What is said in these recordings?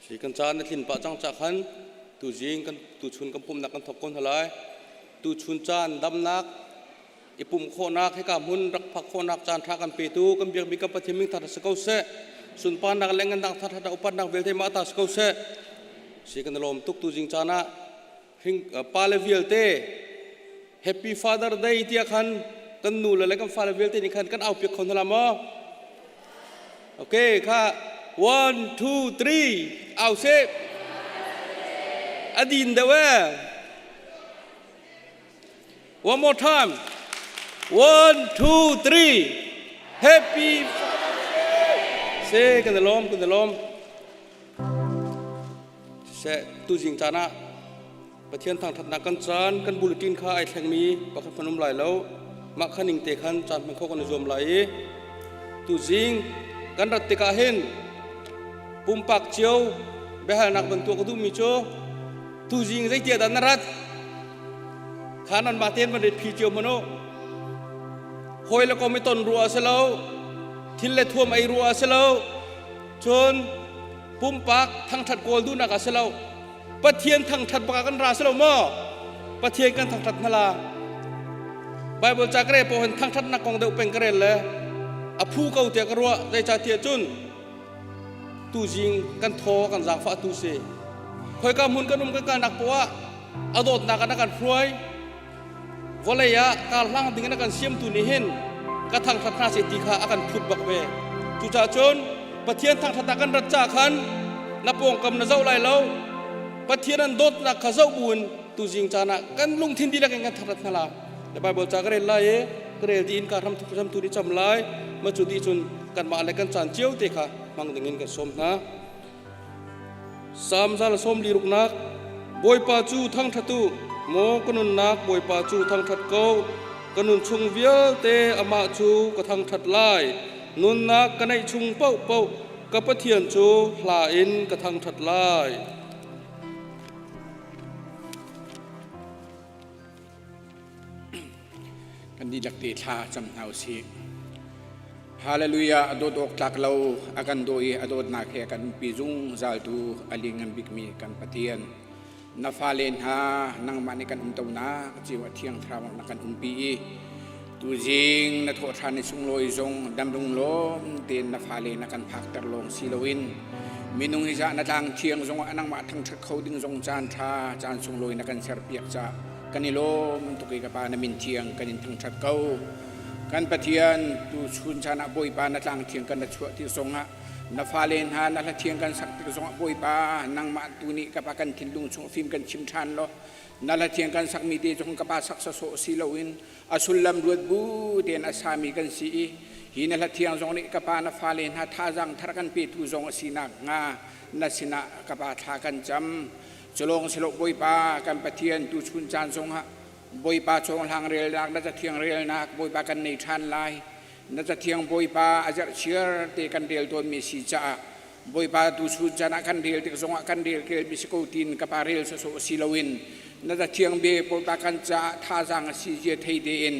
Si kan caan na tlin pah cang ca khan tuzing kan tuchun kan pumnak kan thok ko hna lai. Tuchun caan damnak i pumh khawhnak hika hmun rak phak khawhnak caan ṭha kan petu kan biakmi kan Pathian min thar si ko seh. Sunparnak le ngandak thar thar upatnak vialte mah ta si ko seh. Si kan lawm tuk tuzing caan ah hring pale vialte Happy Father Day tiah khan kan nu le kan fale vialte nih khan kan au piak kho hna la maw? Okay, kha one, two, three, au seh. Adin deuh eh. One more time. One, two, three. Happy Se kan lawm kan lawm. Se tuzing caan ah Pathian thangthatnak kan caan kan bulletin kha ai thlengmi pakhat hmanh um lai lo. Mah kha ning te khan caan hman kho kan i zuam lai i tuzing kan rat tikah hin pumpak cio biahalnak bantuk ka duhmi cu tuzing zeitia dah na rat kha nan mah tein van rit phi cio hmanh u. Hawi le kom i ton ruah a si lo, thil le thuam ei ruah a si lo, cun pumpak thangthat kawl duhnak a si lo. Pathian thangthat bak ah kan ra si lo maw? Pathian kan thangthat hna la. Bible ca ka rel paoh hin thangthatnak kong deuh peng ka rel le a phu ko tiah ka ruah. Zeicahtiah cun tuzing kan thaw kan zaangfah tu si. Khoika hmun kan um kan kalnak poah ah a dawtnak ah na kan hruai. Vawlei ah karhlang ding in a kan siamtu nih hin ka thangthat hna seh ti kha a kan phut bak ve. Cucaah cun Pathian thangthat ah kan rat ca khan na pawngkam na zoh lai lo. Pathian an dawtnak kha zoh buin tuzing caan ah kan lungthin dihlak in kan thangthat hna la. Na Bible ca ka rel lai i ka rel dih in ka hram tu nih cam lai. Ma cu dih cun kanmah le kan caan cio te kha hmang ding in kan sawm hna. Salm 136 Bawipa cu thangṭhat u, maw ka nunnak Bawipa cu thangṭhat ko. Ka nun chung vialte amah cu ka thangṭhat lai. Nunnak ka neih chung paohpaoh ka Pathian cu hla in ka thangṭhat lai. Kan dihlak te thla cam hna u sih. Hallelujah a dawt awk tlak lo a kan daw i a dawtnak he a kan umpi zungzal tu a lianngan bikmi kan Pathian. Na fale hna nangmah nih kan um nak cio a thiang thlarau na kan umpi i tuzing na thawh ṭhan i sunglawi zong damrung lawm tein na fale na kan phakter lawng si loin minung hi zah na tlang thiang zong ah nangmah thangṭhat kho ding zong caan ṭha caan sunglawi na kan serpiak caah kan i lawm tuk i ka pa na min thiang kan in thangṭhat ko. Kan Pathian tu chun caan ah Bawipa na tlang thiang kan na chuah ti zongah na fale hna na hla thiang kan sak tik zongah Bawipa nangmah tu nih ka pa kan thinlung chung fim kan chim ṭhan law na hla thiang kan sakmi te zong ka pa sak sawsawh si loin a sullam ruat bu tein a sami kan si i hi na hla thiang zong nih ka pa na fale hna thazaang thar kan petu zong a si nakhnga na sinah ka pa thla kan cam. Culawng silo Bawipa kan Pathian tu chun caan zongah Bawipa cohlang relnak na cathiang relnak Bawipa kan nei ṭhan lai. Na cathiang Bawipa a zerhchiar te kan rel tawnmi si caah Bawipa tu chun caan ah kan rel tik zongah kan rel kelmi si ko tiin ka pa rel sawsawh si loin na cathiang bia Bawipa kan caah thazaang a si zia thei tein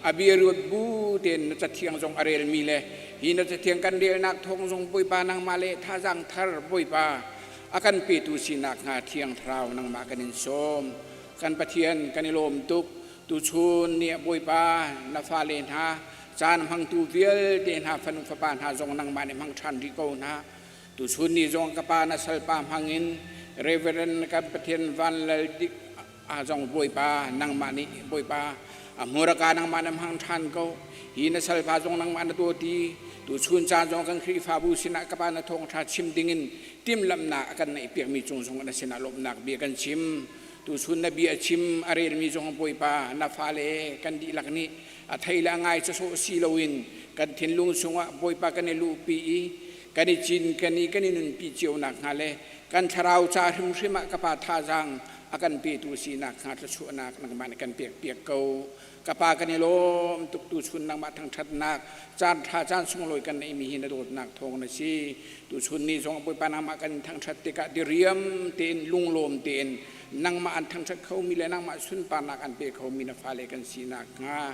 a bia ruat bu tein na cathiang zong a relmi le hi na cathiang kan relnak thawng zong Bawipa nangmah le thazaang thar Bawipa a kan petu sinak hnga Thiang Thlarau nangmah kan in sawm. Kan Pathian kan i lawm tuk. Tuchun ni ah Bawipa na fale hna caan hmangtu vialte hna fanu fapa hna zong nangmah nih hmang ṭhan rih ko hna. Tuchun ni zong ka pa na salpa hmang in Reverend kan Pathian Van Lal Dik a zong Bawipa nangmah nih Bawipa a hmurka nangmah na hmang ṭhan ko. Hi na salpa zong nangmah na dawt i tuchun caan zong kan Khrihfabu sinah ka pa na thawngṭha chim dingin timhlamhnak a kan neihpiakmi cung zong na sinah lawmhnak bia kan chim. Tuchun na bia chim a relmi zong Bawipa na fale kan dihlak nih a thei le a ngai sawsawh si loin kan thinlung chungah Bawipa kan i luhpi i kan i cin kan i kan i nunpi cio nakhnga le kan thlarau ca hrimhrim ah ka pa thazaang a kan petu sinak hnga thluachuahnak nangmah nih kan pekpiak ko. Ka pa kan i lawm tuk tuchun nangmah thangṭhatnak caan ṭha caan sunglawi kan neihmi hi na dawtnak thawng na si. Tuchun ni zong Bawipa nangmah kan thangṭhat tikah diriam tein lunglawm tein nangmah an thangṭhat khomi le nangmah sunparnak an pe khomi na fale kan si nakhnga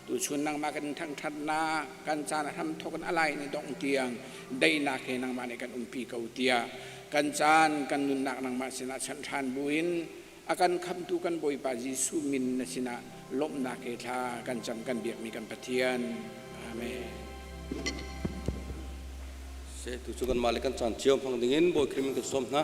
tuchun nangmah kan thangṭhatnak kan caan a hramthawk in a lai in a dongh tiang daihnak he nangmah nih kan umpi ko tiah. Kan caan kan nunnak nangmah sinah chanh ṭhan buin a kan khamtu kan Bawipa Jesuh min na sinah lawmhnak he thla kan cam kan biakmi kan Pathian. Amen. Se tu cu kanmah le kan caan cio hmang dingin Bawi Khrih min kan sawm hna.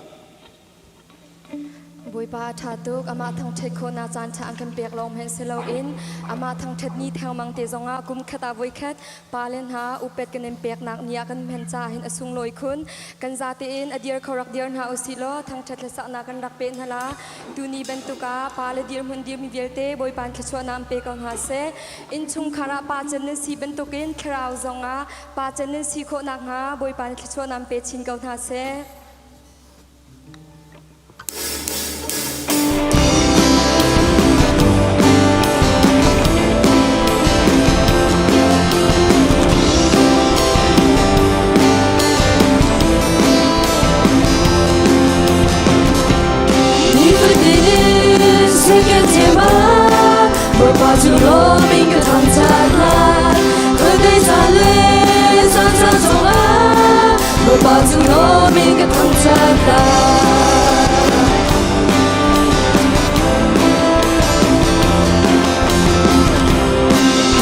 Bawipa a ṭha tuk. Amah thangṭhat khawhnak caan ṭha an kan pek lawng hmanh si loin amah thangṭhat ni thengmang te zongah kum khat ah voikhat pale hna upet kan in peknak ni ah kan hman caah hin a sunglawi khun. Kan zate in a dir kho rak dir hna usih law thangṭhat hlasaknak kan rak pe hna la. Tuni bantuk ah pale dirhmun dirmi vialte Bawipa in thluachuahnak an pe ko hna seh. Innchungkhar ah pa cen nan si bantukin thlarau zongah pa cen nan si khawh nakhnga Bawipa nih thluachuahnak an pe chin ko hna seh. Nifatin second tema Bawipa cu lawmin ka thangṭhat lai Khuadei caan le zan caan zongah Bawipa cu lawmin ka thangṭhat lai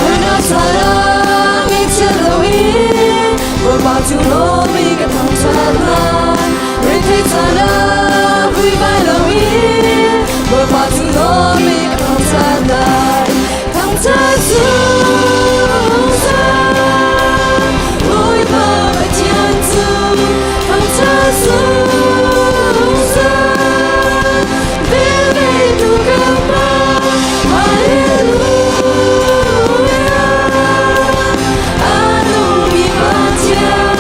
Harnak caan ah ngaihchia loin Bawipa cu lawmin ka thangṭhat lai Rethei caan ah vuivai loin Bawipa cu lawmin ka thangṭhat lai Thangṭhat zungzal Bawipa Pathian cu thangṭhat zungzal Velngeihtu kan Pa Hallelujah A nungmi Pathian.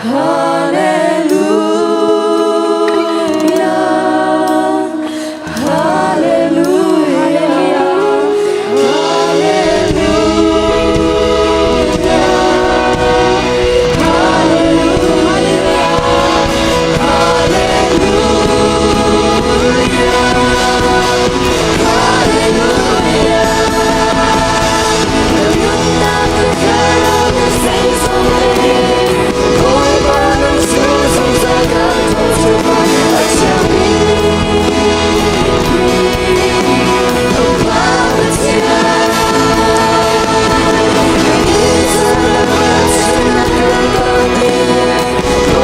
Hallelujah, Hallelujah,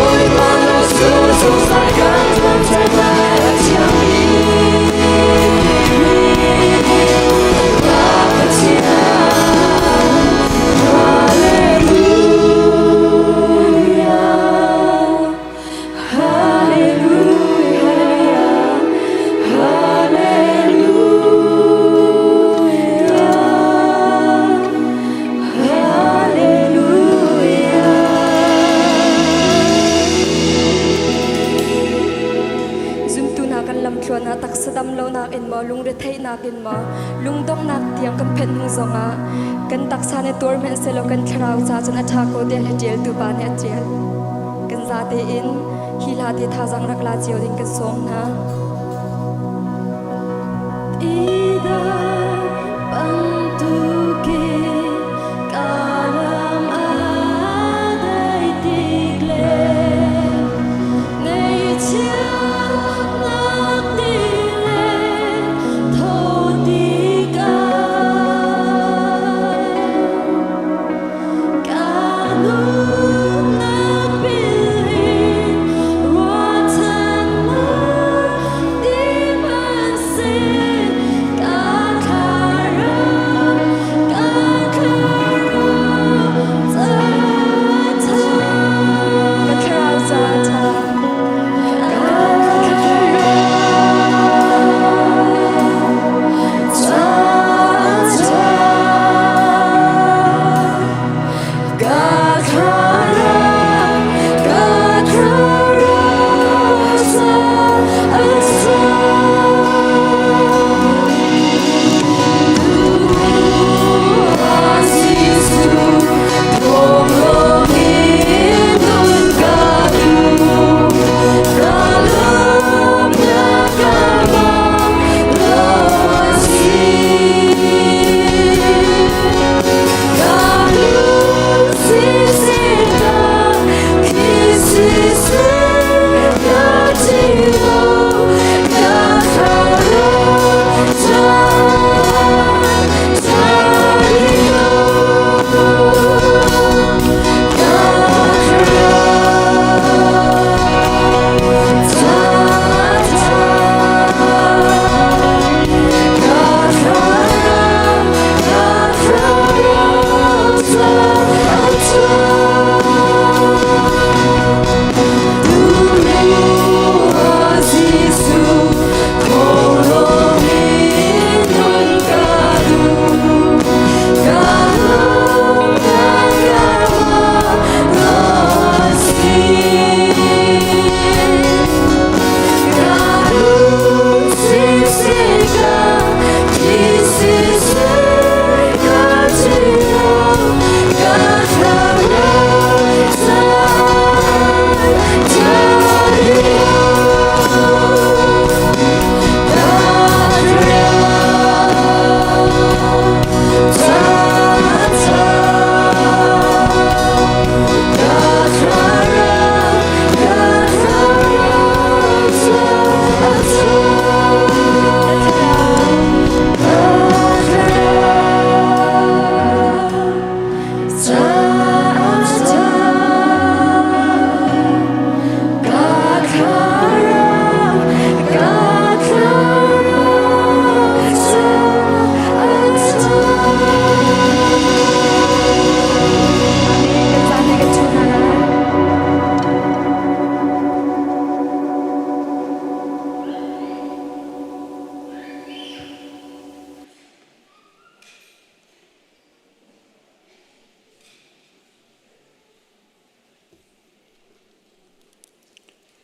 Zumtu hna kan lamthluan ah taksa dam lonak in maw lungretheihnak in maw lungdonghnak tiang kan phenh hnu zongah kan taksa nih tuar hmanh sehlaw kan thlarau ca cun a ṭha ko tiah hla ṭialtu pa nih a ṭial. Kan zate in hi hla te thazaang rak la cio ding kan sawm hna. Tidar bantukin karam adai tik le Ngaihchiatnak ti le tho tikah ka nunnak bil in ruahchannak ti hmanhseh ka thlarau.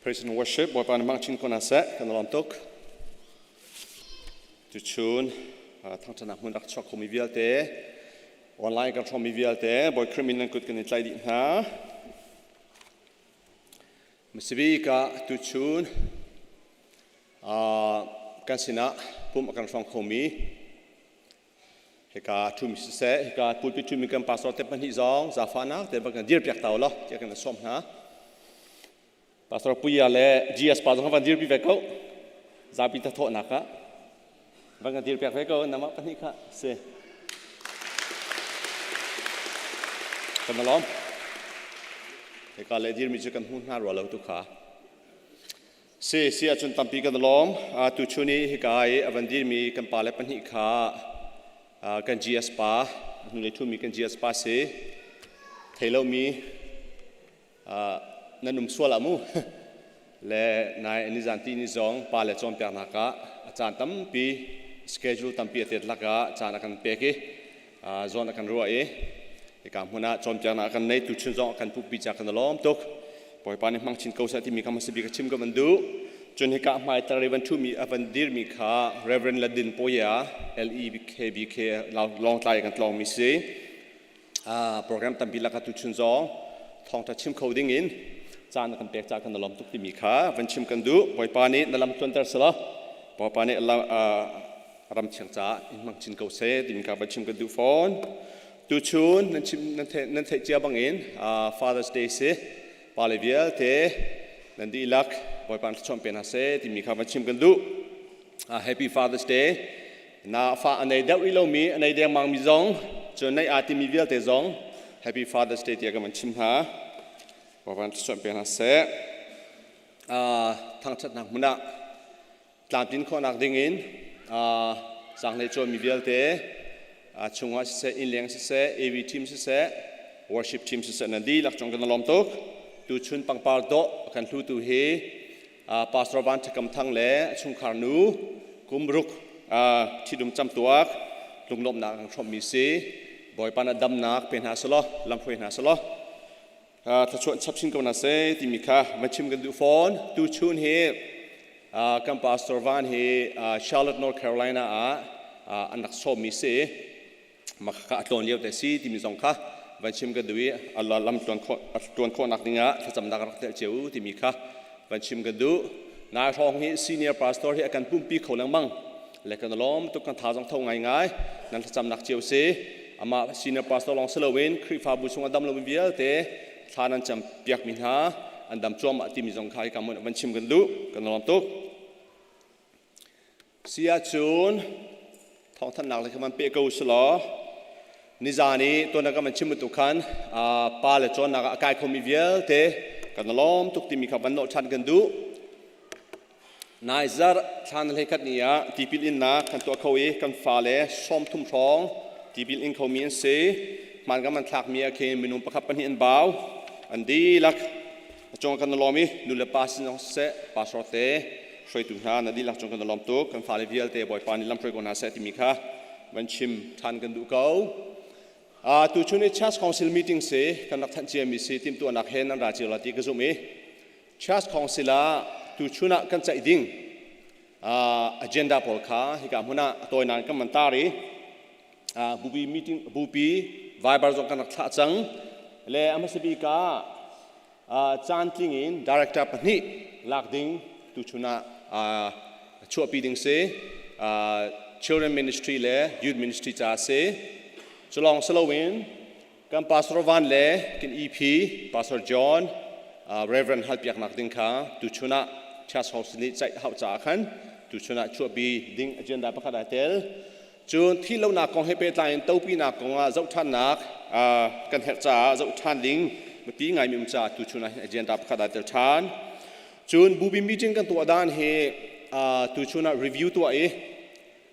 Praise and worship Bawipa nih hmang chin ko hna seh kan lawm tuk. Tuchun thangṭhatnak hmun rak chuak khomi vialte online kan hrawmmi vialte Bawi Khrih min nan kut kan i tlai dih hna. Masibik ah tuchun kan sinah pum a kan hrawng khomi Hika ṭhumi siseh, hika pulpit ṭhumi kan pastor te pahnih zong zaangfahnak te van kan dirpiak ta ulaw tiah kan sawm hna. Pastor Puia le GS pa zong van dirpi ve ko. Zapi thathawhnak ah van kan dirpiak ve ko namah pahnih kha si. Kan lawm. Hika le dirmi cu kan hmu hna rua lo tu kha. Si, si ahcun tampi kan i lawm. Tuchun i hika i a van dirmi kan pale pahnih kha kan GS pa, a hnulei ṭhumi kan GS pa si. Thei lomi nan um sual ah mu. Le nai nizan ti ni zong pa le cawnpiaknak ah a caan tampi schedule tampi a tet lakah caan a kan pek i zawn a kan ruah i hika hmun ah cawnpiaknak a kan nei tuchun zong a kan pumpi ca kan i lawm tuk. Bawipa nih hmang chin ko seh timi kha hmasa bik a chim ka van duh. Cun hika hmai tar i van ṭhumi a van dirmi kha Reverend Ladin Poya LEKBK Lawngtlai kan tlawngmi si. Program tampi laka tuchun zong thawngṭha chim kho ding in caan na kan pek ca kan i lawm tuk timi kha van chim kan duh. Bawipa nih na lam tluanter selaw Bawipa nih ram thiang caah in hmang chin ko seh timi kha van chim kan duh fawn. Tuchun nan chim nan theih nan theih cia bangin Father's Day si pale vialte nan dihlak Bawipa thluachuah pe hna seh timi kha van chim kan duh. Happy Father's Day. Na fa a nei deuh i lomi a nei dengmang mi zong cun nei aa timi vialte zong Happy Father's Day tiah kan van chim hna. Bawipa thluachuah pe hna seh. Thangṭhatnak hmun ah tlamtlin khawhnak dingin zaanghlei cawnmi vialte chungah siseh, innleng siseh, AV team siseh, worship team siseh nan dihlak cung kan lawm tuk. Tuchun pangpar dawh kan hlutu hi Pastor Van Ṭhakam Thang le chungkhar nu kumruk ṭhidum camtuak lunglawmhnak an hrawmmi si. Bawipa na damnak pe hna selaw, lamhruai hna selaw. Thluachuah chap chin ko hna seh timi kha van chim kan duh fawn. Tuchun hi kan pastor Van hi Charlotte, North Carolina ah an rak sawmmi si. Mah kha a tlawn lio te si timi zong kha van chim kan duh i lam tluan khawhnak dingah thlacamnak rak telh cio u timi kha van chim kan duh. Nai hrawng hi senior pastor hi a kan pumpi kho lengmang. Le kan lawm tuk kan tha zong tho ngaingai nan thlacamnak cio si. Amah senior pastor lawng si loin Khrihfabu chung a dam lomi vialte thla nan cam piakmi hna an dam cuahmah timi zong kha hika hmun van chim kan duh kan lawm tuk. Si ahcun thawngthanhnak le kha van pe ko usulaw nizan i tuan kan van chim bantuk khan pa le cawnnak ah a kai khomi vialte kan lawm tuk timi kha van nolh ṭhan kan duh. Nai zarh thla na hleikhat ni ah tipil innak kan tuah kho i kan fale 30 hrawng tipil ing khomi an si. Hmaan kan man thlakmi ah khin minung pakhat pahnih an bau. An dihlak a cung kan lawm i nu le pa sin zong siseh, pastor te hruaitu hna na dihlak cung kan lawm tuk. Kan fale vialte Bawipa nih lamhruai ko hna seh timi kha van chim ṭhan kan duh ko. Tuchun i Church Council meeting si kan rak thanh ciami si timhtuahnak he nan ra cio la ti ka zumh i Church Council ah tuchun ah kan ceih ding agenda pawl kha hika hmun ah a tawinak kan man tar i bupi meeting bupi Viber zong kan rak thlah cang le a hmasa bik ah caan tling in director pahnih lak ding tuchun ah chuahpi ding si children ministry le youth ministry ca si culong saloin Kan Pastor Van le kan EP Pastor John Reverend halpiaknak ding kha tuchun ah Church House nih ceih hau caah khan tuchun ah chuahpi ding agenda pakhat aa tel. Cun thihlonak kong he pehtlai in topinak kong ah zohṭhannak kan herh caah zohṭhan ding biapi ngaimi um caah tuchun ah agenda pakhat aa tel ṭhan. Cun bupi meeting kan tuah dan hi tuchun ah review tuah i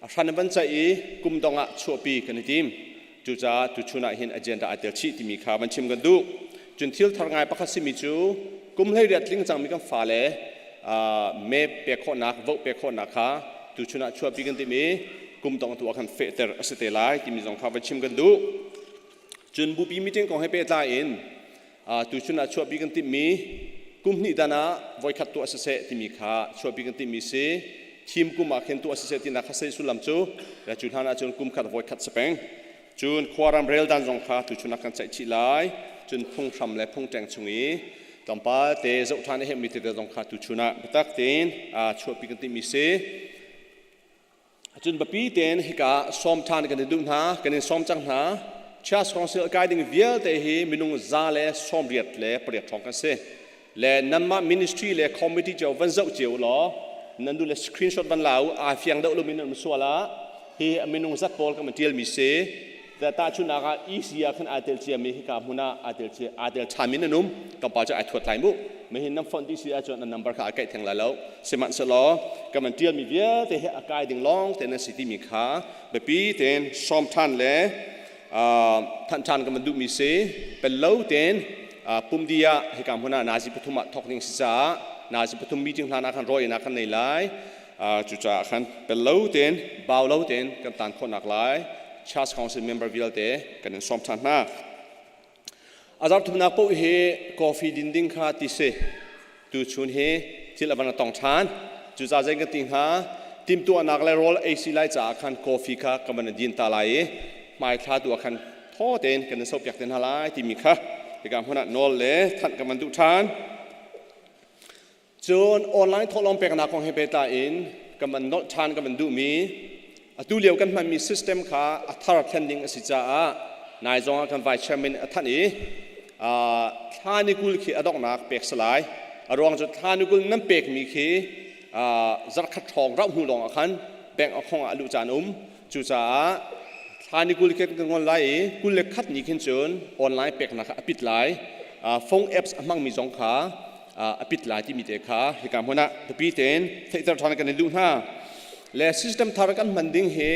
A hran van ceih i kum dong ah chuahpi kan i tim. Cucaah tuchun ah hin agenda ai tel chih timi kha van chim kan duh. Cun thil thar ngai pakhat simi cu kum 18 tling cangmi kan fale me pek khawhnak, vote pek khawhnak kha tuchun ah chuahpi kan tim i kum dong tu ah khan fehter a si te lai timi zong kha van chim kan duh. Cun bupi meeting kong he pehtlai in tuchun ah chuahpi kan timhmi Kum hnih dan ah voikhat tuah siseh timi kha chuahpi kan timi si. Thim kum ah khin tuah siseh tinak kha sei sullam cu le cu hlan ahcun kum khat voikhat si peng. Cun khuaram rel dan zong kha tuchun ah kan ceih chih lai. Cun phunghram le phungṭeng chung i tlawmpal te zoh ṭhan a herhmi tete zong kha tuchun ah biatak tein chuahpi kan timi si. Cun biapi tein hika sawm ṭhan kan i duh hna, kan in sawm cang hna. Church Council kai ding vialte hi minung 188 hrawng kan si. Le nanmah ministry le committee cio van zoh cio law nan duh le screenshot van la u aa fiang deuh lomi nan um sual ah hi minung zat pawl kan ṭialmi si. Tahchunhnak ah EC ah khan aa tel ciami hika hmun ah aa tel cia aa tel ṭhanmi nan um tlawmpal cu ai thuat lai mu. Mihin nan fonh dih si ahcun an number kha a kaih theng lai lo. Sihmanhsehlaw kan van ṭialmi vialte hi a kai ding lawng te nan si timi kha biapi tein sawm ṭhan le thanh ṭhan kan van duhmi si. Pel lo tein pumdi ah hika hmun ah nazi pathum ah thawk ding si caah nazi pathum meeting hlan ah khan rawi in ah kan nei lai. Cucaah khan pel lo tein bau lo tein kan tan khawhnak lai Church Council member vialte kan in sawm ṭhan hna. A zarh thumnak paoh hi coffee din ding kha ti si. Tuchun hi thil a van a tong ṭhan. Cucaah zei kan ti hnga? Timhtuahnak le rawl ei si lai caah khan coffee kha ka van din ta lai i hmaithla tu ah khan thaw tein kan in sohpiak te hna lai timi kha hika hmun ah nawl le thanh ka van duh ṭhan. Cun online thawhlawm peknak kong he pehtlai in kan van nolh ṭhan kan van duhmi atu lio kan hmanmi system kha a thar thlen ding a si caah nai zong ah kan vice chairman a thanh i thla ni 20 khi a donghnak pek si lai. A ruang cu thla ni 20 nan pekmi khi zarhkhat hrawng rauh hnu lawng ah khan bank account ah a luh caan um. Cucaah thla ni 20 khi kan ngol lai i 21 ni khin cun online peknak kha a pit lai. Phone apps a hmangmi zong kha a pit lai timi te kha hika hmun ah biapi tein theihter ṭhan kan i duh hna. Le system thar kan hman ding hi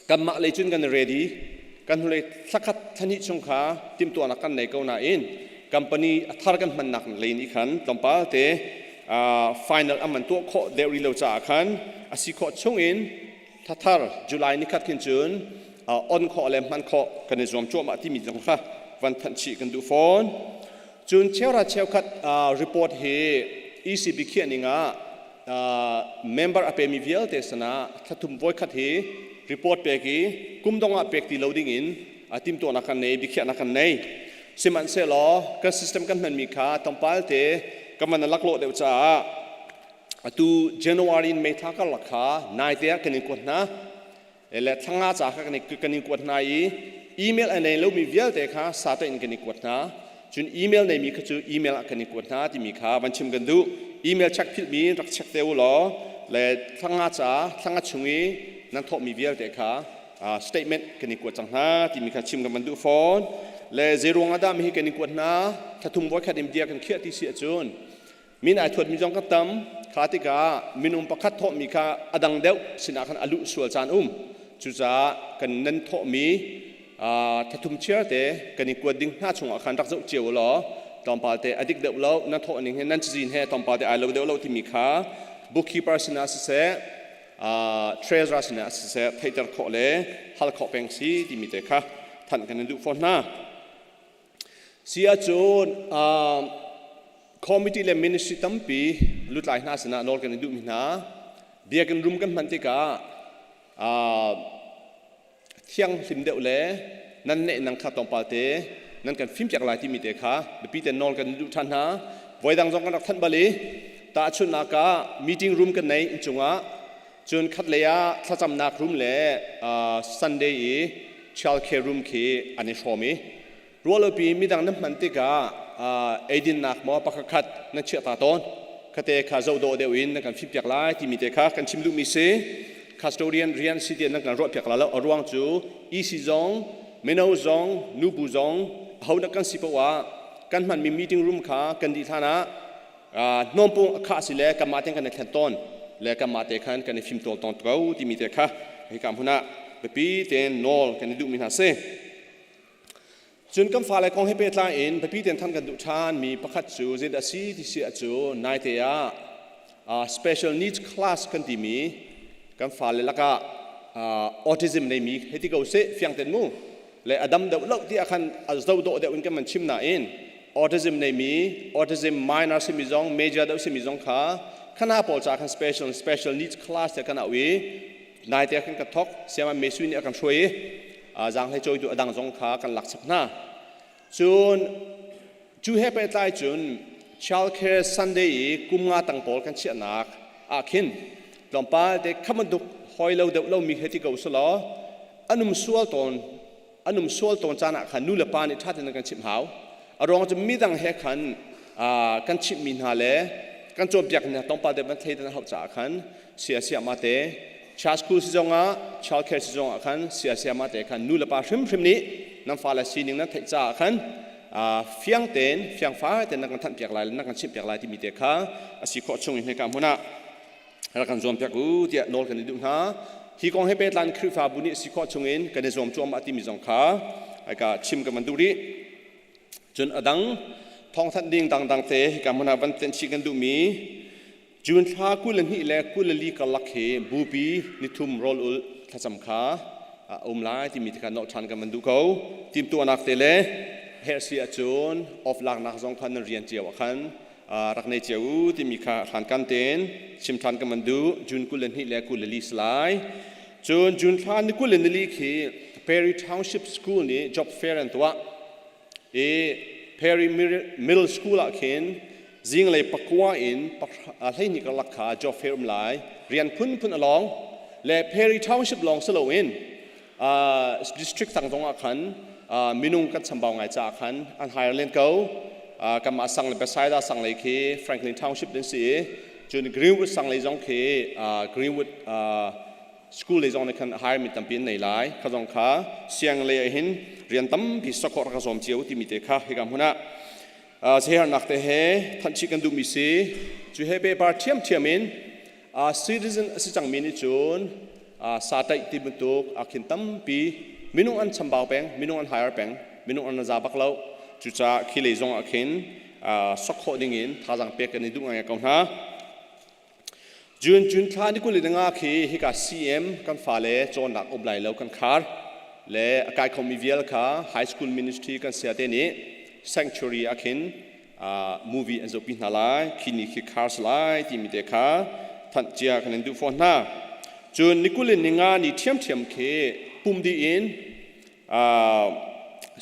kanmah lei cun kan i ready. Kan hnulei thlakhat thlahnih chung kha timhtuahnak kan nei ko nain company a thar kan hmannak lei nih khan tlawmpal te final an man tuah khawh deuh rih lo caah khan a si khawh chung in thla July ni khat khin cun on khawh le hman khawh kan i zuam cuahmah timi zong kha van thanh chih kan duh fawn. Cun cheuhra cheukhat report hi ECB khiah ning ah member a pemi vialte sinah thlathum voikhat hi report pek i kum dong ah pek ti lo ding in timtuahnak kan nei, biakhiahnak kan nei. Sihmanhsehlaw kan system kan hmanmi kha tlawmpal te kan van laklawh deuh caah atu January in May thla karlak kha naite ah kan in kuat hna. Le thlanga ca kha kan in kuat hna i email a nei lomi vialte kha sata in kan i kuat hna. Cun email neimi kha cu email ah kan i kuat hna timi kha van chim kan duh. Email check philhmi rak check te u law le thlanga ca thlanga chung i nan thawhmi vialte kha statement kan i kuat cang hna timi kha chim kan van duh fawn. Le zei ruang ah dah mihi kan i kuat hna? Thlathum voikhat in bia kan khiah ti si ahcun min ai thuatmi zong kan tam. Kha tikah minung pakhat thawhmi kha a dang deuh sinah khan a luh sual caan um. Cucaah kan nan thawhmi thathum chiar te kan i kuat ding hna chungah khan rak zoh cio u law tlawmpal te a dik deuh lo nan thawh ning he nan cazin he tlawmpal te ai lo deuh lo timi kha bookkeeper sinah siseh treasurer sinah siseh theihter khawh le hal khawh peng si timi te kha thanh kan in duh fawn hna. Si ahcun committee le ministry tampi lutlai hna sinah nawl kan i duhmi hna biakinn room kan hman tikah thianghlim deuh le nan neh nang kha tlawmpal te nan kan fimpiak lai timi te kha biapi ten nawl kan duh ṭhan hna. Voidang zong kan rak thanh bal i tahchunhnak ah meeting room kan nei inn cungah cun khatlei ah thlacamnak room le Sunday i child care room khi an i hrawm i ruahlopi midang nan hman tikah eidinnak maw pakhat khat nan chiah ta tawn khate kha zoh dawh deuh in nan kan fimpiak lai timi te kha kan chim duhmi si. Custodian rian si tiah nan kan ruahpiak la lo. A ruang cu EC zong mino zong nubu zong aho nak kan si paoh ah kan hmanmi meeting room kha kan dih hlan ah hnawmpung a khah si le kanmah ten kan i thlen tawn le kanmah te khan kan i fimtawl tawn ko timi te kha hika hmun ah biapi tein nawl kan i duhmi hna si. Cun kan fale kong he pehtlai in biapi tein than kan duh ṭhan mi pakhat cu zeidah a si ti si ahcun naite ah special needs class kan timi kan fale lakah autism neimi hei ti ko seh fiang ten mu le a dam deuh lo ti ah khan a zo dawh deuh in kan man chim nain. Autism neimi, autism minor simi zong, major deuh simi zong kha khana pawl ca khan special special needs class te kan au i nai te khan ka thok siama mesui nih a kan hruai i zaanghlei cawitu a dang zong kha kan lak chap hna. Cun cu he pehtlai cun Child Care Sunday i kum nga tang pawl kan chiahnak ah khin tlawmpal te khabantuk hoi lo deuh lomi he ti ko selaw an um sual tawn an um sual tawn caan ah khan nu le pa nih ṭha tein kan chimh hau. A ruang cu midang he khan kan chimhmi hna le kan cawnpiak hna tlawmpal te van thleidan hauh caah khan sia siama te child school si zongah child care si zongah khan sia siama te khan nu le pa hrimhrim nih nan fale sining nan theih caah khan fiang tein fiangfai tein nan kan thanh piak lai le nan kan chimh piak lai timi te kha a si khawh chung in hika hmun ah rak kan zuam piak u tiah nawl kan i duh hna. Hi kong he pehtlai Khrihfabu nih si khawh chung in kan i zuam cuahmah timi zong kha hika chim kan van duh rih. Cun a dang thawngthanh ding dangdang te hika hmun ah van tenh chih kan duhmi June thla 22 le 24 karlak hi bupi nithum rawl ul thlacam kha a um lai timi te kha nolh ṭhan kan van duh ko. Timhtuahnak te le herh si ahcun off laknak zong kha nan rian cio ah khan rak nei cio u timi kha hlankan tein chim ṭhan kan van duh. June 22 le 24 si lai. Cun June thla ni 24 khi Perry Township School nih job fair an tuah. I Perry Middle School ah khin zinglei pakua in 12 karlak kha job fair um lai. Rian phunphun a lawng. Le Perry Township lawng si loin district tang zong ah khan minung kan chambau ngai caah khan an hire len ko. Kanmah sang le Bethsaida sang lei khi Franklin Township din si i cun Greenwood sang lei zong khi Greenwood school lei zong nih khan hire mi tampi an nei lai. Kha zong kha siang lei ah hin rian tampi sawkhawh rak ka zawm cio timi te kha hika hmun ah siaherhnak te he thanhchih kan duhmi si. Cu he pehpar ṭhiamṭhiam in citizen a si cangmi nih cun sa taih ti bantuk ah khin tampi minung an chambau peng, minung an hire peng, minung an za bak lo. Cucaah khi lei zong ah khin sok khawh ding in thazaang pek kan i duh ngai ko hna. June June thla ni 25 khi hika CM kan fale cawnnak um lai lo kan khar le a kai khomi vial kha high school ministry kan sia te nih sanctuary ah khin movie an zohpi hna lai khi ni khi khar si lai timi te kha thanh cia kan in duh fawn hna. Cun ni kul in ni nga ni ṭhiamṭhiam khi pum dih in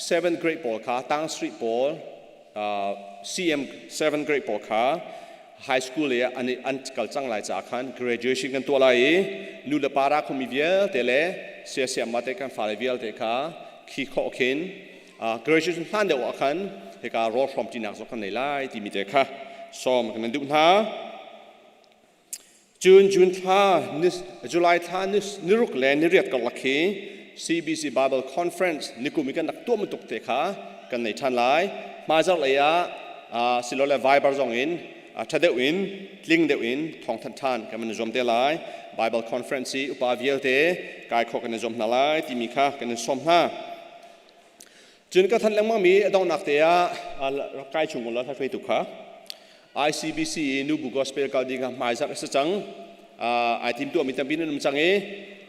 seventh grade pawl kha tang street pawl CM seventh grade pawl kha high school i an an kal cang lai caah khan graduation kan tuah lai i nu le pa ra khomi vialte le siasiam te kan fale vialte kha khi khawh khin graduation hlan deuh ah khan hika rawl hrawm ṭinak zong kan nei lai timi te kha sawm kan duh hna. Cun June thla, July thla niruk le niriat karlak hi CBC Bible Conference nikum i kan rak tuah bantuk te kha kan nei ṭhan lai. Hmaizarh lei ah silole Viber zong in ṭha deuh in tling deuh in thawngthanh ṭhan kan van i zuam te lai. Bible Conference i upa vialte kai khawh kan i zuam hna lai timi kha kan in sawm hna. Cun ka thanh lengmangmi a donghnak te ah rak kai chung ulaw hruaitu kha ICBC i nubu gospel kal ding ah hmaizarh a si cang. Ai tim tuahmi tampi nan um cang i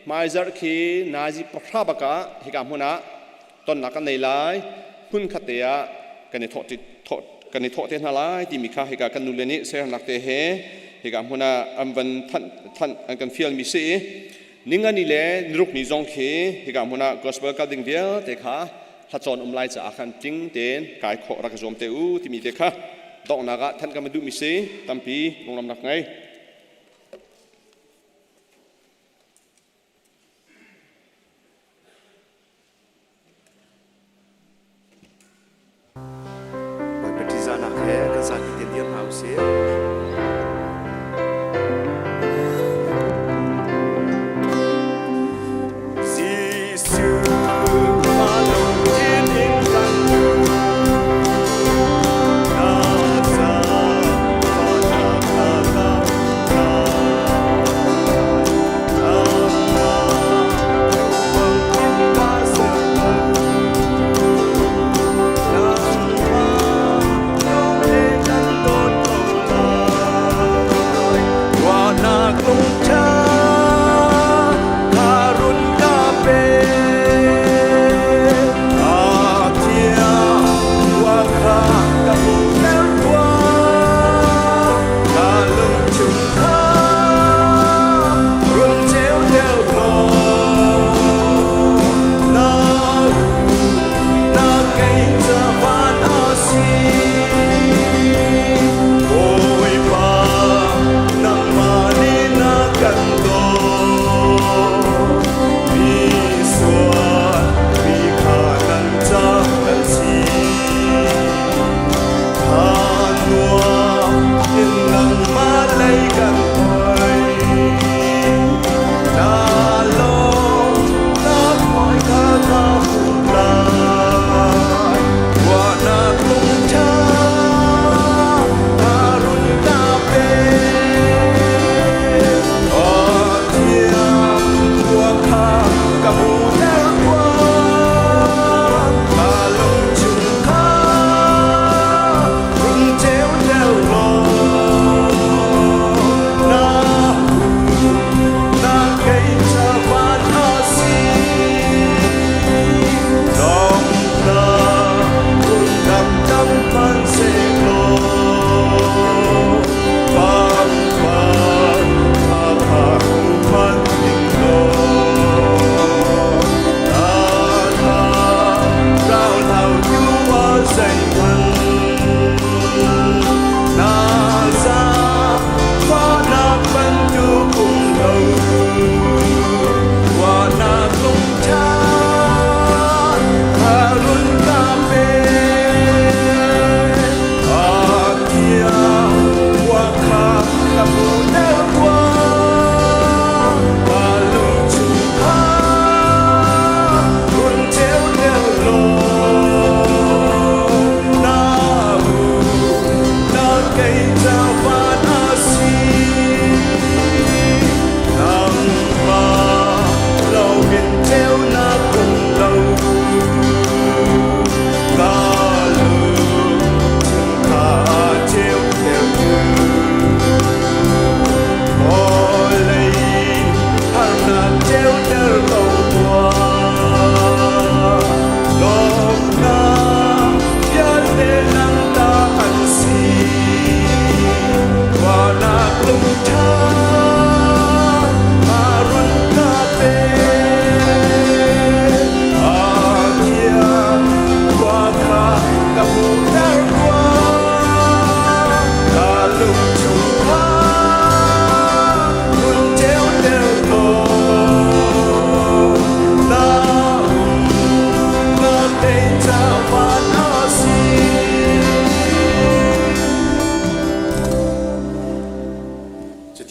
hmaizarh khi nazi pahra bak ah hika hmun ah tonnak kan nei lai. Hmun khat te ah kan i thawh kan i thawh te hna lai timi kha hika kan nule nih sernak te he hika hmun ah an van thanh thanh an kan fialmi si i Ningani le nirukni zong khi hika hmun ah gospel kal ding vialte kha hlacawn um lai caah khan tling tein kai khawh rak i zuam te u timi te kha donghnak ah thanh kan van duhmi si tampi lunglamnak ngei. Bawipa ṭihzahnak he kan zapi te dir hna usih. Jesuh ma lungthin in kan na zaangfahnak ka.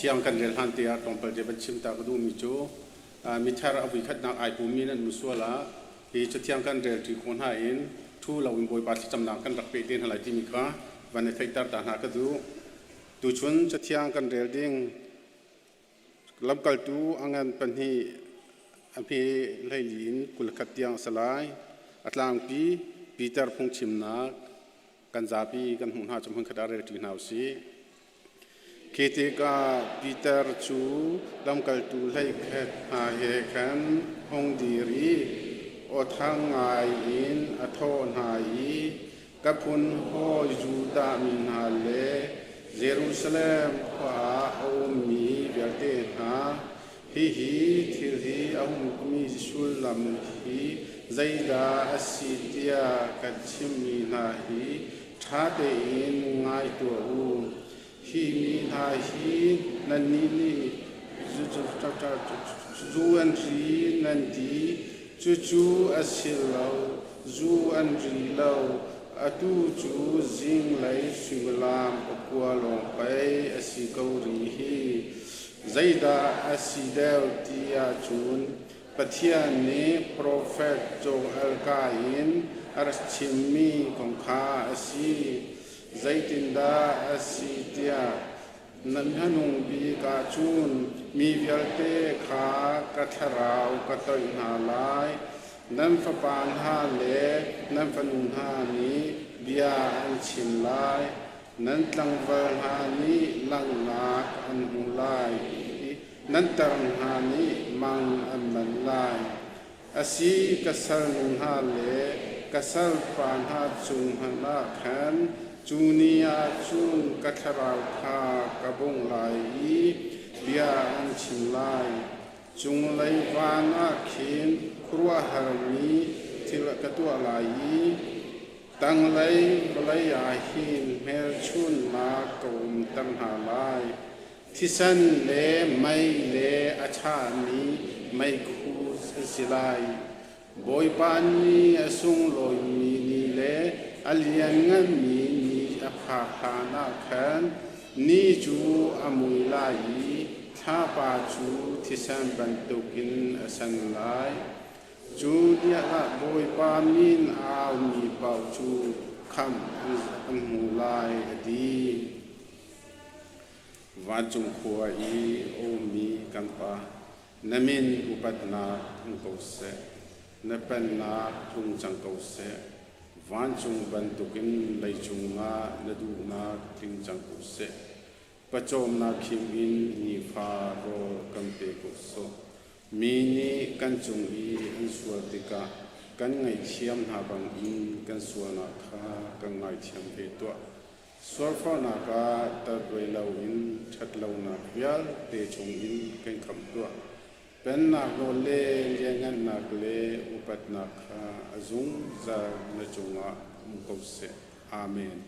Cathiang kan rel hlan te ah tlawmpal te van chim ta ka duhmi cu mithar a vuikhatnak ai pummi nan um sual ah hi cathiang kan rel ṭi khawh hna in ṭhu loin Bawipa thlacamnak kan rak peh te hna lai timi kha van i theihter ta hna ka duh. Tuchun cathiang kan rel ding lamkaltu a ngan pahnih a hme 14 in 21 tiang a si lai. A tlangpi Peter phungchimnak kan zapi kan hmuh hna cu hmunkhat ah rel ṭi hna u sih. Khi tikah Peter cu lamkaltu 11 hna he khan hung dir i aw thang ngaiin a thawh hna i, Ka phun hawi Judah mi hna le Jerusalem khua ah a ummi vialte hna, hihi thil hi a ummi sullam hi zeidah a si tiah kan chimmi hna hi Ṭha tein ngai tuah u. Hi mi hna hi nannih nih zu an ri nan ti, cucu a si lo, zu an ri lo. Atu cu zinglei suimilam pakua lawng pei a si ko rih hi. Zeidah a si deuh ti ahcun Pathian nih profet Joel ka in a rak chimmi kong kha a si. Zeitindah a si tiah nan hmanung bik ahcun mi vialte kha ka thlarau ka toih hna lai. Nan fapa hna le nan fanu hna nih bia an chim lai. Nan tlangval hna nih langhnak an hmu lai i nan tar hna nih mang an manh lai. A si, ka salnu hna le ka salpa hna cung hmanh ah khan cu ni ah cun ka thlarau kha ka bungh lai i bia an chim lai. Cunglei van ah khin khuaruahharmi thil ka tuah lai i tanglei vawlei ah hin hmelchunhnak ka umter hna lai. Thisen le mei le a chahmi meikhu an si lai. Bawipa nih a sunglawimi ni le a liannganmi ni a phak hlanah khan ni cu a mui lai i thlapa cu thisen bantukin a sen lai. Cu lioah Bawipa min a aumi paoh cu khamh an hmu lai, a ti. Vancung khua i a ummi kan Pa, na min upatnak um ko seh. Na pennak tlung cang ko seh. Vancung bantukin leicung ah na duhnak tling cang ko seh. Pawcawmnak khim in nifa rawl kan pe ko sawh. Mi nih kan cung i an sual tikah kan ngaihthiam hna bangin kan sualnak kha kan ngaithiam ve tuah. Sualfahnak ah tel loin ṭhatlonak vialte chungin kan khamh tuah. Pennak nawl le lianngannak le upatnak kha a zungzal na cungah um ko seh. Amen.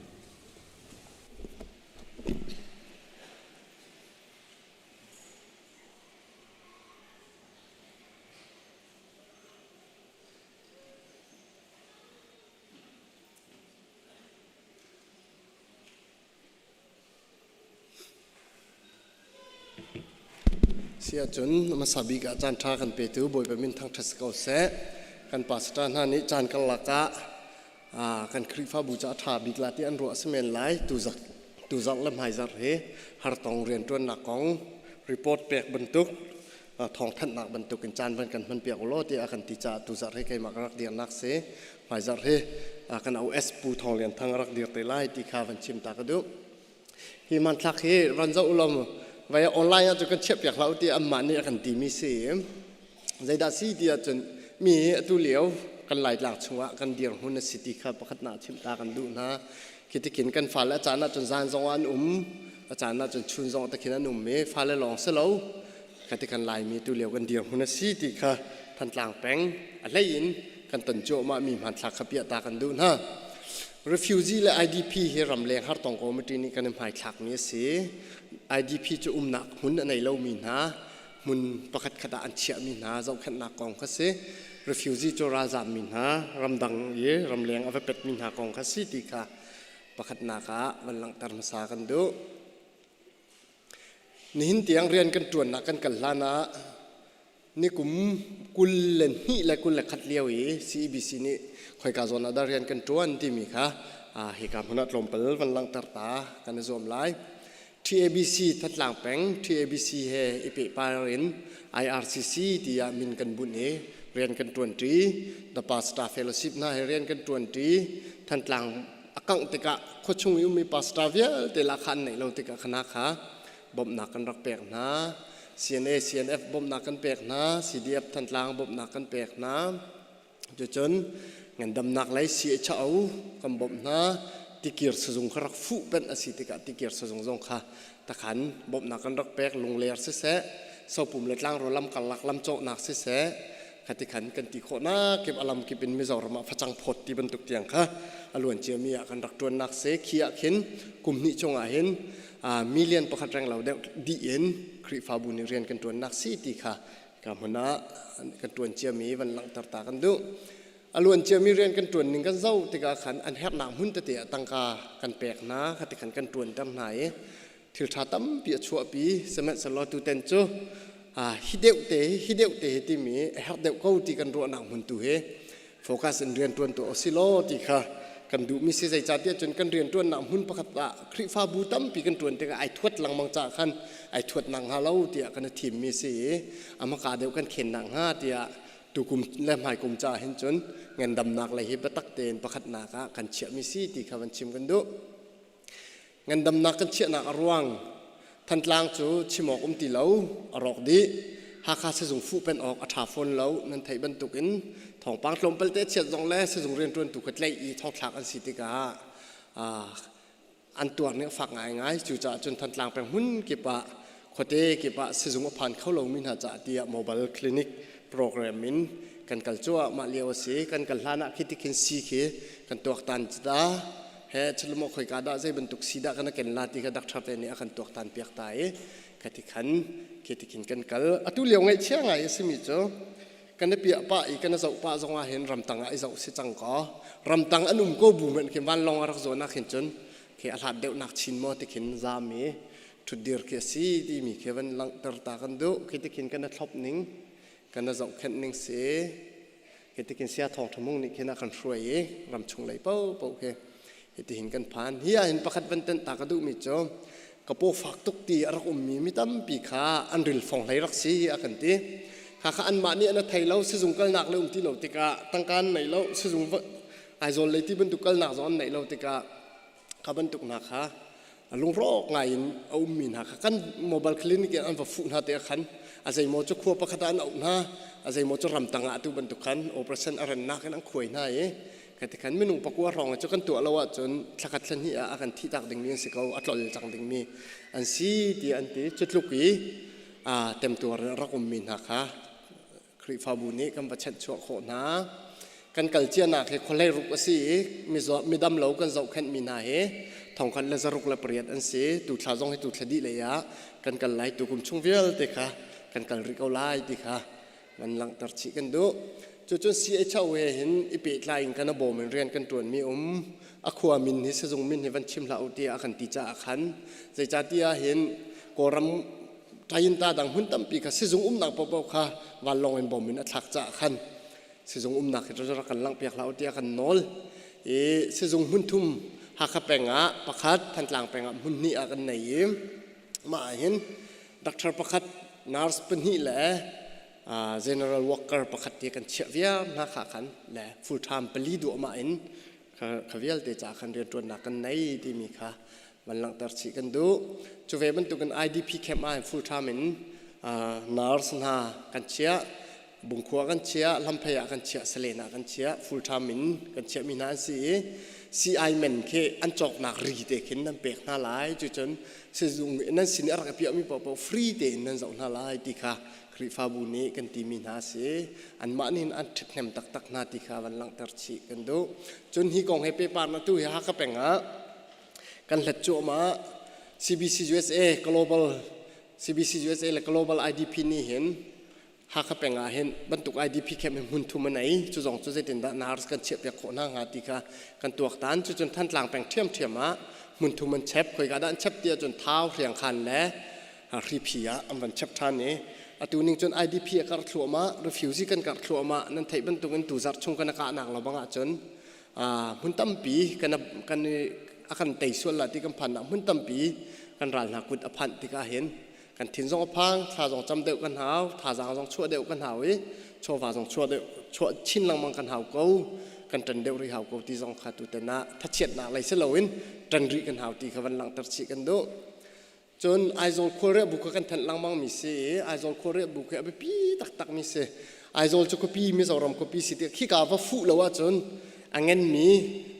Si ahcun hmasa bik ah caan ṭha kan petu Bawipa min thangṭhat si ko seh. Kan pastor hna nih caan karlak ah kan Khrihfabu cu a ṭha bik la ti an ruah si men lai. Tuzarh tuzarh le hmaizarh hi hartong rianṭuannak kong report pek bantuk thawngthanhnak bantuk in caan van kan hman piak ulaw tiah a kan ti caah tuzarh hi keimah ka rak dirnak si. Hmaizarh hi kan OS Pu Thawng Lian Thang a rak dir te lai ti kha van chim ta ka duh. Hi hmanthlak hi van zoh ulaw vai online ah cu kan chiah piak hlah u ti anmah nih a kan timi si. Zeidah si ti ahcun mi atu lio kan Laitlang chungah kan dirhmun a si ti kha pakhat nak chimh ta kan duh hna. Khi tikin kan fale a caan ahcun zan zong ah an um, a caan ahcun chun zong takhin an um i fale lawng si lo Kati kan Laimi tu lio kan dirhmun a si ti kha Thantlang peng a hlei in kan ton cuahmah mi hmanthlak kha piah ta kan duh hna. Refugee le IDP hi ramleng hartong committee nih kan i hmaithlak mi a si. IDP cu umnak hmun a nei lomi hna hmun pakhat khat ah an chiahmi hna zohkhenhnak kong kha si. Refugee cu ralzaam mi hna ramdang i ramleng a va petmi hna kong kha si ti kha pakhatnak ah van langhter hmasa kan duh. Nihin tiang rian kan ṭuannak kan kal hlan ah nikum 22 le 21 lio i CEBC nih khoika zawn ah dah rian kan ṭuan timi kha hika hmun ah tlawmpal van langhter ta kan i zuam lai. TABC Thantlang peng TABC he i pehpar in IRCC tiah min kan bunh i rian kan ṭuanṭi. The Pastor Fellowship hna he rian kan ṭuanṭi. Thantlang a kangh tikah khuachung i ummi pastor vialte lahkhah an neih lo tikah khana kha bawmhnak kan rak pek hna. CNA, CNF bawmhnak kan pek hna. CDF Thantlang bawmhnak kan pek hna. Cucun ngandamnak lei CHO kan bawmh hna. Tikir sazung kha rak fuh penh a si tikah tikir sazung zong kha takhan bawmhnak kan rak pek lungler siseh sopum le tlangraw lam karlak lam cawhnak siseh khati khan kan ti khawhnak kip alam kip in Mizoram ah facang phawt ti bantuk tiang kha a luan ciami ah kan rak ṭuannak si khi ah khin kum hnih chung ah hin million pakhat reng lo deuh dih in Khrihfabu nih rian kan ṭuannak si ti kha ka hmun ah kan ṭuan ciami van langhter ta kan duh. A luan ciami rian kan ṭuan ning kan zoh tikah khan an herhnak hmun tete ah tangka kan pek hna khati khan kan ṭuanter hna i thil ṭha tampi a chuahpi sihmanhsehlaw tuten cu hi deuh te hi deuh te hi timi a herh deuh ko ti kan ruahnak hmun tu hi focus in rian ṭuan tu si law ti kha kan duhmi si zeicahtiah cun kan rian ṭuannak hmun pakhat ah Khrihfabu tampi kan ṭuan tikah ai thuat lengmang caah khan ai thuat nak hnga lo tiah kan i thimmi si i a hmaka deuh kan khen nak hnga tiah tukum le hmaikum caah hin cun ngandamnak lei hi biatak tein pakhatnak ah kan chiahmi si ti kha van chim kan duh. Ngandamnak kan chiahnak a ruang Thantlang cu chim awk um ti lo, a rawk dih. Hakha sizung fuh pen awk a ṭha fawn lo. Nan theih bantukin thawngpang tlawmpal te chiat zong le sizung rianṭuantu kha tlaih i thongthlak an si tikah an tuar ning a fak ngaingai. Cucaah cun Thantlang peng hmun kip ah khuate kip ah sizung a phan kho lomi hna caah tiah mobile clinic program in kan kal cuahmah lio a si. Kan kal hlan ah khi ti khin si khi kan tuaktan ta. He chulumaw khoika dah zei bantuk si dah kan ken la ti kha doctor te nih a kan tuaktan piak ta i khati khan khi ti khin kan kal. Atu lio ngaihchia ngai a simi cu kan i piah pah i kan i zoh pah zong ah hin ramtang ah i zoh si cang kaw ramtang an um ko bu men khi vanlawng a rak zawn ah khin cun khi a hlat deuhnak chin maw ti khin zam i ṭhutdir khi a si timi khi van langhter ta kan duh khi ti khin kan i thlop ning kan i zohkhenh ning si khi ti khin sia thawng ṭhamung nih khin a kan hruai i ramchung lei paohpaoh khi hitihin kan phan hi ah hin pakhat van tenh ta ka duhmi cu ka paw fak tuk ti a rak ummi mi tampi kha an ril fong hlei rak si a kan ti kha kha anmah nih an thei lo sizung kalnak le um ti lo tikah tangka an nei lo sizung Aizawl lei ti bantuk kalnak zong an neih lo tikah kha bantuk hna kha lungrawk ngai in a ummi hna kha kan mobile clinic in an va fuh hna te khan a zeimaw cu khua pakhat ah an auh hna a zeimaw cu ramtang ah tu bantuk khan operation a rannak in an khuai hna i Kati khan minung pakua hrawng cu kan tuah lo ahcun thlakhat thlahnih ah a kan thihtak dingmi an si ko, a tlol cang dingmi an si ti an ti. Cu tluk i temtuar in a rak ummi hna kha Khrihfabu nih kan va chanhchuah khawh hna. Kan kal cianak hi khuahlei ruk a si i midam lo kan zohkhenhmi hna hi thongkhat le 608 an si. Tu thla zong hi tu thla dih lei ah kan kal lai tu kum chung vialte kha kan kal rih ko lai ti kha van langhter chih kan duh. Cucun CHO he hin i pehtlai in kan a bawm in rian kan ṭuanmi um. A khua min hi sizung min hi van chim hlah u tiah a kan ti caah khan zeicahtiah hin Kawlram Tayinta dang hmun tampi kha sizung umnak paohpaoh kha vanlawng in bom in a thlak caah khan sizung umnak hi rak kan langhpiak hlah u tiah kan nawl. I sizung hmun thum Hakha peng ah pakhat, Thantlang peng ah hmun hnih ah kan nei i mah ah hin doctor pakhat, nurse pahnih le general worker pakhat te kan chiah viar hna kha khan le full time pali duahmah in kha vialte ca khan rianṭuannak kan nei timi kha van langhter chih kan duh. Cu ve bantukin IDP camp ah full time in nurse hna kan chiah Bungkhua kan chiah, Lamphei ah kan chiah, Salen ah kan chiah, full time in kan chiahmi hna an si i CI men khi an cawknak ri te khin nan pek hna lai. Cucun sizung nan sin i a rak i piahmi paohpaoh free tein nan zoh hna lai ti kha Khrihfabu nih kan timi hna a si. Anmah nih an ṭhathnem taktak hna ti kha van langhter chih kan duh. Cun hi kong he pehpar na tu hi Hakha peng ah kan hlat cuahmah. CBC USA Global CBC USA le Global IDP nih hin Hakha peng ah hin bantuk IDP camp hi hmun thum an ei. Cu zong cu zeitindah nurse kan chiahpiak khawh hna hnga ti kha kan tuaktan. Cucun Thantlang peng ṭhiamṭhiam ah hmun thum an chep. Khoika dah an chep ti ahcun Thau, Hriangkhan le Hriphi ah an van chap ṭhan i atu ning cun IDP a karh thluahmah, refugee kan karh thluahmah. Nan theih bantukin tu zarh chung kan kahnak lo bang ahcun hmun tampi kan kan a kan tei sual la ti kan phannak hmun tampi kan ral hna kut a phanh tikah hin kan thin zong a phang, thla zong cam deuh kan hau, thazaang zong chuah deuh kan hau i chawva zong chuah deuh chuah chin lengmang kan hau ko, kan ṭan deuh rih hau ko ti zong kha tutan ah thachiatnak lei si loin ṭan rih kan hau ti kha van langhter chih kan duh. Cun Aizawl khualriah bu kha kan thanh lengmang mi si i Aizawl khualriah bu khi a biapi taktak mi si. Aizawl cu khuapi Mizoram khuapi si tik khika va fuh lo ahcun a ngenmi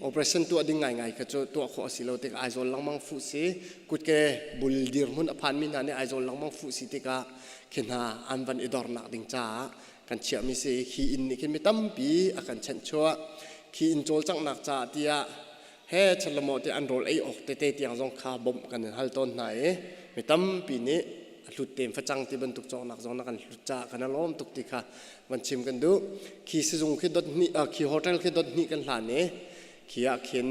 operation tuah ding ngaingai kha cu tuah khawh a si lo tikah Aizawl lengmang fuh si kutke bul dirhmun a phanmi hna nih Aizawl lengmang fuh si tikah khi hna an van i dornak ding caah kan chiahmi si. Khi inn nih khin mi tampi a kan chanhchuah. Khi inn cawlcanghnak caah tiah he chatlomaw ti an rawl ei awk tete tiang zong kha bawmh kan in hal tawn hna i mi tampi nih a hlut tein facang ti bantuk cawknak zong na kan hlut caah kan alawm tuk ti kha van chim kan duh. Khi sizung khi dot hnih khi hotel khi dot hnih kan hlan i khi ah khin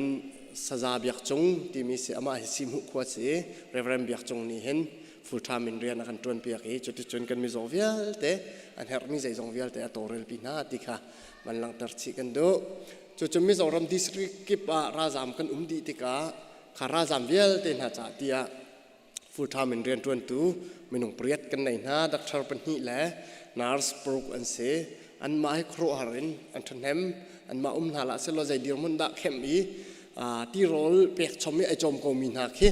saza biak cung timi si amah hi sihmuh khua si Reverend Biak Cung nih hin full time in rian a kan tuan piak i cuticun kan mizaw vialte an herhmi zeizong vialte a tawlrel pi hna ti kha van langhter chih kan duh. Cucu Mizoram district kip ah ralzaam kan um dih tikah kha ralzaam vialte hna caah tiah full time in rianṭuantu minung pariat kan nei hna. Doctor pahnih le nurse paruk an si. Anmah hi khuaruahhar in an ṭhahnem. Anmah um hna hlah sehlaw zei dirhmun dah khenh i tirawl pek chom i ai cawm komi hna khi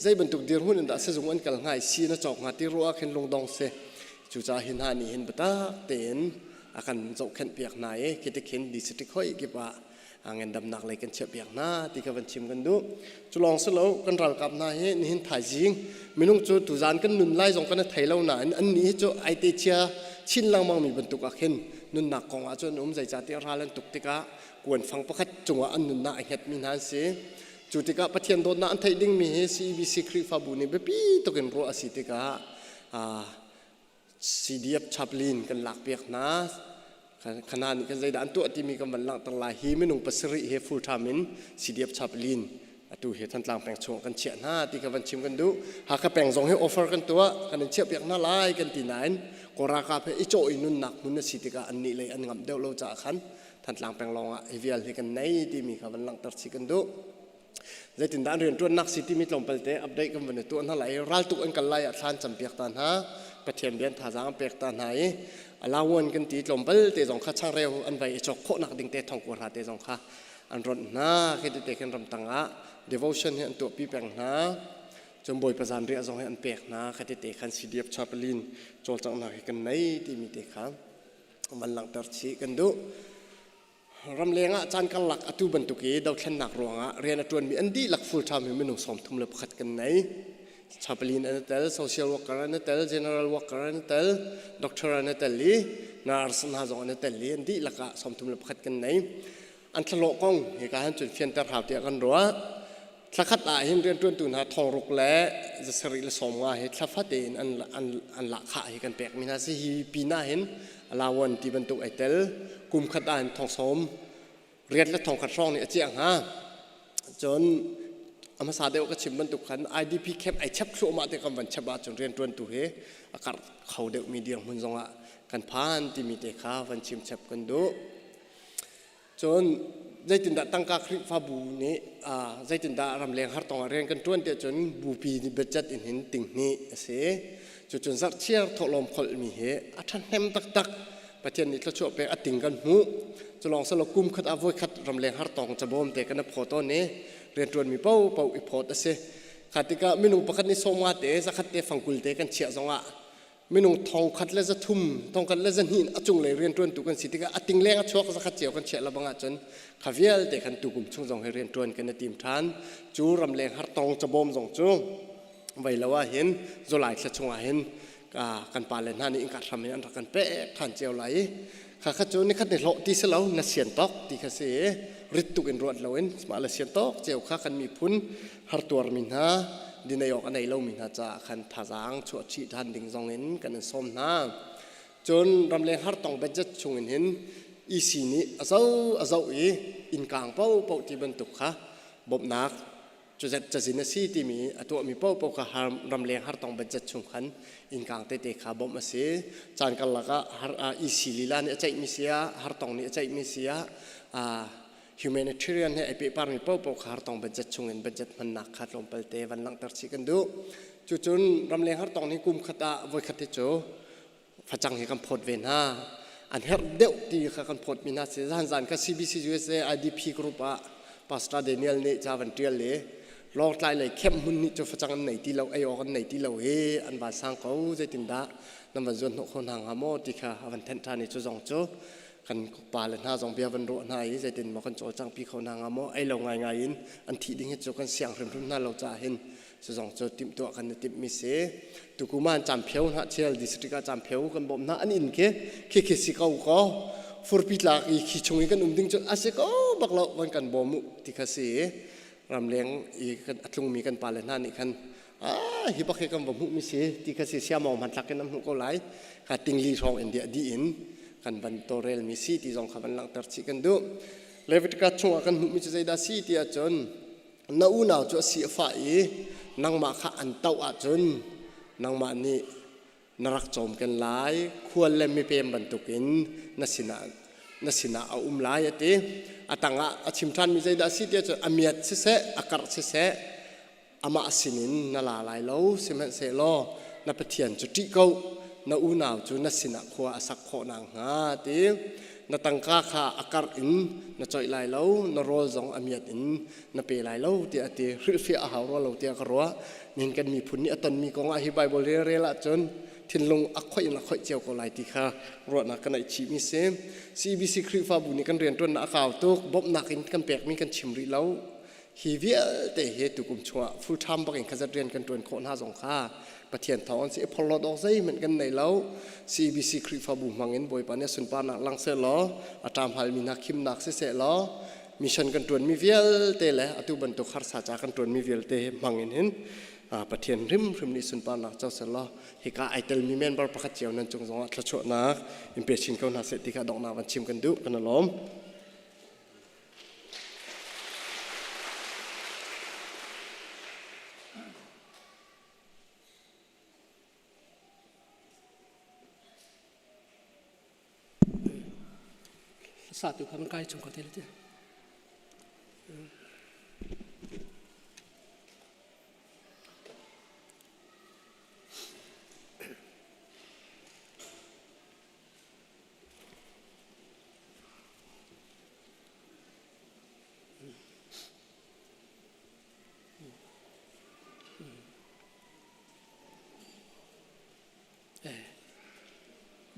zei bantuk dirhmun in dah sizung an kal hnga i sii na cawk hnga ti ruah ah khin lungdong si. Cucaah hi hna nih hin biatak tein a kan zohkhenh piak hna i khi khin district hoi kip ah ngandamnak lei kan chiah piak hna ti kha van chim kan duh. Cu lawng si lo kan ralkap hna hi nihin thaizing minung cu tuzan kan nun lai zong kan thei lo nain an nih hi cu ai te chia chin lengmang mi bantuk ah khin nunnak kong ah cun um zeicahtiah ral an tuk tikah kuanfang pakhat cungah an nunnak a hnget mi hna an si. Cu tikah Pathian dawtnak an theih dingmi hi CEBC Khrihfabu nih biapi tuk in ruah a si tikah CDF chaplain kan lakpiak hna. Khana nih kan zeidah an tuah timi kan van langhter lai. Hi minung pasarih he full time in CDF chaplain atu hi Thantlang peng chung kan chiah hna ti kha van chim kan duh. Hakha peng zong hi offer kan tuah, kan in chiahpiak hna lai kan ti nain Kawl ralkap he i cawh i nunnak hmun a si tikah annih lei an ngamh deuh lo caah khan Thantlang peng lawng ah hi vial hi kan nei timi kha van langhter chih kan duh. Zeitindah an rianṭuannak si timi tlawmpal te update kan van i tuah hna lai i raltuk an kal lai ah thlan campiak ta hna, Pathian bia an thazaang an pek ta hna i alawan kan ti tlawmpal te zong kha changreu an vai i cawk khawhnak ding te thongkua hra te zong kha an ronh hna. Khi tete khin ramtang ah devotion hi an tuahpi peng hna. Cun Bawipa zanriah zong hi an pek hna. Kha tete khan CDF chaplain cawlcanghnak hi kan nei timi te kha van langhter chih kan duh. Ramleng ah caan karlak atu bantuk i dothlennak ruangah rian a ṭuanmi an dihlak full time hi minung 31 kan nei. Chaplain an i tel, social worker an i tel, general worker an i tel, doctor an i tel i nurse hna zong an i tel i an dihlak ah 31 kan nei. An thlahlawh kong hika han cun fianter hau tiah kan ruah. Thlakhat ah hin rianṭuantu hna thongruk le zasarih le 50 hi thla fate in an, an, an lahkhah hi kan pekmi hna si. Hi pin ah hin alawan ti bantuk ai tel. Kum khat ah hin thong sawm riat le thong khat hrawng nih a ciah hnga. Cun a hmasa deuh ka chim bantuk khan IDP camp ai chap thluahmah te kan van chap ahcun rianṭuantu hi a karh kho deuhmi dirhmun zongah kan phan timi te kha van chim chap kan duh. Cun zeitindah tangka Khrihfabu nih zeitindah ramleng hartong ah rian kan ṭuan tiah cun bupi nih budget in hin tinghnih a si. Cucun zarhchiar thawhlawm kholhmi hi a ṭhahnem taktak. Pathian nih thluachuah pek a ting kan hmuh. Culawng silo kum khat ah voikhat ramleng hartong cabawm te kan i phaw tawn i rianṭuanmi paohpaoh i phawt a si. Kha tikah minung pakhat nih sawmnga te, zakhat te, fangkul te kan chiah zongah minung thongkhat le zathum thongkhat le zahnih a cunglei rianṭuantu kan si tikah a tingleng a chuak zakhat cio kan chiah lebang ahcun kha vialte khan tukum chung zong hi rianṭuan kan i tim ṭhan. Cu ramleng hartong cabawm zong cu vei lo ah hin July thla chungah hin kan pale hna nih innka hram in an rak kan pek ṭhan cio lai i kha kha cu nikhat ni hlawh ti si lo na sian tawk ti kha si i rit tuk in ruat loin mah le sian tawk cio kha kan miphun hartuarmi hna dinei awk a nei lomi hna caah khan thazaang chuah chih ṭhan ding zong in kan in sawm hna. Cun ramleng hartong budget chung in hin EC nih a zo a zoh i innkang paohpaoh ti bantuk kha bawmhnak. Cuzat cazin a si timi a tuahmi paohpaoh kha har, ramleng hartong budget chung khan innkang tete kha bawmh a si. Caan karlak ah har, EC lila nih a ceihmi si ah, hartong nih a ceihmi si ah, humanitarian he ai pehparmi paohpaoh kha hartong budget chungin budget hmannak kha tlawmpal te van langhter chih kan duh. Cucun ramleng hartong nih kum khat ah voikhat hi cu facang hi kan phawt ve hna. An herh deuh ti kha kan phawtmi hna si. Zan zan kha CBC USA IDP group ah Pastor Daniel nih ca van ṭial i Lawngtlai lei khem hmun nih cu facang an nei ti lo, ei awk an nei ti lo hi an van sang ko zeitindah nan van zuan hnawh kho hna hnga maw ti kha a van thenh ṭhan i cu zong cu kan pa le hna zong bia van ruah hna i zeitin maw kan cawlcang pi kho hna hnga maw ei lo ngaingai in an thih ding hi cu kan siang hrimhrim hna lo caah hin cu zong cu timhtuah kan i timhmi si tukum ah camphio hna chial district ah camphio kan bawm hna an inn khi khi khi si ko ko furpi tlak i khi chung i kan um ding cu a si ko bak lo van kan bawm u ti kha si ramleng i kan a tlungmi kan pale hna nih khan ah hi bak hi kan va hmuh mi si ti kha si siamawng hmanthlak in an hmuh ko lai kha tingli hrawng in dia di in kan van tawlrel mi si ti zong kha van langhter chih kan duh Leviticus chungah kan hmuh mi cu zeidah si ti ahcun na unau cu a si a fah i nangmah kha an toh ahcun nangmah nih na rak cawmken lai khual le mipem bantukin na sinah na sinah a um lai a ti a tangah a chim ṭhanmi zeidah a si tiah cun a miat siseh a karh siseh amah sinin na la lai lo sihmanhsehlaw na Pathian cu ṭih ko na unau cu na sinah khua a sak khawh nakhnga ti na tangka kha a karh in na coih lai lo na rawl zong a miat in na pe lai lo tiah a ti hrilhfiah a hau rua lo tiah ka ruah nihin kan miphun nih a tonmi kong ah hi Bible hi rel ahcun thinlung a khoih in a khoih cio ko lai ti kha ruahnak ka neih chihmi si CBC Khrihfabu nih kan rianṭuannak a kau tuk bawmhnak in kan pekmi kan chim rih lo hi vialte hi tukum chungah full time bak in khazat rian kan ṭuan khawh hna zong kha Pathian thawng an si i phorhlawt awk zeihmanh kan nei lo CBC Khrihfabu hmang in Bawipa nih a sunparnak lang seh law a ṭam halmi hna khimnak si seh law mission kan ṭuanmi vialte le atu bantuk harsa ca kan ṭuanmi vialte hmang in hin Pathian hrimhrim nih sunparnak co seh law hika ai telmi member pakhat cio nan cung zongah thluachuahnak in pe chin ko hna seh ti kha donghnak van chim kan duh kan i lawm. Satu kha kan kai chung ko te le ti.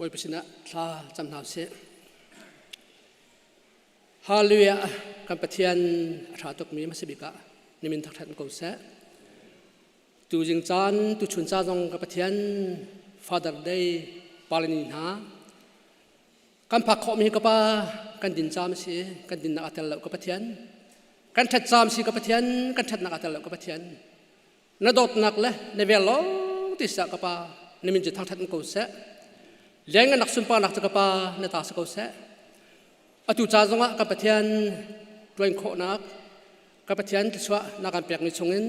Bawipa sinah thla cam hna usih. Hallelujah! Kan Pathian a ṭha tukmi hmasa bik ah nimin thangṭhat ko seh. Tuzing caan, tuchun ca zong ka Pathian Father Day palani hna kan phak khawhmi hi ka pa kan din caam a si kan dinnak a tel lo ka Pathian kan ṭhat caam si ka Pathian kan ṭhatnak a tel lo ka Pathian na dawtnak le na vel lawng ti sah ka pa na min cu thangṭhat ko seh lianngannak sunparnak cu ka pa na ta si ko seh atu ca zongah ka Pathian ṭuan khawhnak ka Pathian thluachuah na kan pekmi chungin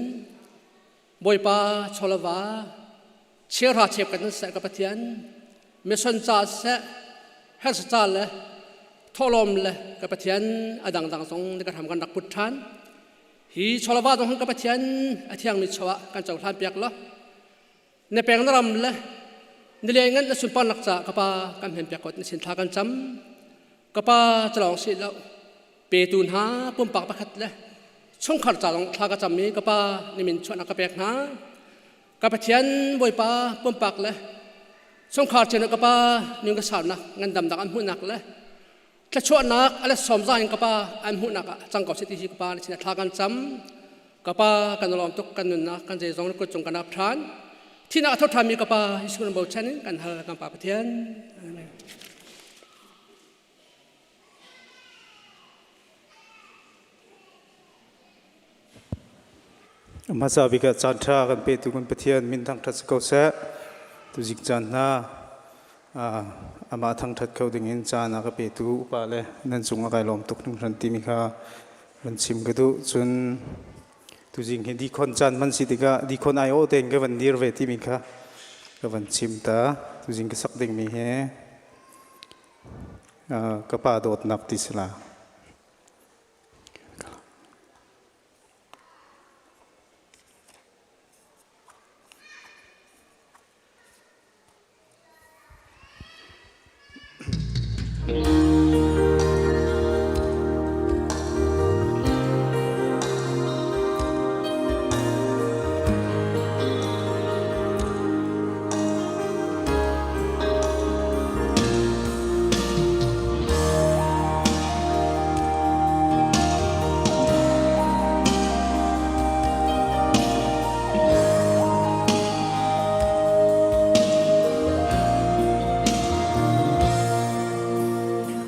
Bawipa chawlava chiahra chep kan seh ka Pathian mission ca seh hersa ca le thawhlawm le ka Pathian a dangdang zong na ka hram kan rak put ṭhan Hi chawlava zong ka Pathian a thiangmi chaw ah kan cohlan piak law na peng na ram le na lianngan na sunparnak ca ka pa kan hmen piak kot na sin thla kan cam ka pa calawng si lo petu hna pumpak pakhat le chungkhar ca zong thla ka cam i ka pa ni min chuahnak ka pek hna ka Pathian Bawipa pumpak le chungkhar chen ka pa ning ka sarnak ngandamnak an hmuhnak le Thluachuahnak a let sawm za in ka pa an hmuhnak ah cang ko seh ti hi ka pa nih sin thla kan cam. Ka pa kan lawm tuk kan nunnak kan zeizong na kut cung kan ap ṭhan. Thihnak a tho ṭhanmi ka pa Jesuh kan bochan in kan hal kan pa Pathian. Amen. Hmasa bik ah caan ṭha kan petu kan Pathian min thangṭhat si ko seh. Tuzik caan hna amah thangṭhat kho dingin caan a ka petu upa le nan cung ah kai lawm tuk hringhran timi kha van chim ka duh. Cun Tuzing hi dikhon caan hman si tikah dikhon aiawh tein ka van dir ve timi kha ka van chim ta. Tuzing ka sak dingmi hi ka pa dawtnak ti si la.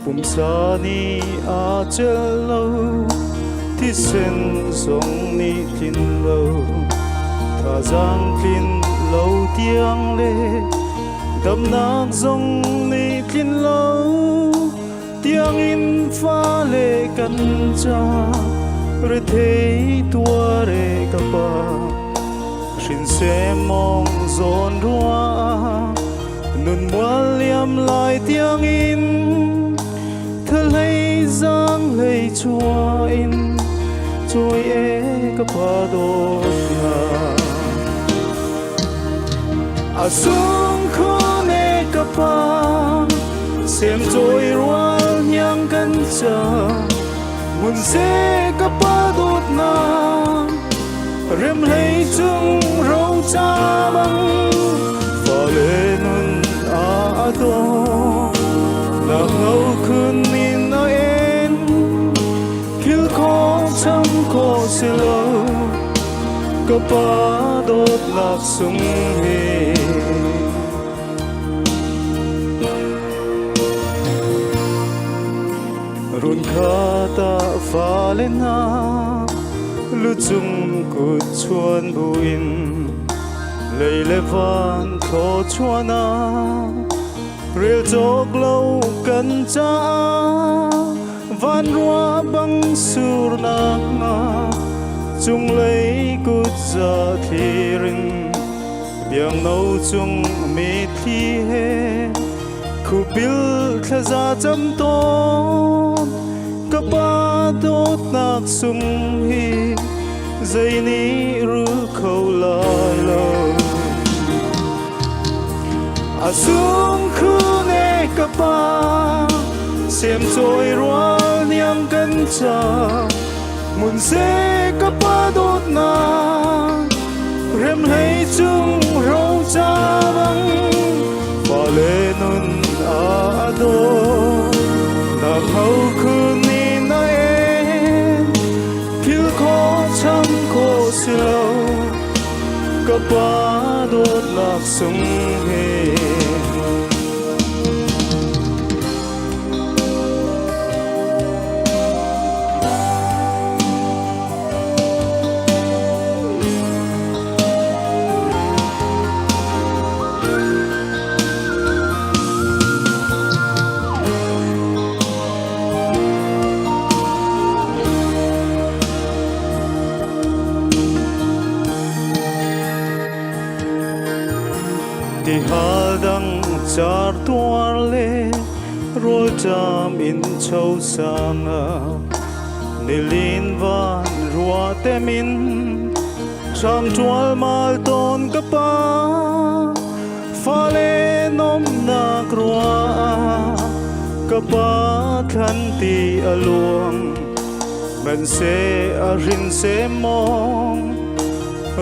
Pumsa nih aa celh lo, thisen zong nih tlin lo, thazaang tlin lo tiang le damnak zong nih tlin lo, tiangin fale kan ca rethei tuare ka pa hrinsem mong zawn rua nun mual liam lai tiangin thalei zang lei chua in choi e ka pa dawt na A sung khun e ka pa sem trôi rual nhang kan cha mun se ka pa dawt na rem hlei cung ro cha bang fale nun a do na ngau khun in a en phil kho cham kho si lo ka pa dawtnak sung he run kha ta fale hna lucung kut chuan buin lei le van thaw chuana rel cawk lo kan caah van rua bang surnak nga cunglei kut za thlir in biangno cung mitthli he khupil thlaza cam tawn ka pa dawtnak sung hi zei nih rul kho lai lo. A sung khun e ka pa sem trôi rual niang kan cha mun se ka pa dawt na rem hlei cung ro cha bang fale nun a do na khau khun ni na en phil kho cham kho si lo ka pa dawtnak sung he. Tihal dang char tuar le rawlṭam in cho sanga nilin van rua temin hram ṭual mal tawn ka pa fale nomnak rua ka pa thlan ti a luang man se a hrin se mong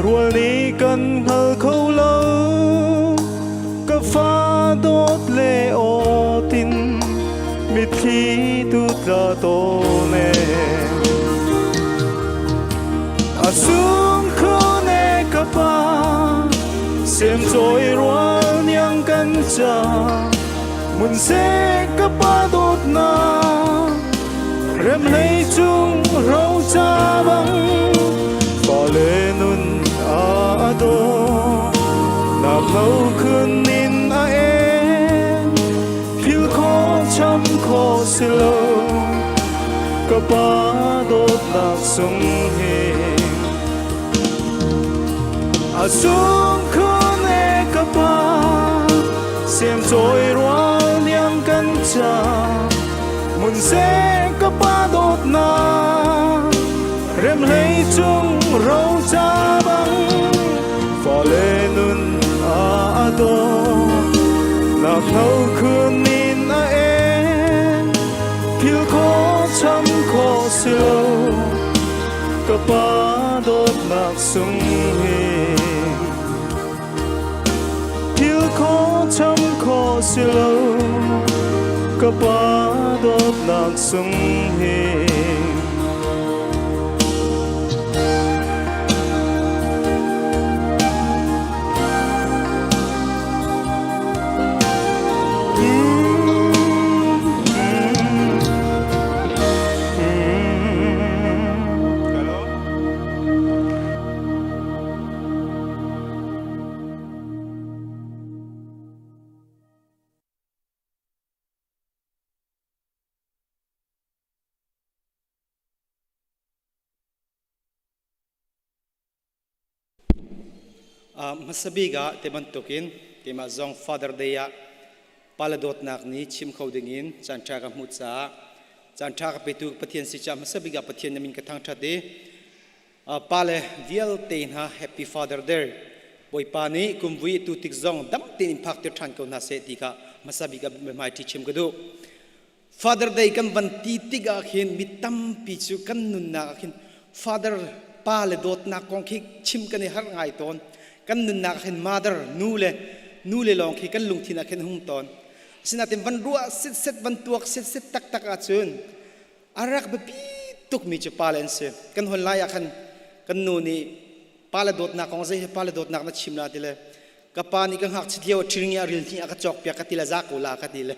rual nih kan hngal kho lo ka fa dawt le awtin mitthli tu tla tawn e a sung khun e ka pa sem trôi rual niang kan cha mun se ka pa dawt na rem hlei cung ro cha bang fale nun a do na kho khun in a en phil kho cham kho si lo ka pa dawtnak sung he. A sung khun e ka pa Sem cawi rual niang kan ca Mun se ka pa dawtnak Rem hlei cung ro ca bang Fale nun a daw Nak no khun min a en Phil kho cham kho si lo Ka pa dawtnak sung hi Thil kho cham kho si lo Ka pa dawtnak sung hi Hmasa bik ah te bantukin keimah zong Father Day ah pale dawtnak ni chim kho dingin caanṭha ka hmuh caah caanṭha ka petu Pathian si caah hmasa bik ah Pathian na min ka thangṭhat i pale vialte hna Happy Father Day Bawipa nih kumvui tu tik zong dam tein in phak tir ṭhan ko hna seh ti kha hmasa bik ah hmaiṭhi chim ka duh. Father Day kan van ti tik ah khin mi tampi cu kan nunnak ah khin Father pa le dawtnak kong khi chim kan i harh ngai tawn. Kan nunnak ah khin mother nu le nu le lawng khi kan lungthin ah khin hung tawn. Asinain van ruah setset van tuak setset taktak ahcun a rak biapi tukmi cu pa le an si. Kan hon lai ah khan kan nu nih pa le dawtnak kong zei he pa le dawtnak na chim la ti le ka pa nih ka ngakchit lio ṭhiring i a ril hnih a ka cawk piak ka ti le za ko la ka ti le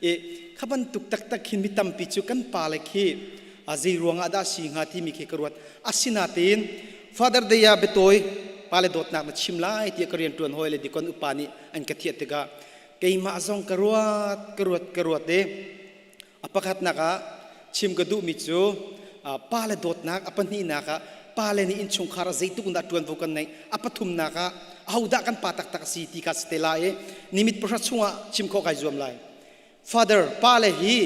i kha bantuk taktak khin mi tampi cu kan pa le khi a zei ruang ah dah si hnga timi khi ka ruat asinain Father Day ah biatawi pa le dawtnak na chim lai tiah ka rian ṭuan hawi le dikon upa nih an ka thiah tikah keimah zong ka ruat ka ruat ka ruat i A pakhatnak ah chim ka duhmi cu pa le dawtnak a pahnihnak ah pale nih innchungkhar ah zeitluk in dah ṭuanvo kan neih a pathumnak ah ahodah kan pa taktak a si ti kha si te lai i nimit pahra chungah chim khawh kai zuam lai. Father pale hi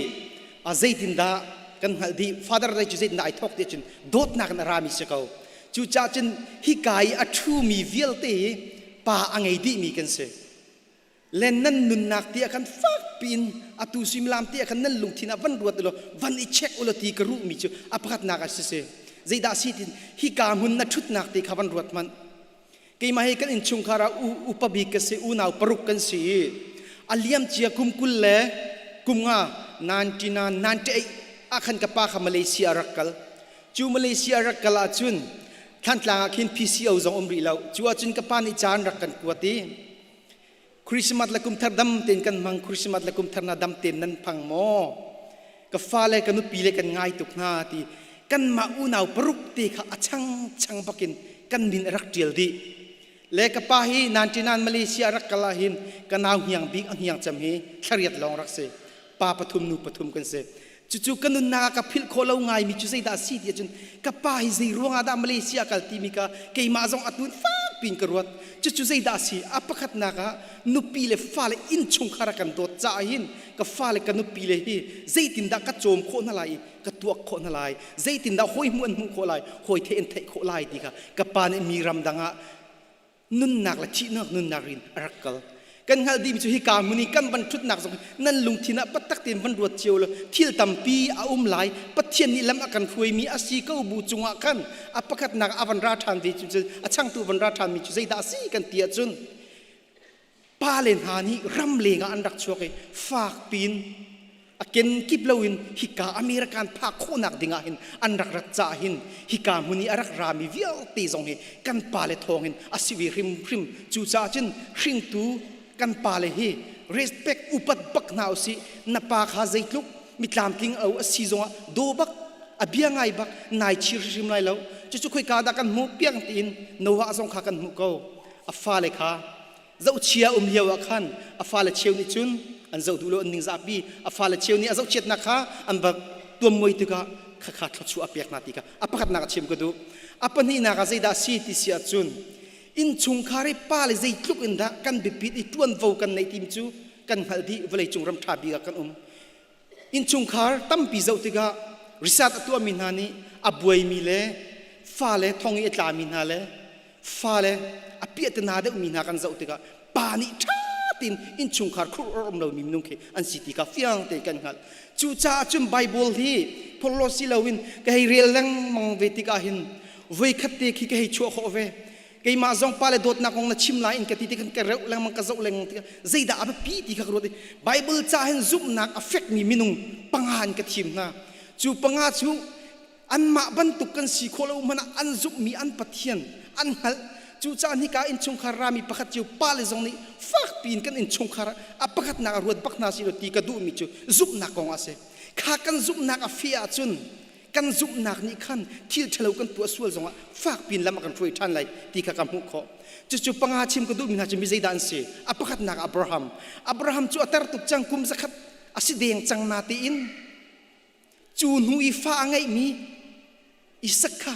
zeitindah kan hngalh dih father lei cu zeitindah ai thawk ti ahcun dawtnak in a rami si ko. Cucaah cun hika i a ṭhumi vialte hi pa a ngei dihmi kan si. Le nan nunnak ti ah khan fak piin atu suimilam ti ah khan nan lungthin ah van ruat ulaw van i check ulaw ti ka ruhmi cu a pakhatnak ah sisi zeidah si tin hika hmun na ṭhutnak ti kha van ruat hmanh. Keimah hi kan innchungkhar ah upa bik ka si, unau paruk kan si i a liam cia kum 20 le kum nga 99 98 ah khan ka pa kha Malaysia a rak kal. Cu Malaysia rak kal ahcun Thlantlang ah khin PCO zong um rih lo. Cu ahcun ka pa nih caan rak kan kuat i Christmas le kum thar dam tein kan hmang Christmas le kum thar na dam tein nan phang maw ka fale ka nupi le kan ngai tuk hna ti kanmah unau paruk te kha a chang chang bakin kan min a rak ṭial dih le ka pa hi 99 Malaysia rak kal ah hin ka nau hniang bik a hniang cem hi thlariat lawng rak si pa pathum nu pathum kan si cucu ka nunnak ah ka philh khawh lo ngaimi cu zeidah a si ti ahcun ka pa hi zei ruangah dah Malaysia kal timi ka keimah zong atun fak piin ka ruat cucu zeidah a si a pakhatnak ah nupi le fale innchungkhar a kan dawt caah hin ka fale ka nupi le hi zeitindah ka cawm khawh hna lai i ka tuak khawh hna lai zeitindah hawi hmuh an hmuh khawh lai hawi theih an theih khawh lai ti kha ka pa nih mi ram dang ah nunnak le thihnak nunnak rin a rak kal kan hngalh dihmi cu hika hmun i kan van ṭhutnak zong nan lungthin ah patak tein van ruat cio law thil tampi a um lai Pathian nih lam a kan hruaimi a si ko bu cungah khan a pakhatnak a van ra ṭhan ve cu a changtu van ra ṭhanmi cu zeidah a si kan ti ahcun pale hna nih ram leng ah an rak chuak i fak piin a kenkip loin hika American phak khawhnak dingah hin an rak rat caah hin hika hmun i a rak rami vialte zong hi kan pale thawng in a si ve hrimhrim. Cucaah cun hringtu kan pale hi respect upat bak hna usih. Na pa kha zeitluk mi tlamtling o a si zongah daw bak a bia ngai bak nai chir hrim lai lo. Cucu khoika dah kan hmuh piang tiin Noah zong kha kan hmuh ko. A fale kha zohchia um lio ah khan a fale cheu nih cun an zoh duh lo an ning zapi a fale cheu nih a zohchiatnak kha an va tuammuai tikah khakha thluachuah a pek hna ti kha a pakhatnak a chim ka duh a pahnihnak ah zeidah si ti si ahcun. Innchungkhar i pa le zeitluk in dah kan biapit i ṭuanvo kan neih tim cu kan hngalh dih vawleicung ram ṭha bik ah kan um. Innchungkhar tampi zoh tikah research a tuahmi hna nih a buaimi le fale thong i a tlami hna le fale a piahtana deuhmi hna kan zoh tikah pa nih ṭha tein innchungkhar khur um lomi minung khi an si ti kha fiang tein kan hngalh. Cucaah cun Bible hi phorhlaw si loin ka hei rel lengmang ve tikah hin voikhat te khi ka hei chuah khawh ve. Keimah zong pa le dawtnak kong na chim lai in ka ti ti khan ka reuh lengmang ka zoh lengmang tikah zeidah a biapi ti kha ka ruat i Bible ca hin zumhnak a fekmi minung panga in ka thim hna. Cu panga cu anmah bantuk kan si khawh lo hmanh ah an zumhmi an Pathian an hngalh. Cucaah hika innchungkhar rami pakhat cio pale zong nih fakpi in kan innchungkhar a pakhatnak a ruat bak hna si lo ti ka duhmi cu zumhnak kong ah a si. Kha kan zumhnak a feh ahcun kan zumhnak nih khan thil ṭhalo kan tuah sual zongah fakpi in lam a kan hruai ṭhan lai ti kha ka hmuh khawh. Cucu panga chim ka duhmi hna cu mi zeidah an si? A pakhatnak Abraham. Abraham cu a tar tuk cang kum zakhat a si deng cang na tiin cu hnu i fa a ngeihmi Isak kha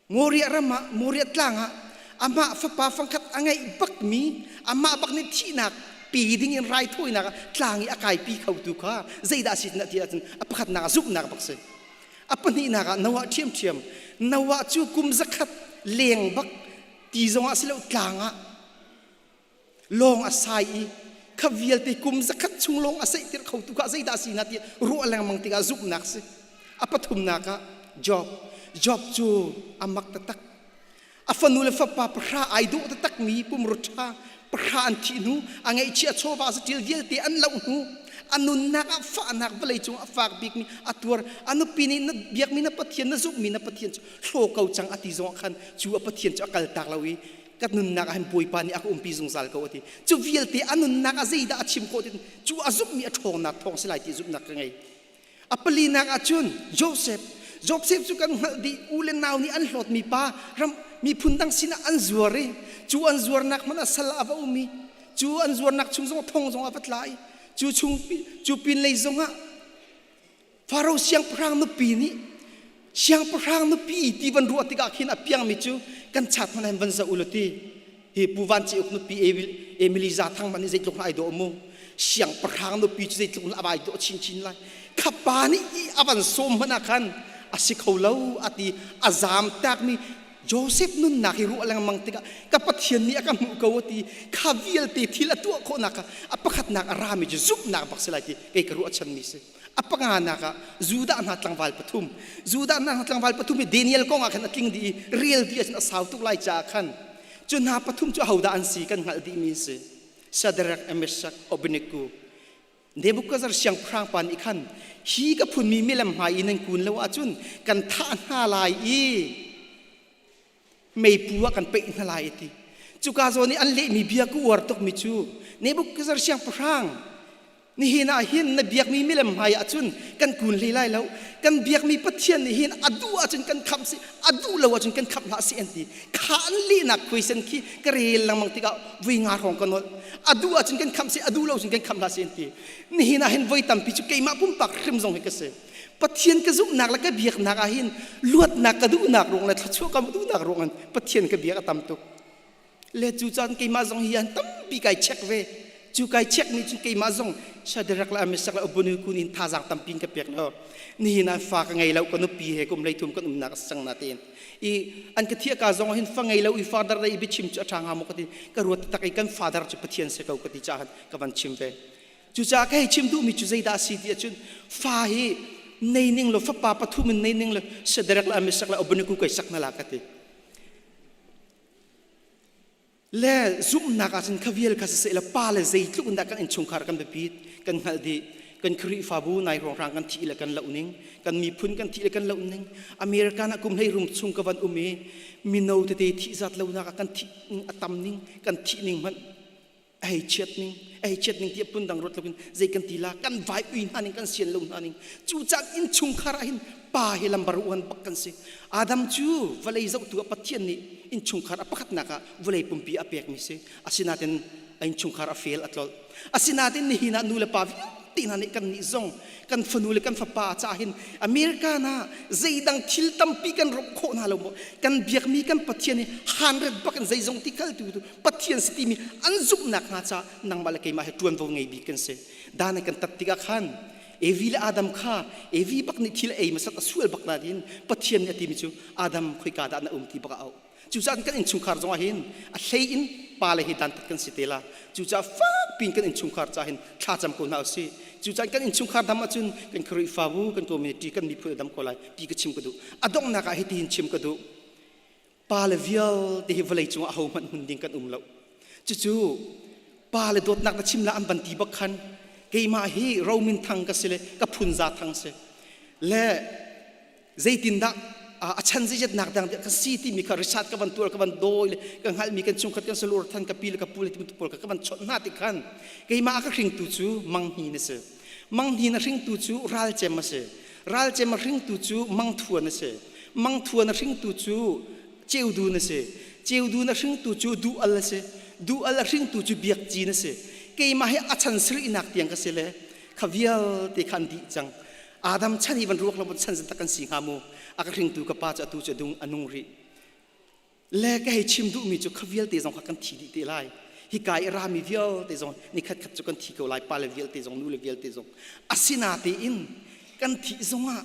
Moriah ram ah Moriah tlang ah amah fapa fangkhat a ngeih bakmi amah bak nih thihnak pe ding in raithawinak ah tlang i a kaipi khotu kha zeidah a si ti ahcun a pakhatnak ah zumhnak bak si. A pahnihnak ah Noah ṭhiamṭhiam. Noah cu kum zakhat leng bak ti zongah si lo tlang ah lawng a sai i kha vialte kum zakhat chung lawng a saihtir khotu kha zeidah a si na ti ruah lengmang tikah zumhnak si. A pathumnak ah Job. Job cu a mak taktak. A fanu le fapa pahra ai dawh taktakmi pumrut ṭha pahra an thih hnu a ngaihchia chawva saṭil vialte an loh hnu a nunnak ah fahnak vawlei cung a fak bikmi a tuar. A nupi nih na biakmi na Pathian na zumhmi na Pathian cu hlaw ko cang a ti zongah khan cu a Pathian cu a kaltak lo i ka nunnak ah hin Bawipa nih a ka umpi zungzal ko a ti. Cu vialte a nunnak ah zeidah a chim khawh ti cu a zumhmi a ṭhawngnak thawng si lai ti zumhnak ka ngei. A palinak ah cun Joseph. Joseph cu kan hngalh dih u le nau nih an hlawtmi pa ram miphun dang sinah an zuar i cu an zuarnak hmanh ah sal ah a va um i cu an zuarnak chung zong thong zong a va tla i cu chung cu pin lei zongah Faro siangpahrang nupi nih siangpahrang nupi ti van ruah tikah khin a piangmi cu kan chat hmanh hin van zoh u law ti hi Pu Van Ci Uk nupi Emily Za Thang hmanh nih zeitluk ai dawh mu siangpahrang nupi cu zeitluk in a vai dawh chinchin lai kha pa nih i a van sawm hmanh ah khan a si kho lo a ti a zaam takmi Joseph nunnak hi ruah lengmang tikah ka Pathian nih a ka hmuh ko a ti kha vialte thil a tuah khawhnak kha a pakhatnak a rami cu zumhnak bak si lai ti kei ka ruahchanmi si. A panganak ah Judah hna tlangval pathum. Judah hna tlangval pathum hi Daniel kong ah khan a tling dih i rel dih ahcun a sau tuk lai caah khan cu hna pathum cu ahodah an si kan hngalh dihmi an si. Shadrach, Meshach, Abednego. Nebuchadnezzar siangpahrang pa nih khan hi ka phunmi milem hmai i nan kun lo ahcun kan thah hna lai i meipu ah kan peih hna lai a ti. Cuka zawn i an lehmi bia ka uar tukmi cu Nebuchadnezzar siangpahrang nihin ah hin na biakmi milem hmai ah cun kan kun hlei lai lo kan biakmi Pathian nih hin a duh ahcun kan khamh si a duh lo ahcun kan khamh hlah si an ti kha an lehnak question khi ka rel lengmang tikah vui nga hrawng ka nolh a duh ahcun kan khamh si a duh lo ahcun kan khamh hlah si an ti nihin ah hin voi tampi cu keimah pumpak hrim zong hi ka si Pathian ka zumhnak le ka biaknak ah hin luatnak ka duhnak ruang le thluachuah ka duhnak ruang in Pathian ka biak a tam tuk. Le cu caan keimah zong hi an tampi kai check ve. Cu kai check ni cun keimah zong Shadrach le Meshach le Abednego in thazaang tampi in ka pek lo. Nihin ah fa ka ngei lo ka nupi he kum leithum kan umnak a si cang na tein. I an ka thiah ka zong hin fa ngei lo i father le i biachim cu a ṭha hnga maw ka ti ka ruat tak i kan father cu Pathian si ko ka ti caah ka van chim ve. Cucaah ka hei chim duhmi cu zeidah a si ti ahcun fa hi nei ning law fapa pathum in nei ning law Shadrach le Meshach le Abednego kai sak hna la ka ti. Le zumhnak ahcun kha vial kha siseh le pa le zeitluk in dah kan innchungkhar kan biapit kan hngalh dih kan Khrihfabu nai ruangrang kan thih le kan loh ning kan miphun kan thih le kan loh ning American ah kum hlei rum chung ka van um i mino tete thih zat lonak ah kan thih ning a tam ning kan thih ning hmanh a hei chiat ning a hei chiat ning tiah phundang ruat loin zei kan ti la kan vai ui hna ning kan sian lo hna ning cu caan innchungkhar ah hin pa hi lambar uan bak kan si Adam cu vawlei zohtu ah Pathian nih innchungkhar a pakhatnak ah vawlei pumpi a pekmi si asinain a innchungkhar a fail a tlolh asinain nihin ah nu le pa vialte. te hna nih kan nih zong kan fanu le kan fapa caah hin America na zeidang thil tampi kan romh khawh hna lo maw? Kan biakmi kan Pathian hi 100 bak in zeizong ti khaltu tu Pathian si timi an zumhnak hnga caah nangmah le keimah hi ṭuanvo ngei bik kan si. Dan kan tat tikah khan Evi le Adam kha Evi bak nih thil ei masat a sual bak na din Pathian nih a timi cu Adam khoika dah na um ti bak a auh. Cucaah kan innchungkhar zongah hin a hlei in pa le hi dantat kan si te la. Cucaah fak piin kan innchungkhar ca hin thlacam ko hna usih. Cucaah kan innchungkhar dam ahcun kan Khrihfabu, kan community, kan miphun a dam ko lai ti ka chim ka duh. A donghnak ah hitihin chim ka duh. Pa le vialte hi vawlei cungah ahohmanh hmun ding kan um lo. Cucu pa le dawtnak na chim la an ban ti bak khan keimah hi Romin thang ka si le ka phunza thang si le zeitindah a chan zeizatnak dang ka si timi kha research ka van tuar ka van dawi le ka hngalhmi kan chungkhat kan salur than ka pi le ka pu le ti pawl ka van chawnh hna ti khan keimah a ka hringtu cu manghi na si manghi na hringtu cu ralcem a si ralcem a hringtu cu mangthuan a si mangthuan a hringtu cu ceudun a si ceudun a hringtu cu duh al a si duh al a hringtu cu biakcin a si keimah hi a chan sirinak tiang ka si le kha vialte kha an dih cang Adam chan hi van ruak lo chan zan tak kan si hnga mu a ka hringtu ka pa cu atu cu dung a nung rih le ka hei chim duhmi cu kha vialte zong kha kan thi dih te lai hi kai i rami vialte zong ni khat khat cu kan thi ko lai pa le vialte zong nu le vialte zong asina tein kan thih zongah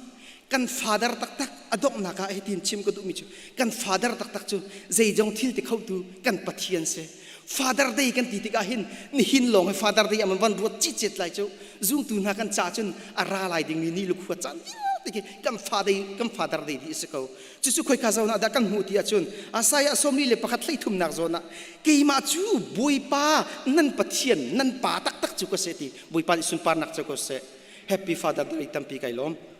kan father taktak a donghnak ah hitin chim ka duhmi cu kan father taktak cu zeizong thil ti khotu kan Pathian si Father Day kan ti tikah hin nihin lawng hi Father Day ah man van ruat cicet lai cu zumtu hna kan ca cun a ra lai dingmi ni lukhua caan vialte khi kan father kan Father Day di a si ko. Cucu khoika zawn ah dah kan hmuh ti ahcun Isaiah 41 hleithumnak zawn ah keimah cu Bawipa nan Pathian nan pa taktak cu ka si ti Bawipa nih sunparnak cu ko seh. Happy Father Day tampi kai lawm.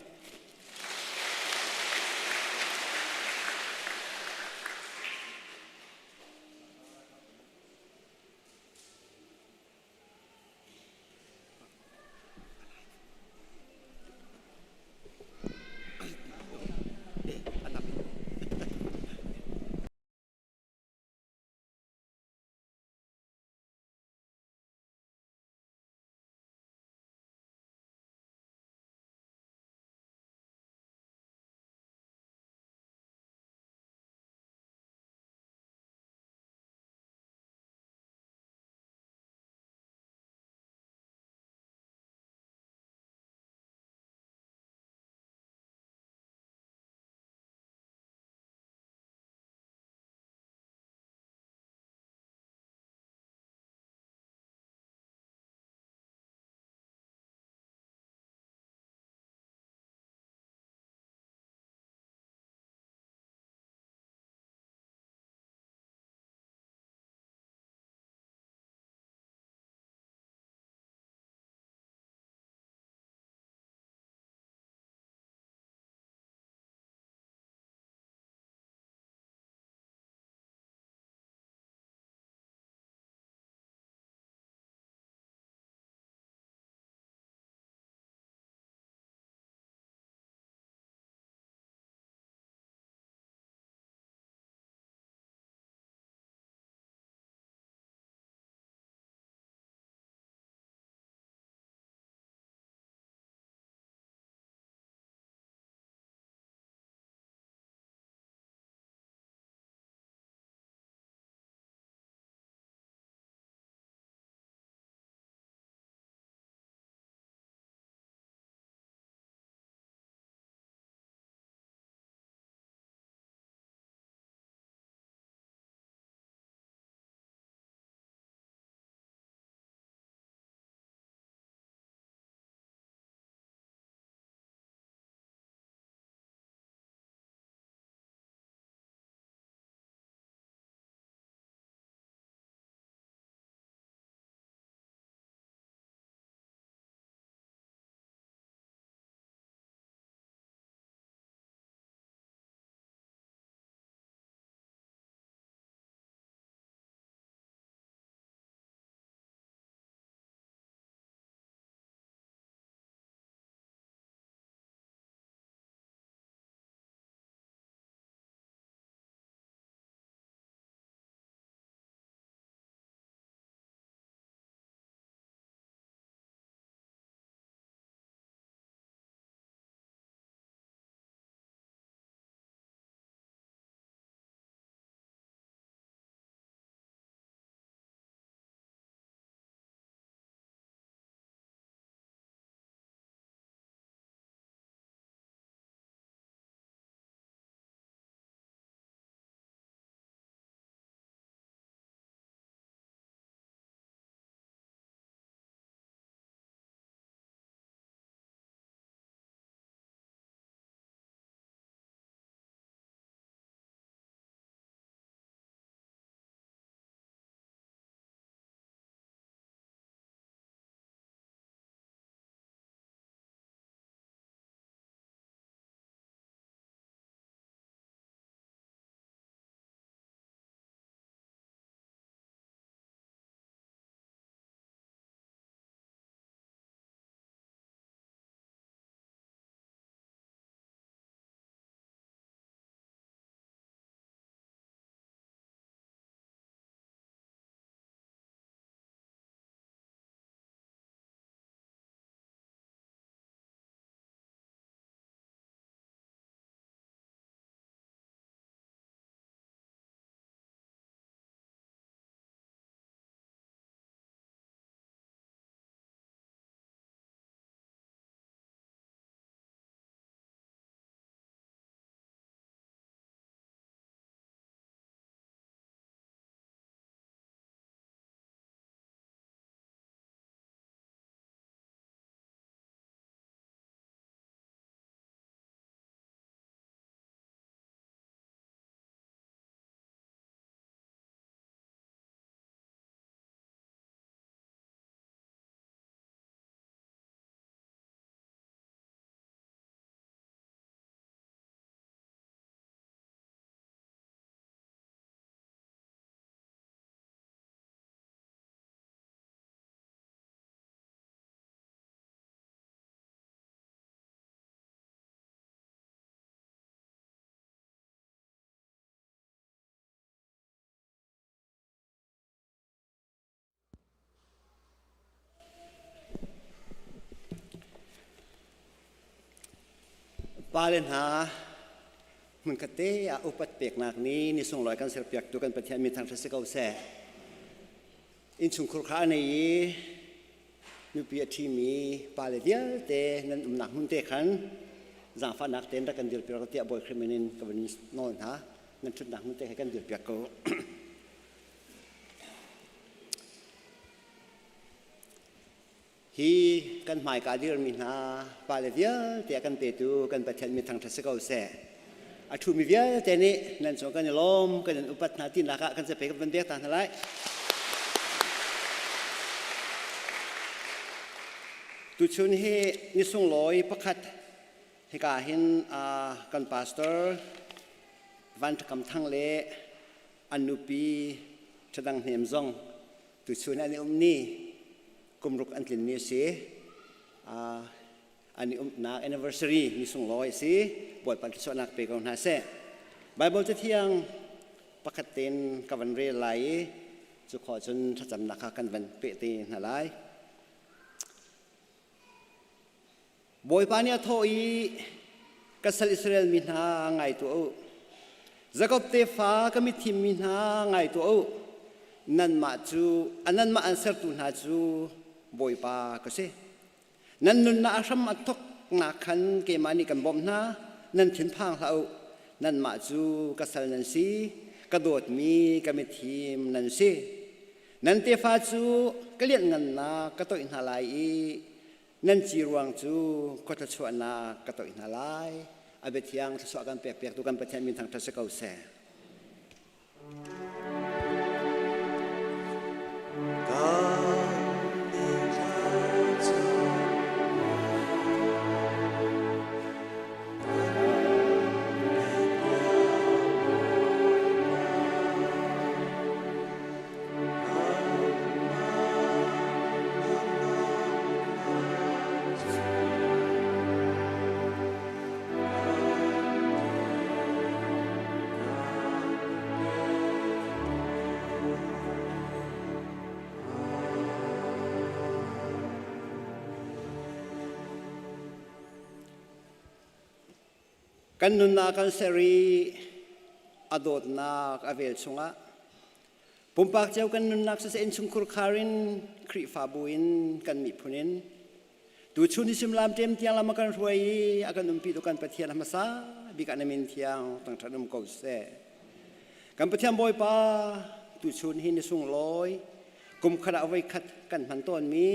Pale hna hmunkhat te ah upat peknak ni ni sunglawi kan serpiaktu kan Pathian min thangṭhat si ko seh. Innchungkhur kha a nei i nupi a ṭhimi pale vialte nan umnak hmun te khan zaangfahnak tein rak kan dirpiak tiah Bawi Khrih min in ka vun nawl hna. Nan ṭhutnak hmun te kha kan dirpiak ko. Hi kan hmaika dirmi hna pale vialte a kan petu kan Pathian min thangṭhat si ko seh. A ṭhumi vialte nih nan cung kan i lawm, kan in upat hna tinak ah kan cape kan van pek ta hna lai. Tuchun hi ni sunglawi pakhat hika hin kan pastor Van Ṭhakam Thang le an nupi Ṭhadang Hnem zong tuchun an i um ni kumruk an tlin ni a si. An i umnak anniversary ni sunglawi a si. Bawipa thluachuahnak pe ko hna seh. Bible cathiang pakhat tein ka van rel lai i cu khawh cun thlacamnak kha kan van peh te hna lai. Bawipa nih a thawh i ka sal Israel mi hna ngai tuah u. Jakob tefa ka mithim mi hna ngai tuah u. Nanmah cu nanmah an sertu hna cu Bawipa ka si. Nan nunnak a hram a thawknak khan keimah nih kan bawmh hna. Nan thinphang hlah u. Nanmah cu ka sal nan si. Ka dawtmi ka mithim nan si. Nan tefa cu ka lianhngannak ka toih hna lai i nan ci ruang cu khua thluachuahnak ka toih hna lai. A biathiang thluachuah kan pek piaktu kan Pathian min thangṭhat si ko seh. Kan nunnak kan ser i a dawtnak a vel chungah pumpak cio kan nunnak siseh innchungkhur khar in Khrihfabu in kan miphun in tuchun hi simlam ṭem tiang lam a kan hruai i a kan umpi tu kan Pathian hmasa bik ah na min thiang tangṭhat um ko seh. Kan Pathian Bawipa tuchun hi ni sunglawi kum khat ah voi khat kan hman tawnmi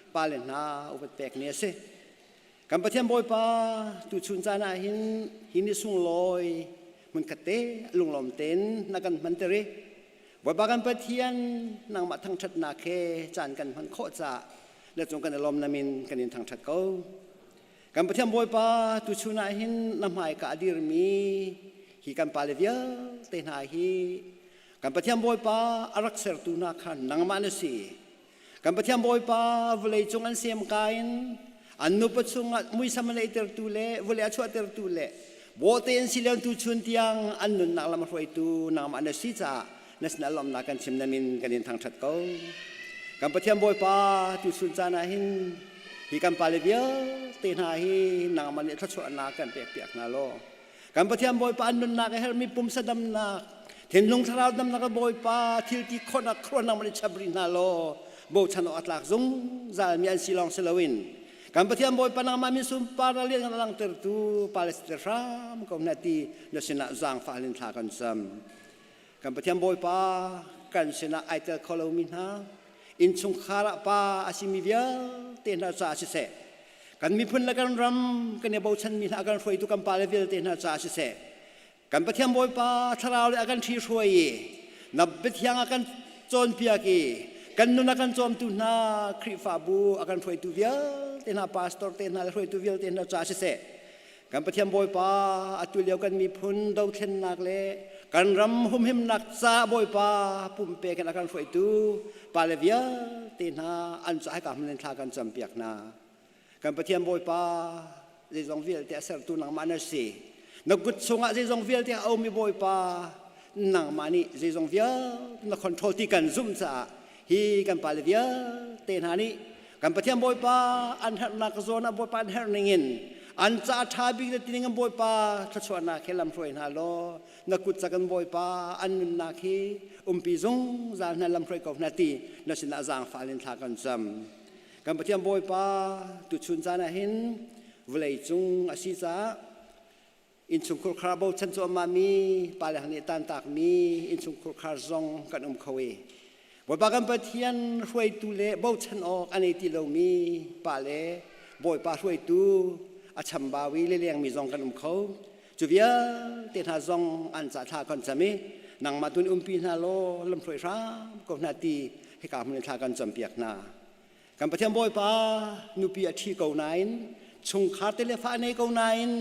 pale hna upat pek ni a si. Kan Pathian Bawipa tuchun caan ah hin hi ni sunglawi hmunkhat te lunglawm tein na kan hmanter i Bawipa kan Pathian nangmah thangṭhatnak he caan kan hman khawh caah na cung kan i lawm namin kan in thangṭhat ko. Kan Pathian Bawipa tuchun ah hin na hmaika a dirmi hi kan pale vialte hna hi kan Pathian Bawipa a rak sertu hna kha nangmah na si. Kan Pathian Bawipa vawlei cung an sem ka in an nupa chungah muisam an eitertu le vawlei a chuahtertu le bawhte an si lio tu chun tiang an nunnak lam a hruaitu nangmah na si caah na sinah lawmhnak kan chim namin kan in thangṭhat ko. Kan Pathian Bawipa tu chun caan ah hin hi kan pale vialte hna hi nangmah nih thluachuahnak kan pekpiak hna law Kan Pathian Bawipa an nunnak a herhmi pumsa damnak, thinlung thlarau damnak Bawipa thil ti khawhnak khuaruahnak man i chap rih hna law bochan awk a tlak zungzal mi an si lawng si loin kan Pathian Bawipa nangmah min sunpar na lian langhtertu Palestine hram ko hna ti na sinah zaangfah in thla kan cam. Kan Pathian Bawipa kan sinah ai tel kho lomi hna innchungkhar ah pa a simi vialte hna caah siseh kan miphun le kan ram kan i bochanmi hna a kan hruaitu kan pale vialte hna caah siseh kan Pathian Bawipa thlarau le a kan ṭhihruai i na biathiang a kan cawnpiak i kan nun a kan cawmtu hna Khrihfabu a kan hruaitu vialte hna pastor te hna le hruaitu vialte hna caah siseh Kan Pathian Bawipa atu lio kan miphun dothlennak le kan ram humhimnak ca Bawipa pumpek in a kan hruaitu pale vialte hna an ca hika hmun in thla kan campiak hna. Kan Pathian Bawipa zeizong vialte a sertu nangmah na si. Na kut chungah zeizong vialte a ummi Bawipa nangmah nih zeizong vialte na control ti kan zumh caah hi kan pale vialte hna nih kan Pathian Bawipa an herhnak zawn ah Bawipa an herh ningin. An ca ṭha bik le tining an Bawipa thluachuahnak he lamhruai hna law na kut cak in Bawipa an nunnak hi umpi zungzal hna lamhruai ko hna ti na sinah zaangfah in thla kan cam. Kan Pathian Bawipa tuchun caan ah hin vawlei cung a si caah innchungkhur khar bochan cuahmah mi pale hang nih tantakmi innchungkhur khar zong kan um kho i Bawipa kan Pathian hruaitu le bochan awk a nei ti lomi pa le Bawipa hruaitu a chambau i le lengmi zong kan um kho. Cu vialte hna zong an ca thla kan cam i nangmah tun umpi hna law lamhruai hram ko hna ti hika hmun in thla kan campiak hna. Kan Pathian Bawipa nupi a ṭhi ko nain chungkhar te le fa a nei ko nain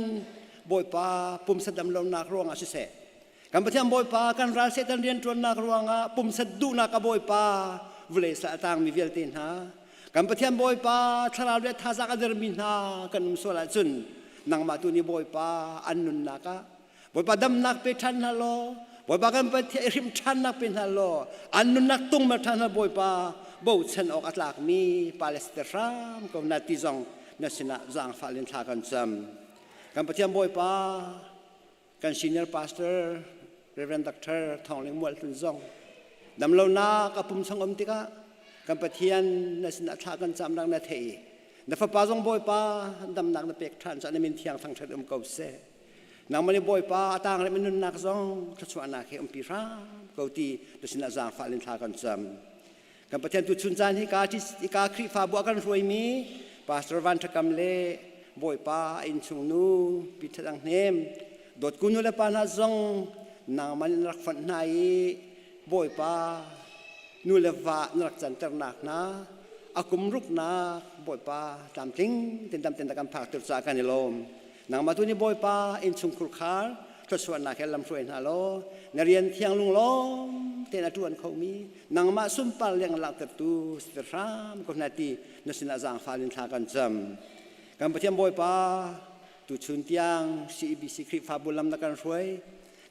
Bawipa pumsa dam lonak ruangah siseh kan Pathian Bawipa kan ral Satan rianṭuannak ruangah pumsa duhnak a Bawipa vawlei sal a tangmi vialte hna kan Pathian Bawipa thlarau le thazaang a dermi hna kan um sual ahcun nangmah tu nih Bawipa an nunnak ah Bawipa damnak pe ṭhan hna law Bawipa kan Pathian i hrimh ṭhannak pe hna law an nunnak tung ma ṭhan hna Bawipa bochan awk a tlakmi Palestine hram ko na ti zong na sinah zaangfah in thla kan cam. Kan Pathian Bawipa kan senior pastor Reverend Dr. Thawng Ling Mual Hlun zong damlonak a pum chung um tikah kan Pathian na sinah thla kan camnak na thei na fapa zong Bawipa damnak na pek ṭhan cu na min thiang thangṭhat um ko seh. Nangmah nih Bawipa a tang rih nunnak zong thluachuahnak he umpi hram ko ti na sinah zaangfah in thla kan cam. Kan Pathian tu chun caan hi ka ka Khrihfabu a kan hruaimi Pastor Van Ṭhakam le Bawipa a innchung nu Pi Ṭhat Ang Hnem dawtku nu le pa hna zong nangmah nih na rak fonh hna i Bawipa nu le va na rak canternak hna a kum ruknak Bawipa tlamtling ten dam ten kan phak tur caah kan i lawm. Nangmah tu nih Bawipa innchungkhur khar thluachuahnak he lamhruai hna law na rian thiang lunglawm tein a ṭuan khomi nangmah sunpar leng langhtertu si hram ko hna ti na sinah zaangfah in thla kan cam. Kan Pathian Bawipa tuchun tiang CEBC Khrihfabu lam na kan hruai.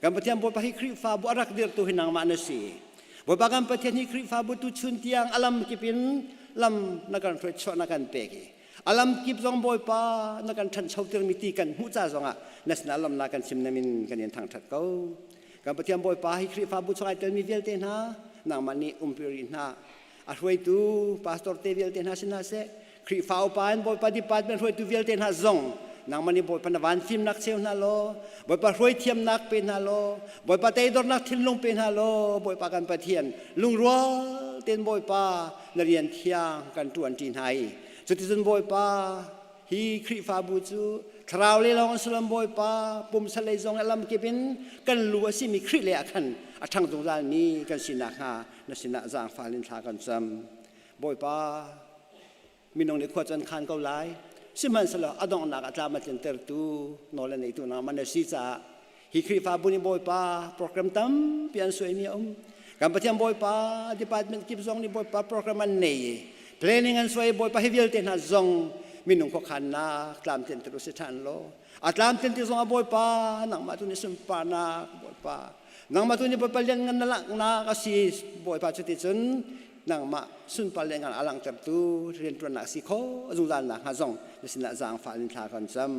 Kan Pathian Bawipa hi Khrihfabu a rak dirtu hi nangmah na si. Bawipa kan Pathian hi Khrihfabu tuchun tiang a lam kip in lam na kan hruai chuah na kan pek i A lamkip zong Bawipa na kan ṭhanchotermi ti kan hmuh ca zongah na sinah lawmhnak kan chim namin kan in thangṭhat ko. Kan Pathian Bawipa hi Khrihfabu chung ai telmi vialte hna nangmah nih umpi rih hna. A hruaitu pastor te vialte hna si hna seh, Khrihfa upa in Bawipa department hruaitu vialte hna zong nangmah nih Bawipa na van fimnak cheu hna law, Bawipa hruai thiamnak pe hna law, Bawipa teidornak thinlung pe hna law, Bawipa kan Pathian lungrual tein Bawipa na rian thiang kan ṭuan ṭi hna i Cuticun Bawipa hi Khrihfabu cu thlarau le lawng an Bawipa pumsa lei zong lamkip in kan lu a simi Khrih le ah khan a ṭhang zungzalmi kan si nakhnga na sinah zaangfal in thla kan cam. Bawipa minung nih khua cu an khan ko lai sihmanhsehlaw a donghnak ah tlam a tlintertu nawl a neitu nangmah na si caah Hi Khrihfabu nih Bawipa program tampi an suaimi a um. Kan Pathian Bawipa department kip zong nih Bawipa program an nei i planning an suai Bawipa hi vialte hna zong minung khuakhannak tlamtlin ter si ṭhan law a tlamtlin ti zong ah Bawipa nangmah tu nih sunparnak Bawipa nangmah tu nih Bawipa lianngan na langhnak a si Bawipa cuti cun nangmah sunpar lianngan a langhtertu rianṭuannak si kho a zungzal nak hnga zong na sinah zaangfah in thla kan cam.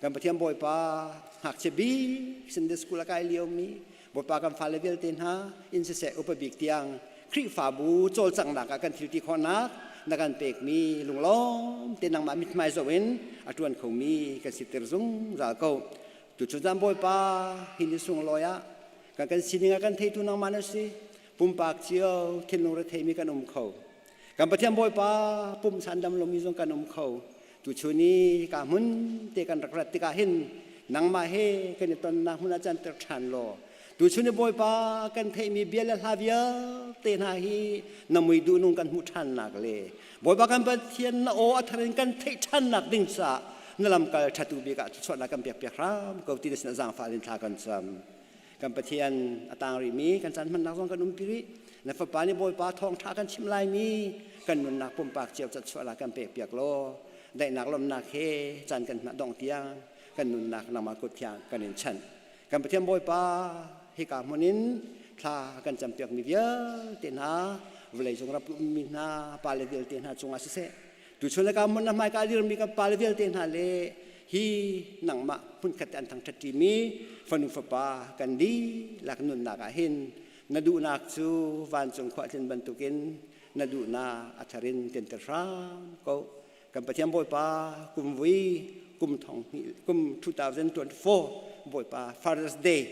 Kan Pathian Bawipa ngakchia bik Sunday school a kai liomi Bawipa kan fale vialte hna in siseh upa bik tiang Khrihfabu cawlcanghnak ah kan thil ti khawhnak na kan pekmi lunglawm te nangmah mithmai zoh in a ṭuan khomi kan siter zungzal ko. Tuchun zan Bawipa hi ni sunglawi ah kan kan sining ah kan theitu nangmah na si. Pumpak cio thinlung retheimi kan um kho. Kan Pathian Bawipa pumsan dam lomi zong kan um kho. Tuchun i ka hmun te kan rak rat tikah hin nangmah he kan i tonnak hmun ah canter ṭhan law tuchun i Bawipa kan theihmi bia le hla vialte hna hi na mui duhnung kan hmuh ṭhannak le Bawipa kan Pathian na aw a thar in kan theih ṭhannak ding caah na lamkal ṭhatu bik ah thluachuahnak kan pek piak hram ko ti na sinah zaangfah in thla kan cam. Kan Pathian a tang rihmi kan caan hmannak zong kan umpi rih. Na fapa nih Bawipa thawngṭha kan chim laimi kan nunnak pumpak cio cat la kan pek piak law daihnak lawmhnak he caan kan hmah dong tiang kan nunnak nangmah kut thiang kan in chanh. Kan Pathian Bawipa hika hmun in thla kan campiakmi vialte hna vawlei cung ram ummi hna pale vialte hna cungah siseh tuchun le ka hmun na hmaika a dirmi kan pale vialte hna le Hi nangmah hmunkhat te an thangṭhat ṭimi fanu fapa kan dihlak nunnak ah hin na duhnak cu vancung khua tlin bantukin na duhnak a thar in tenter hram ko. Kan Pathian Bawipa kum vui kum thong kum 2024 Bawipa Father's Day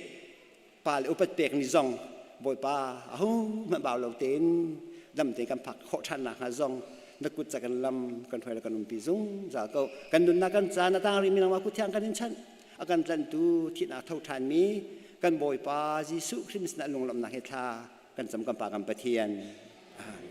pa le upat pek ni zong Bawipa ahu hmanh bau lo tein dam tein kan phak khawh ṭhan nak hnga zong na kut ca kan lam kan hruai le kan umpi zungzal ko. Kan nunnak kan caan a tang rihmi nangmah kut thiang kan in chanh a kan tlanhtu thihnak tho ṭhanmi kan Bawipa Jesuh Khrist sinah lunglawmhnak he thla kan cam kan Pa kan Pathian. Amen.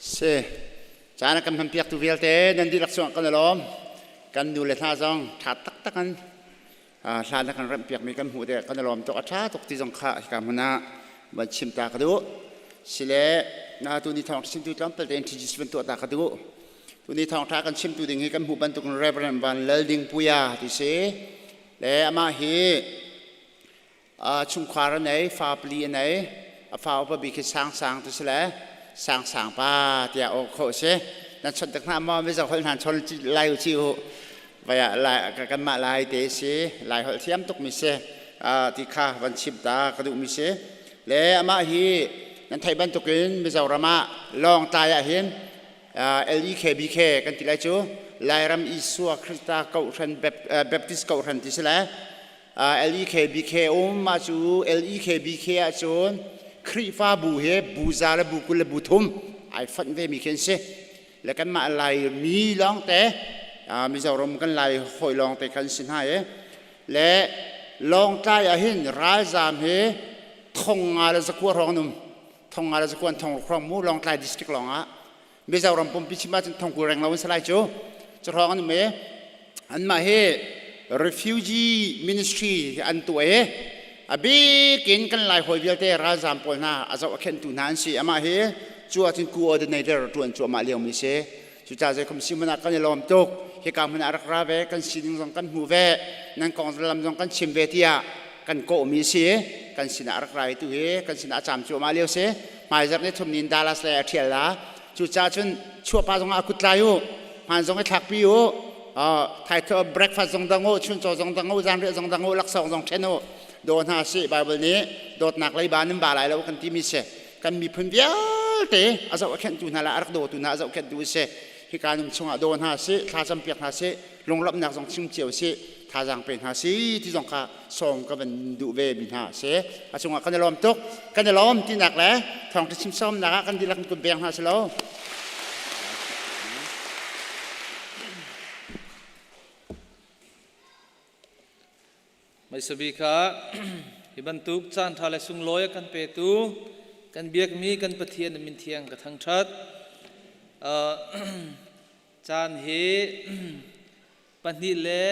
Si. Caan a kan hmanpiaktu vialte nan dihlak cungah kan i lawm. Kan nu le hna zong ṭha taktak in hlan a kan remhpiakmi kan hmuh tikah kan i lawm tuk. A ṭha tuk ti zong kha hika hmun ah van chim ta ka duh. Sile na tuni thawng chimtu tlawmpal tein TGC van tuah ta ka duh. Tuni thawngṭha kan chimtu ding hi kan hmuh bantuk in Reverend Van Lal Ding Puia ti si. Le amah hi chungkhar a nei, fa pali a nei. A fa upa bik hi Sang Sang ti si le Sang Sang pa tiah aw khawh a si. Nan chawnh tak hna maw mizo holh hna chawn lai u ci u. Vai ah lai kanmah lai te si, lai holh thiam tuk mi si. Ti kha van chim ta ka duh mi si. Le amah hi nan theih bantukin Mizoram ah Lawngtlai ah hin LEKBK kan ti lai cu Lairam Isua Krista Kohhran Baptist Kohhran ti si le LEKBK um mah cu LEKBK ahcun Khrihfabu he bu za le bu 20 le bu 30 ai fonh ve mi khi an si. Le kanmah Lai mi lawngte Mizoram kan Lai hawi lawngte khan si hna i le Lawngtlai ah hin ralzaam hi 500 le 900 hrawng an um. 500 le 900 thong hrawng mu Lawngtlai district lawng ah Mizoram pumpi chim ahcun 90,000 reng lo an si lai cu. Cu hrawng an um i anmah hi refugee ministry an tuah i a bik in kan lai hawi vialte ralzaam pawl hna a zoh a khenhtu hna an si. Amah hi cu ahcun coordinator ṭuan cuahmah liomi si. Cucaah zeikhum si hmanh ah kan i lawm tuk. Hika hmun ah rak ra ve, kan sining zong kan hmu ve, nan kong lam zong kan chim ve tiah kan kawhmi si. Kan sinah rak ra i tu hi kan sinah a caam cuahmah lio si. Hmaizarh ni thum ni in Dallas lei a ṭhial la. Cucaah cun chuahpa zong ah a kut tlai u, hmaan zong i thlakpi u, thaithawh breakfast zong dang u, chuncaw zong dang u, zanriah zong dang u, laksawng zong ṭhen u. Daw hna sih Bible nih dawtnak leiba nan ba lai lo kan timi si. Kan miphun vialte a zoh a khenhtu hna le a rak dawtu hna a zohkhenhtu a si. Hika nung chungah daw hna sih, thla campiak hna sih, lunglawmhnak zong chim cio sih, thazaang pe hna si ti zong kha sawm ka van duh ve mi hna a si. A cungah kan i lawm tuk. Kan i lawm tinak le thawngṭha chim sawmnak ah kan dihlak in kun beng hna si lo. Hmaisa bik ah hi bantuk caanṭha le sunglawi a kan petu kan biakmi kan Pathian min thiang ka thangṭhat. Caan hi 2 le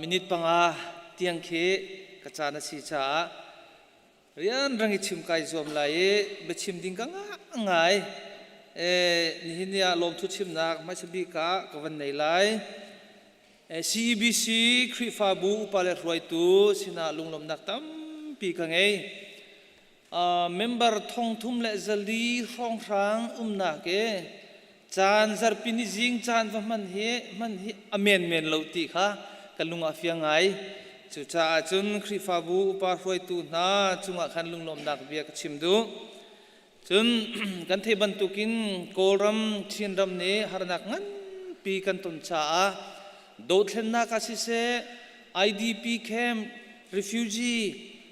minute 5 tiang khi ka caan a si caah rianrang i chim kai zuam lai i biachim ding ka ngah ngai. Nihin ni ah lawmthu chimnak hmaisa bik ah ka van nei lai. CEBC Khrihfabu upa le hruaitu sinah lunglawmhnak tampi ka ngei. Member 3400 hrawnghrang umnak i caan zarhpi ni zing caan va hman hi hman hi a menmen lo ti kha ka lung a fiang ngai. Cucaah cun Khrihfabu upa hruaitu hna cungah khan lunglawmhnak bia ka chim duh. Cun kan theih bantukin Kawlram, Chinram nih harnak nganpi kan ton caah dothlennak ah siseh, IDP camp, refugee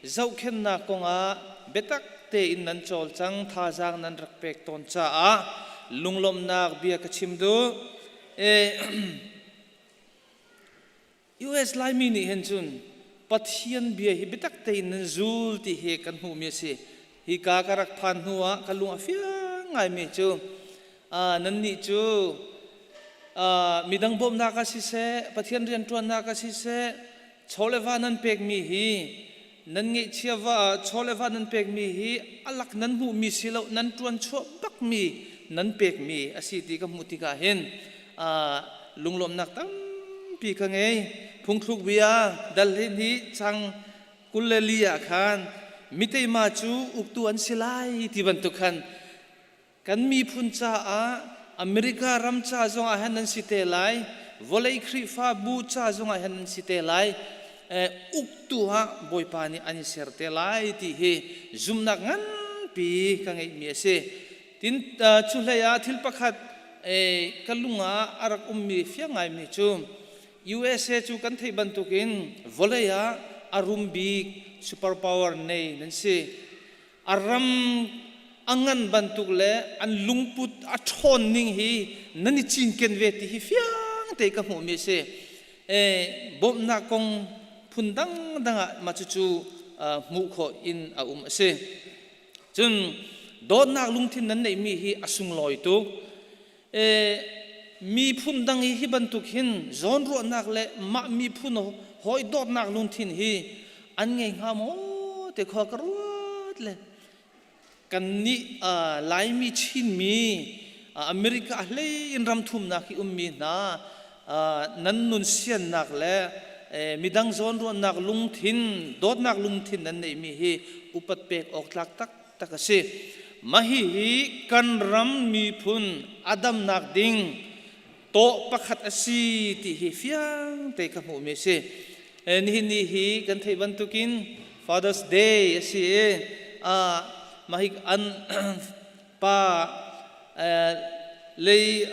zohkhenhnak kongah biatak tein nan cawlcang, thazaang nan rak pek tawn caah lunglawmhnak bia ka chim duh. US Laimi nih hin cun Pathian bia hi biatak tein nan zul ti hi kan hmuhmi a si. Hika ka rak phan hnu ah ka lung a fiang ngaimi cu nannih cu midang bawmhnak ah siseh, Pathian rianṭuannak ah siseh, chaw le va nan pekmi hi nan ngeihchia va chaw le va nan pekmi hi a lak nan hmuhmi si lo nan ṭuan chuah bakmi nan pekmi a si ti ka hmuh tikah hin lunglawmhnak tampi ka ngei. Phungthluk bia dal hin hi chang 24 ah khan miteima cu uktu an si lai ti bantuk khan kan miphun caah America ram ca zongah hin nan si te lai vawlei Khrihfabu ca zongah hin nan si te lai uktu ah Bawipa nih an i ser te lai ti hi zumhnak nganpi ka ngeihmi a si tin cu hlei ah thil pakhat ka lung ah a rak ummi fiang ngaimi cu USA cu kan theih bantukin vawlei ah a rum bik super power nei nan si a ram a ngan bantuk le an lungput a ṭhawn ning hi nan i cinken ve ti hi fiang te ka hmuhmi a si. Bawmhnak kong phun dangdang ah mah cucu hmuh khawh in a um a si. Cun Dawtnak lungthin nan neihmi hi a sunglawi tuk. Miphun dang hi hi bantuk hin zawnruahnak le mah miphun hawi dawtnak lungthin hi an ngei hnga maw te khua ka ruat le kannih Laimi Chinmi America hlei in ram thumnak hi ummi hna nan nun siannak le midang zawnruahnak lungthin dawtnak lungthin nan neihmi hi upat pek awk tlak tak tak a si. Mah hihi kan ram miphun a damnak ding tawh pakhat a si ti hi fiang te ka hmuhmi a si. Nihin ni hi kan theih bantukin Father's Day a si i mah hi an pa lei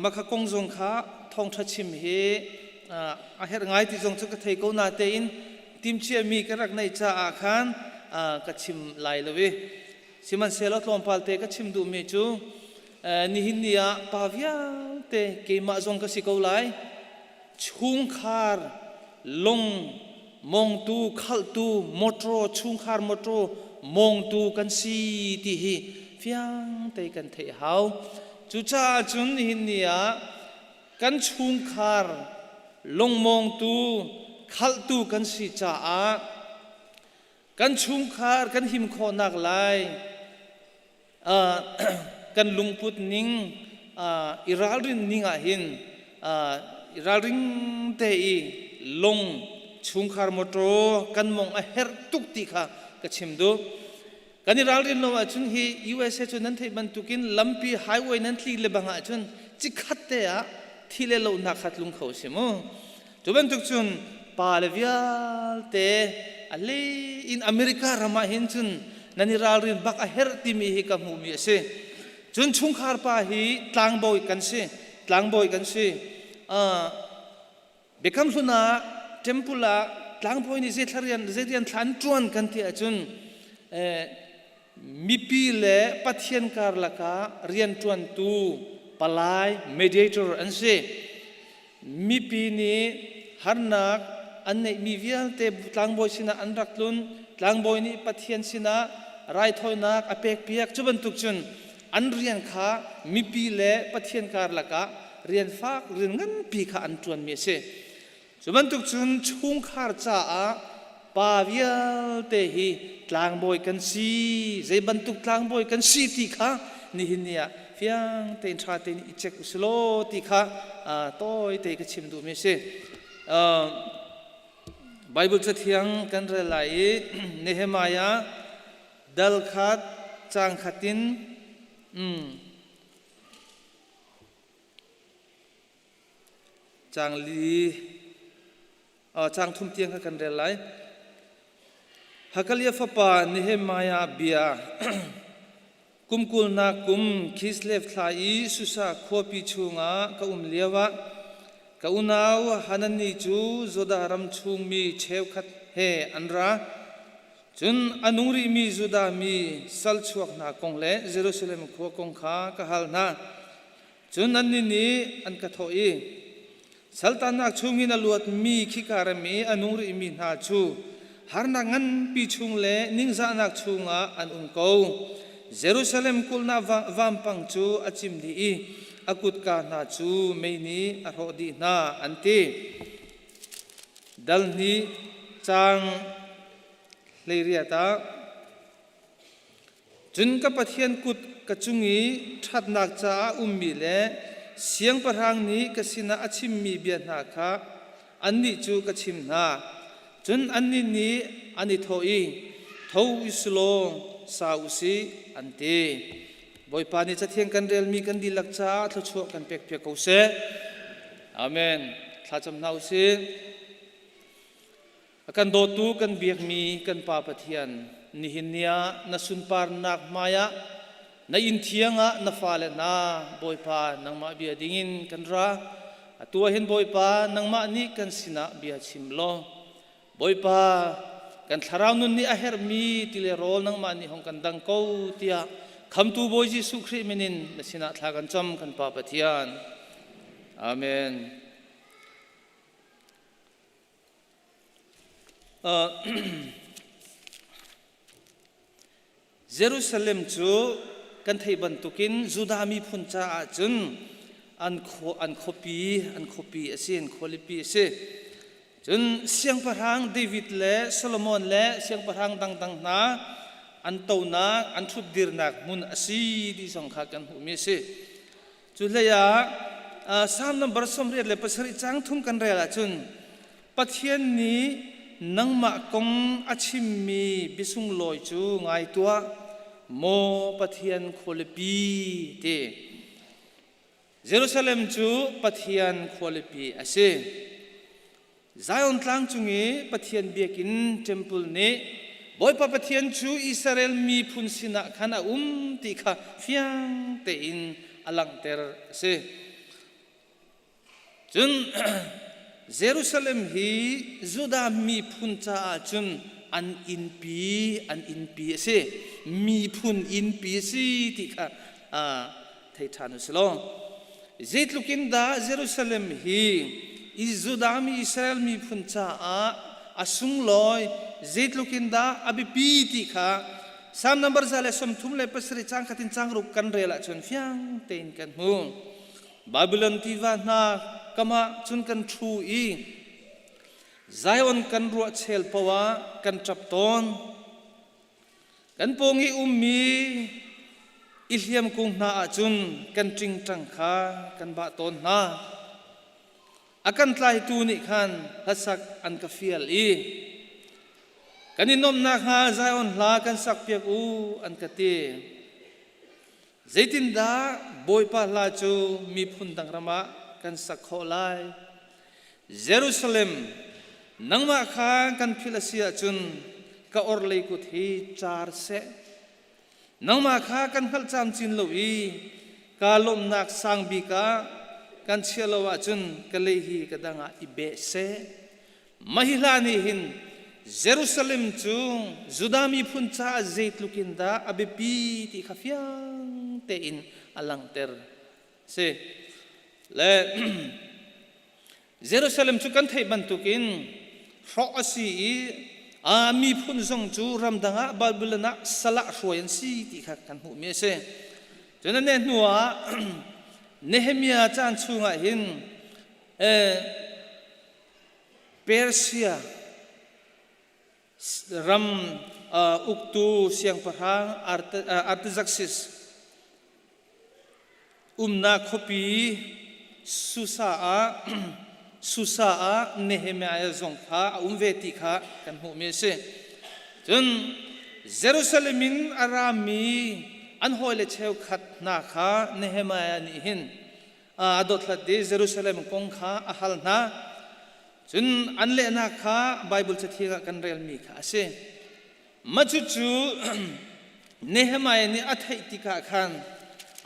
makha kong zong kha thawngṭha chim hi a herh ngai ti zong cu ka thei ko na tein timhciami ka rak neih caah khan ka chim lai lo i sihmanhsehlaw tlawmpal te ka chim duhmi cu nihin ni ah pa vialte keimah zong ka si ko lai chungkhar lung mongtu khaltu motor chungkhar motor mongtu kan si ti hi fiang te kan theih hau cucaah cun nihin ni ah kan chungkhar lungmawngtu khaltu kan si caah kan chungkhar kan him khawhnak lai kan lungput ning i ralrin ning ah hin i ralring te i lung chungkhar motor kan mong a herh tuk ti kha ka chim duh. Kan i ralrin lo ahcun hi USA cu nan theih bantukin lampi highway nan tli le bang ahcun cikhat te ah thi le lohnak kha tlung kho si mu. Cu bantuk cun pa le vialte a hlei in America ram ah hin cun nan i ralrin bak a herh timi hi ka hmuhmi a si. Cun chungkhar pa hi tlangbawi kan si. Tlangbawi kan si. Biakam hlun ah temple ah tlangbawi nih zei rian zei rian thla an ṭuan kan ti ahcun mipi le Pathian karlak ah rianṭuantu palai mediator an si. Mipi nih harnak an neihmi vialte tlangbawi sinah an rak tlun. Tlangbawi nih Pathian sinah raithawinak a pekpiak. Cu bantuk cun an rian kha mipi le Pathian karlak ah rian fak rian nganpi kha an ṭuanmi a si. Cu bantuk cun chungkhar caah pa vialte hi tlangbawi kan si, zei bantuk tlangbawi kan si ti kha nihin ni ah fiang tein ṭha tein i check u silaw ti kha tawi te ka chim duhmi a si. Bible cathiang kan rel lai i Nehemiah dal khat caang khat in caang li caang thum tiang kha kan rel lai. Hakalia fapa Nehemiah bia kum kulnak kum Kislev thla i Susa khuapi chungah ka um lioah ka unau Hanani cu Judah ram chungmi cheukhat he an ra. Cun a nung rihmi Judah mi sal chuak hna kong le Jerusalem khua kong kha ka hal hna. Cun annih nih an ka thawh i, Saltannak chungin a luatmi khika ram i a nung rihmi hna cu harnak nganpi chung le ningzahnak chungah an um ko. Jerusalem kulhnak vampang cu a cim dih i a kutka hna cu mei nih a hrawh dih hna, an ti. Dal hnih caang 18 ah Cun ka Pathian kut ka cung i ṭhatnak caah ummi le siangpahrang nih ka sinah a chimmi bia hna kha annih cu ka chim hna. Cun annih nih an i thawh i, Tho u si law sa u sih, an ti. Bawipa nih Cathiang kan relmi kan dihlak caah thluachuah kan pekpiak ko seh. Amen. Thlacam hna u sih. A kan dawtu kan biakmi kan Pa Pathian, nihin ni ah na sunparnak hmaiah na inn thiang ah na fale hna Bawipa nangmah bia dingin kan ra. Atu ah hin Bawipa nangmah nih kan sinah bia chim law Bawipa kan thlarau nun nih a herhmi ti le rawl nangmah nih hong kan dang ko tiah khamtu Bawi Jesuh Khrih min in na sinah thla kan cam kan Pa Pathian. Amen. Jerusalem cu kan theih bantukin Judah miphun caah cun an an khuapi an khuapi a si an khualipi a si. Cun siangpahrang David le Solomon le siangpahrang dangdang hna an tonak an ṭhutdirnak hmun a si ti zong kha kan hmuhmi a si. Cu hleiah Salm number 87 cang thum kan rel ahcun Pathian nih nangmah kong a chimmi biasunglawi cu ngai tuah, maw Pathian khualipi ti. Jerusalem cu Pathian khualipi a si. Zion tlang cung i Pathian biakinn temple nih Bawipa Pathian cu Israel miphun sinah khan a um ti kha fiang tein a langhter a si. Cun Jerusalem hi Judah miphun caah cun an innpi an innpi a si. Miphun innpi a si ti kha thei ṭhan u si law. Zeitluk in dah Jerusalem hi Judah mi Israel miphun caah a sunglawi, zeitluk in dah a biapi ti kha Salm number 137 cang khat in cang ruk kan rel ahcun fiang tein kan hmu. Babylon tiva hna kam ah cun kan ṭhu i Zion kan ruah chel paoh ah kan ṭap tawn. Kan pawng i ummi i hliam kung hna ah cun kan ṭingṭang kha kan bah tawn hna. A kan tlaitu nih khan hlasak an ka fial i kan i nuamhnak hnga Zion hla kan sakpiak u an ka ti. Zeitindah Bawipa hla cu miphun dang ram ah kan sak khawh lai? Jerusalem, nangmah kha kan philh a si ahcun ka orhlei kut hi car seh. Nangmah kha kan hngalh camcin lo i kaa lawmhnak sang bik ah kan chiah lo ahcun ka lei hi ka dang ah i beh seh. Mah hi hla nih hin Jerusalem cu Judah miphun caah zeitluk in dah a biapi ti kha fiang tein a langhter. Si. Le Jerusalem cu kan theih bantukin hrawh a si i a miphun zong cu ramdang ah Babylon ah sal ah hruai an si ti kha kan hmuhmi a si. Cun a neh hnuah Nehemiah caan chungah hin Persia ram uktu siangpahrang Artaxerxes umnak khuapi Susa ah Susa ah Nehemiah zong kha a um ve ti kha kan hmuhmi a si. Cun Jerusalem in a rami an hawile cheukhat hna kha Nehemiah nih hin a dothlat i Jerusalem kong kha a hal hna. Cun an lehnak kha Baibal cathiang ah kan relmi kha a si. Mah cucu Nehemiah nih a theih tikah khan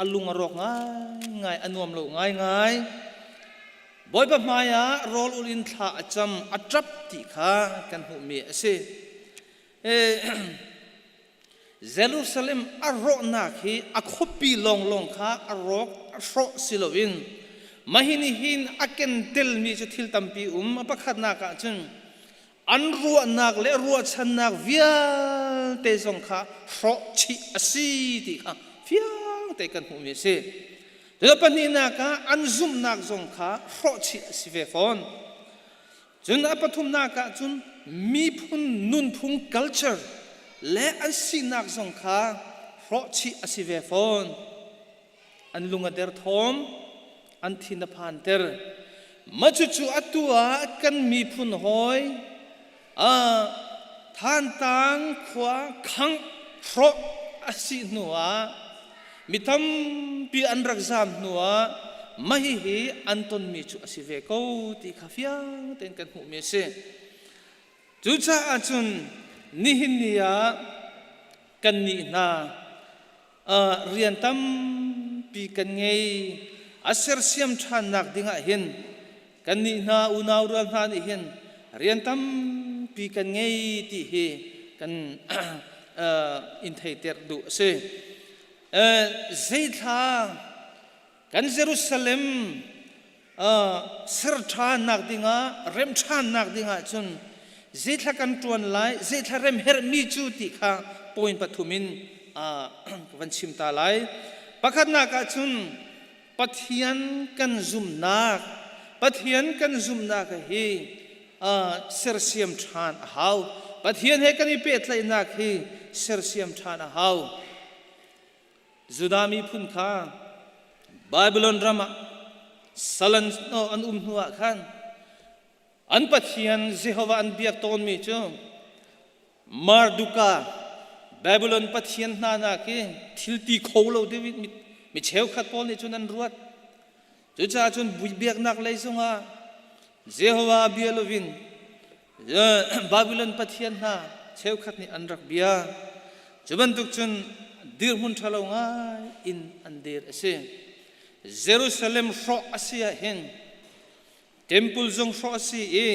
a lung a rawk ngaingai, a nuam lo ngaingai. Bawipa hmaiah rawl ul in thla a cam, a ṭap ti kha kan hmuhmi a si. Jerusalem a rawhnak hi a khuapi lawnglawng kha a rawk a hrawh si loin mahi nih hin a ken telmi cu thil tampi um. A pakhatnak ah cun an ruahnak le ruahchannak vialte zong kha hrawh chih a si ti kha fiang te kan hmuhmi a si. Cun pahnihnak ah an zumhnak zong kha hrawh chih a si ve fawn. Cun a pathumnak ah cun miphun nunphung culture le an sinak zong kha hrawhchih a si ve fawn. An lung a derthawm, an thin a phanter. Mah cucu atu ah kan miphun hawi Thantlang khua khangh hrawh a si hnu ah mi tampi an rak zaam hnu ah mah hihi an tonmi cu a si ve ko ti kha fiang tein kan hmuhmi a si. Cucaah cun nihin ni ah kannih hna rian tampi kan ngei. A sersiam ṭhannak dingah hin kannih hna unau rual hna nih hin rian tampi kan ngei ti hi kan in theiter duh a si. Zeithla kan Jerusalem ser ṭhannak dingah rem ṭhannak dingah cun zeithla kan ṭuan lai zeithla rem herhmi cu ti kha point pathum in ka van chim ta lai. Pakhatnak ah cun Pathian kan zumnak Pathian kan zumnak hi sersiam ṭhan a hau. Pathian he kan i pehtlaihnak hi sersiam ṭhan a hau. Judah miphun kha Babylon ram ah sal an, an um hnuah khan an Pathian Jehovah an biak tawnmi cu Marduka Babylon pathian hna nak hi thil ti kho lo deuh in mi cheukhat pawl nih cun an ruat. Cucaah cun biaknak lei zongah Jehovah bia loin Babylon pathian hna cheukhat nih an rak bia. Cu bantuk cun dirhmun ṭhalo ngai in an dir a si. Jerusalem hrawh a si ah hin temple zong hrawh a si i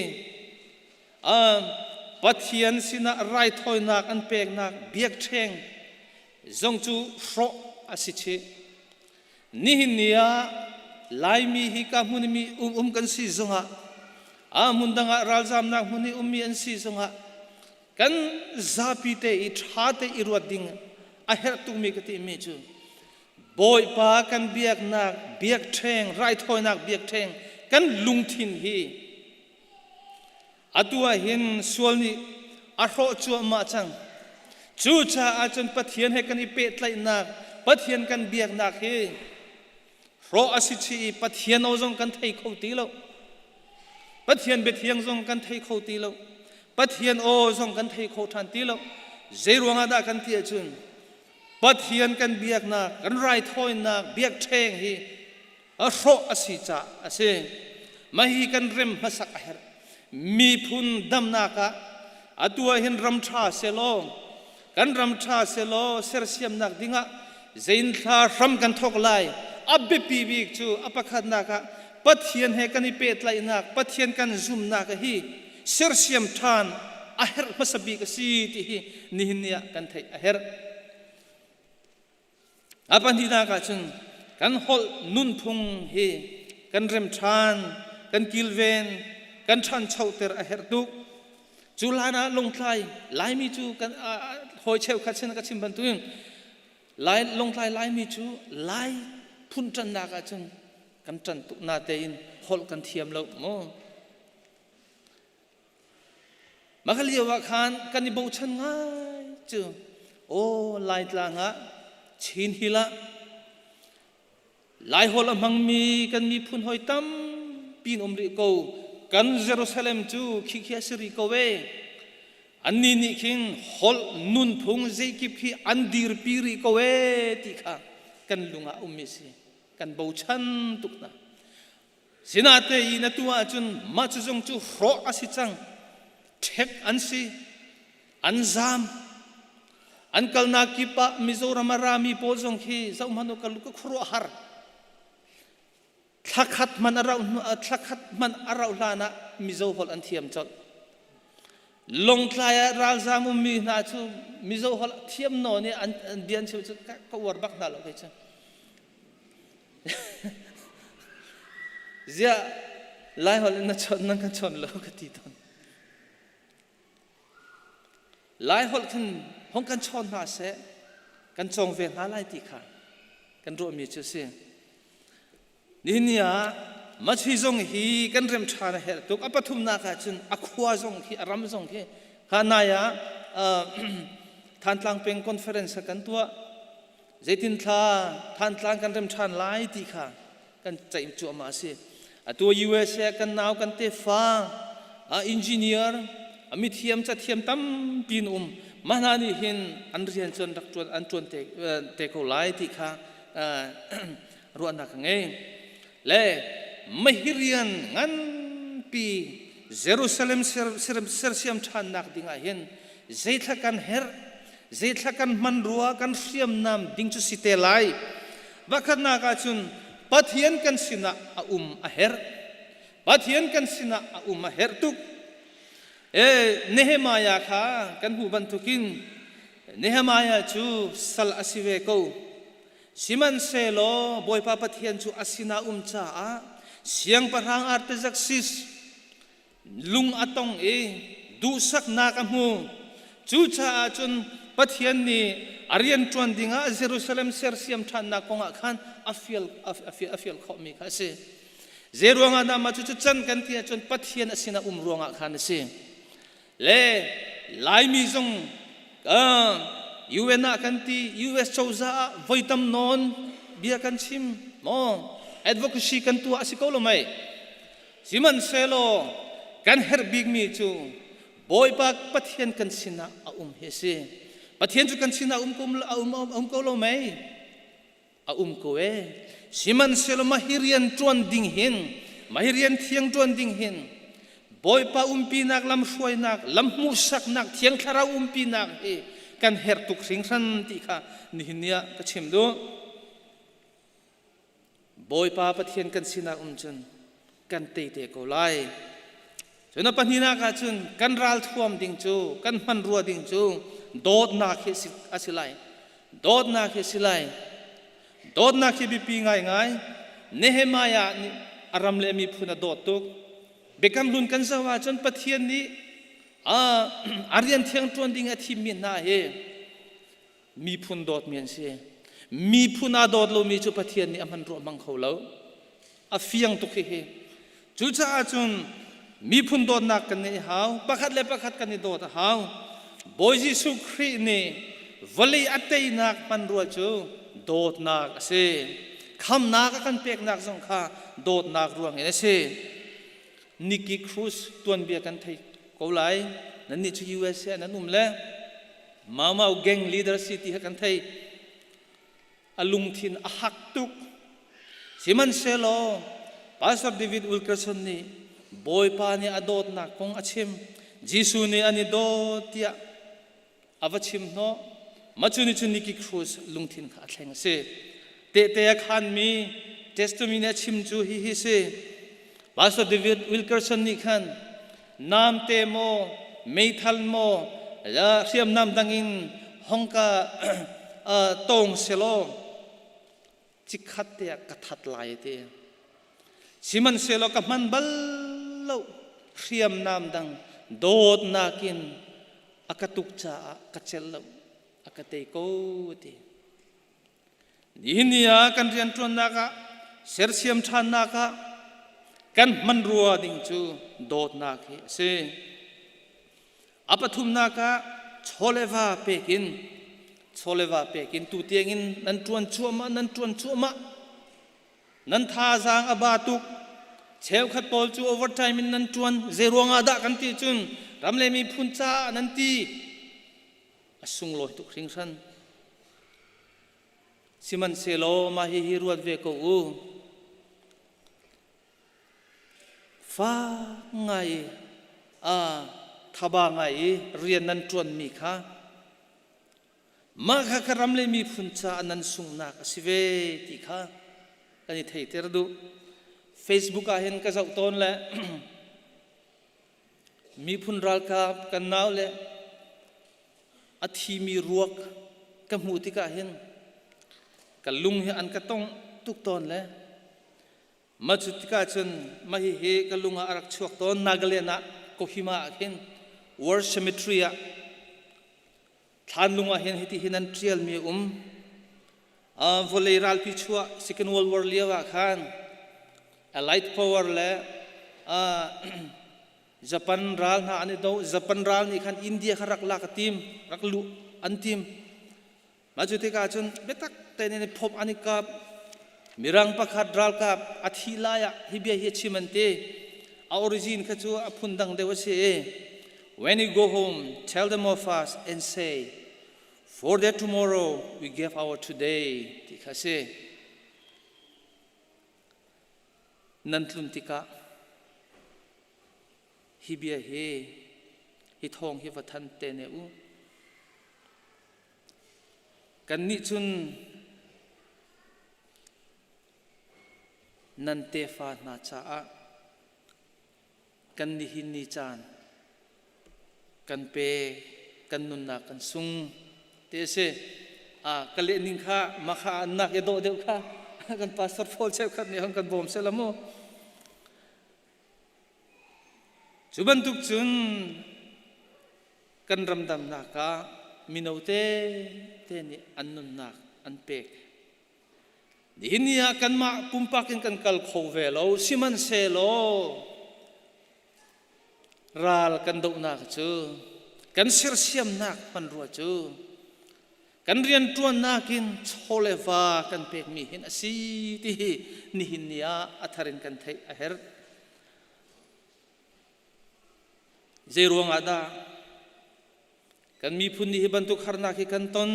Pathian sinah raithawinak an peknak biakṭheng zong cu hrawh a si chih. Nihin ni ah Laimi hi ka hmun mi um um kan si zongah a hmun dang ah ralzamnak hmun i ummi an si zongah kan zapi te i ṭha te i ruat ding a herh tukmi ka timi cu Bawipa kan biaknak biakṭheng raithawinak biakṭheng kan lungthin hi Atu ah hin sual nih a hrawh cuahmah cang. Cucaah cun Pathian he kan i pehtlaihnak, Pathian kan biaknak hi hrawh a si chih i Pathian aw zong kan thei kho ti lo. Pathian biathiang zong kan thei kho ti lo. Pathian aw zong kan thei kho ṭhan ti lo. Zei ruangah dah kan ti ahcun Pathian kan biaknak, kan raithawinak, biakṭheng hi a hrawh a si caah a si. Mah hi kan rem hmasak a herh. Miphun damnak ah atu ah hin ram ṭha selaw kan ram ṭha selaw sersiamnak dingah zein thla hram kan thawk lai. A biapi bik cu a pakhatnak ah Pathian he kan i pehtlaihnak, Pathian kan zumnak hi sersiam ṭhan a herh hmasa bik a si ti hi nihin ni ah kan theih a herh. A pahnihnak ah cun kan holh nunphung hi kan rem ṭhan, kan kilven, kan ṭhanchoter a herh tuk. Cu hlan ah Lungtlai Laimi cu kan hawi cheukhat sin ka chim bantukin Lai Lungtlai Laimi cu Lai phun ṭannak ah cun kan ṭan tuk natein holh kan thiam lo mu. Mah ka lio ah khan kan i bochan ngai cu aw Laitlang ah Chin Hill ah Laiholh a hmangmi kan miphun hawi tampi an um rih ko. Kan Jerusalem cu khikhi a si rih ko e. Annih nih khin holh nunphung zeikip hi an dirpi rih ko e ti kha kan lung ah ummi si. Kan bochan tuk hna. Sinatein atu ahcun mah cu zong cu hrawh a si cang. Ṭhek an si. An zaam. An kalnak kip ah Mizoram a rami pawl zong khi zohhmanh u ka lu ka khuaruahhar. Thlakhat hmanh a rauh thlakhat hmanh a rauh hlan ah Mizo holh an thiam colh. Lawngtlai ah ralzaam ummi hna cu Mizo holh thiam nawn i an bia an chim cu ka uar bak hna lo kei cu. Ziah Laiholh in na chawnh nan kan chawn lo ka ti tawn. Laiholh khan hong kan chawn hna seh kan cawng ve hna lai ti kha kan ruahmi cu a si. Nihin ni ah Machi zong hi kan rem ṭhan a herh tuk. A pathumnak ah cun a khua zong khi a ram zong khi kha nai ah Thantlang peng conference kan tuah. Zeitin thla Thantlang kan rem ṭhan lai ti kha kan ceih cuahmah a si. Atu USA kan nau kan tefa engineer a mithiam cathiam tampi in um mah hna nih hin an rian cu an rak ṭuan an ṭuan te, te ko lai ti kha ruahnak ka ngei. Le mahi rian nganpi Jerusalem sersiam ṭhannak dingah hin zeithla kan herh zeithla kan hmanrua kan hriamnam ding cu si te lai vakhatnak ah cun Pathian kan sinah a um a herh Pathian kan sinah a um a herh tuk e Nehemiah kha kan hmuh bantukin Nehemiah cu sal a si ve ko sihmanhsehlaw Bawipa Pathian cu a sinah um caah siangpahrang Artaxerxes lung a tong i duhsaknak a hmu. Cucaah cun Pathian nih a rian ṭuan dingah Jerusalem sersiam ṭhannak kongah khan a fial a fial khawhmi kha a si. Zei ruangah dah mah cucu can kan ti ahcun Pathian a sinah um ruangah khan a si. Le Laimi zong UN ah kan ti US cozah ah voi tam nawn bia kan chim maw advocacy kan tuah a si ko lo mei. Sihmanhsehlaw kan herh bikmi cu Bawipa Pathian kan sinah a um hi a si. Pathian cu kan sinah um ko, um, um ko lo mei? A um ko e. Sihmanhsehlaw mah hi rian ṭuan ding hin, mah hi rian thiang ṭuan ding hin, Bawipa umpinak lamhruainak, lam hmuhsaknak, Thiang Thlarau umpinak hi kan herh tuk hringhran ti kha nihin ni ah ka chim duh. Bawipa Pathian kan sinah um cun kan tei te ko lai. Cun a pahnihnak ah cun kan ralthuam ding cu, kan hmanrua ding cu dawtnak hi a si lai. Dawtnak hi a si lai. Dawtnak hi biapi ngaingai. Nehemiah nih a ram le miphun a dawt tuk. Biakam hlun kan zoh ahcun Pathian nih a rian thiang ṭuan ding a thimmi hna hi miphun dawtmi an si. Miphun aa dawt lomi cu Pathian nih a hman ruah hmang kho lo. A fiang tuk hihi. Cucaah cun miphun dawtnak kan ngeih hau. Pakhat le pakhat kan i dawt a hau. Bawi Jesuh Khrih nih vawlei a teinak hmanrua cu dawtnak a si. Khamnak a kan peknak zong kha dawtnak ruangin a si. Nicky Cruz tuanbia kan thei ko lai. Nannih cu USA nan um le Mau Mau gang leader si ti kha kan thei. A lungthin a hak tuk. Sihmanhsehlaw Pastor David Wilkerson nih Bawipa nih a dawtnak kong a chim. Jesuh nih an i dawt tiah a va chim hnawh. Mah cu nih cun Nicky Cruz lungthin kha a thleng a si. Tehte a khanmi testimony a chim cu hihi si. Pastor David Wilkerson nih khan namte maw, meithal maw, hriamnam dang in hong ka tawng selaw chikkhat te ah ka that lai ti. Sihmanhsehlaw ka hman bal lo hriamnam dang dawtnak in a ka tuk caah ka celh lo a ka tei ko ti. Nihin ni ah kan rianṭuannak ah sersiam ṭhannak ah kan hmanrua ding cu dawtnak hi a si. A pathumnak ah chawleva pekin chawleva pekin tu tiangin nan ṭuan cuahmah nan ṭuan cuahmah nan thazaang a ba tuk cheukhat pawl cu overtime in nan ṭuan zei ruangah dah kan ti cun ram le miphun caah nan ti a sunglawi tuk hringhran. Sihmanhsehlaw mah hihi ruat ve ko u. Fak ngai i a thaba ngai i rian nan ṭuanmi kha mah kha ka ram le miphun caah nan sunghnak a si ve ti kha kan i theiter duh. Facebook ah hin ka zoh tawn le Miphun ralkap kan naule a thimi ruak ka hmuh tikah hin ka lung hi an ka tong tuk tawn le mah cu tikah cun mah hihi ka lung ah a rak chuak tawn Nagaland ah Kohima ah khin War Cemetery ah thlanlung ah hin hiti hin an ṭialmi a um vawlei ralpi chuah Second World War lio ah khan Allied power le Japan ral hna an i do Japan ral nih khan India kha rak lak a tim rak luh an tim mah cu tikah cun biatak tein an i phomh an i kap mirang pakhat ralkap a thi lai ah hi bia hi a chim an ti a origin kha cu a phun dang deuh a si i When you go home, tell them of us and say, For their tomorrow we gave our today ti kha si. Nan tlun tikah hi bia hi hi thawng hi va than te ne u. Kannih cun nan tefa hna caah kan nihin ni caan kan pe kan nunnak kan sung ti a si a ka leh ning kha makha nak i dawh deuh kha kan pastor Paul cheukhat nih hong kan bawm sela mu cu bantuk cun kan ramdamnak ah mino te te nih an nunnak an pek. Nihin ni ah kanmah pumpak in kan kal kho ve lo, sihmanhsehlaw ral kan dohnak cu kan sersiamnak hmanrua cu kan rianṭuannak in chaw le va kan pekmi hin a si ti hi nihin ni ah a thar in kan theih a herh. Zei ruangah dah kan miphun nih hi bantuk harnak hi kan ton?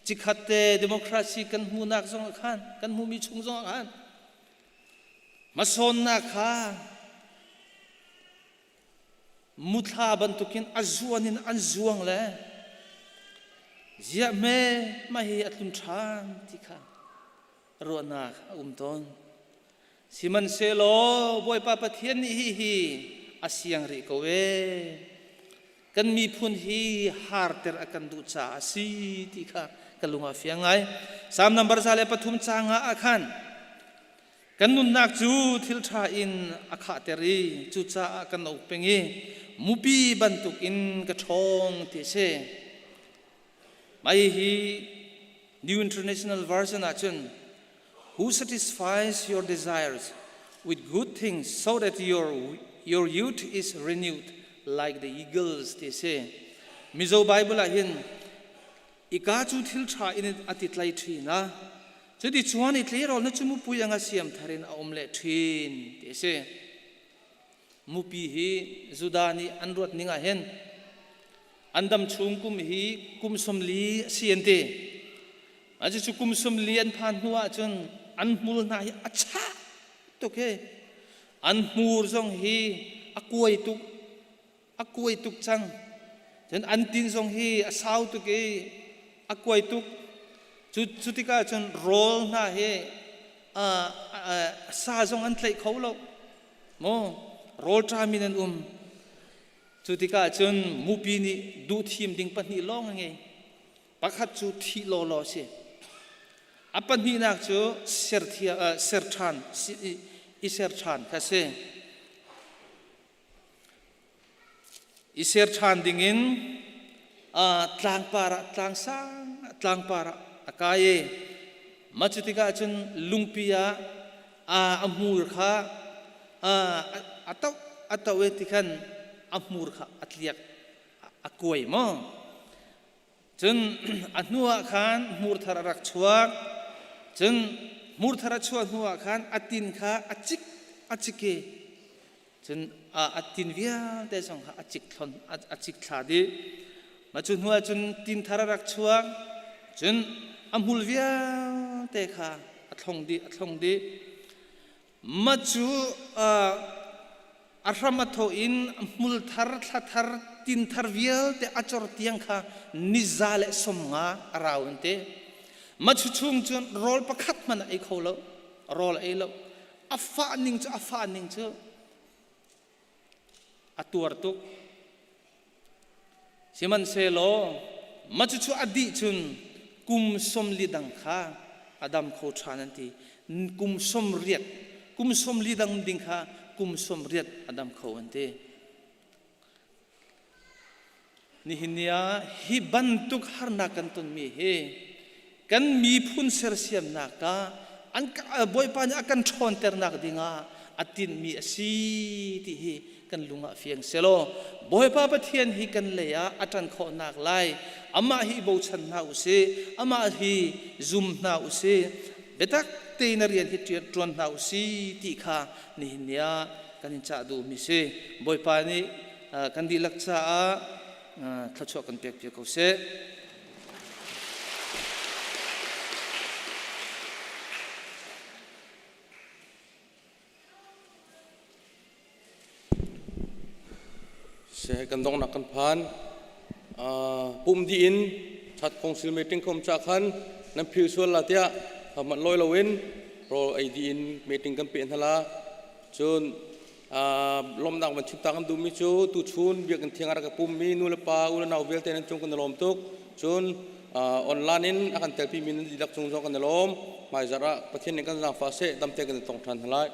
Cikhat te democracy kan hmuhnak zong ah khan, kan hmuhmi chung zong ah khan hmasawnnak kha muthla bantukin a zuan in an zuang le ziah hme mah hi a tlun ṭhan ti kha ruahnak a um tawn. Sihmanhsehlaw Bawipa Pathian nih hihi a siang rih ko ee. Kan miphun hi harter a kan duh caah a si ti kha ka lung a fiang ngai. Salm number 103 caang ah khan kan nunnak cu thil ṭha in a khahter i cucaah kan uk peng i mupi bantukin ka ṭhawng ti a si. Mah hihi New International Version ahcun Who satisfies your desires with good things so that your youth is renewed like the eagles ti si. Mizo Bible ah hin ika cu thil ṭha in a ti tlai ṭhin a cuti chuan i tleirawl na cu mupui anga siam thar in a um leh ṭhin ti si. Mupi hi Judah nih an ruat ning ah hin an dam chung kum hi kum 40 a si an ti. A cucu kum 40 an phan hnu ahcun an hmul hna hi a chah tuk hi. An hmur zong hi a kuai tuk a kuai tuk cang. Cun an tin zong hi a sau tuk i a kuai tuk. Cu cu tikah cun rawl hna hi sa zong an tlaih kho lo. Maw rawlṭam in an um. Cu tikah cun mupi nih duhthim ding pahnih lawng a ngei. Pakhat cu thih lawlaw a si. A pahnihnak cu ser ṭhan, i ser ṭhan kha a si. I ser ṭhan dingin tlangpar ah tlangsang ah tlangpar ah a kai i mah cu tikah cun lungpi ah a hmur kha a toh a toh i tikhan a hmur kha a tliak a kuai maw Cun a hnuah khan hmur thar a rak chuak. Cun hmur thar a chuah hnuah khan a tin kha a cik a cik i cun a tin vialte zong kha a cik thlon a cik thla dih. Mah cu hnuah cun tin thar a rak chuak. Cun a hmul vialte kha a thlong dih a thlong dih. Mah cu a hram a thawh in hmul thar, thla thar, tin thar vialte a cor tiang kha ni 150 a rau an ti. Mah cu chung cun rawl pakhat hmanh a ei kho lo. Rawl a ei lo. A fah ning cu a fah ning cu a tuar tuk. Sihmanhsehlaw mah cucu a dih cun kum 40 dang kha a dam kho ṭhan an ti. Kum 80, kum 40 dang ding kha kum 80 a dam kho an ti. Nihin ni ah hi bantuk harnak kan tonmi hi kan miphun sersiamnak ah an Bawipa nih a kan ṭhawnternak dingah a tinhmi a si ti hi kan lung ah fiang selaw Bawipa Pathian hi kan lei ah a ṭan khawhnak lai amah hi bochan hna usih amah hi zum hna usih biatak tein a rian hi ṭuan hna usih ti kha nihin ni ah kan in cah duhmi si Bawipa nih kan dihlak caah thluachuah kan pek piak ko seh. Seh kan donghnak kan phan. Pum dih in chat council meeting kom cha khan nan phil sual la tiah man loi loin rawl ei dih in meeting kan pe hna la. Cun lawmhnak van chim ta kan duhmi cu tuchun biakinn thiang a rak ka pummi nu le pa u le nau vialte nan cung kan i lawm tuk. Cun online in a kan telpimi nan dihlak cung zong kan i lawm. Hmaizarh ah Pathian nih kan zaangfah seh damte kan i tong ṭhan hna lai.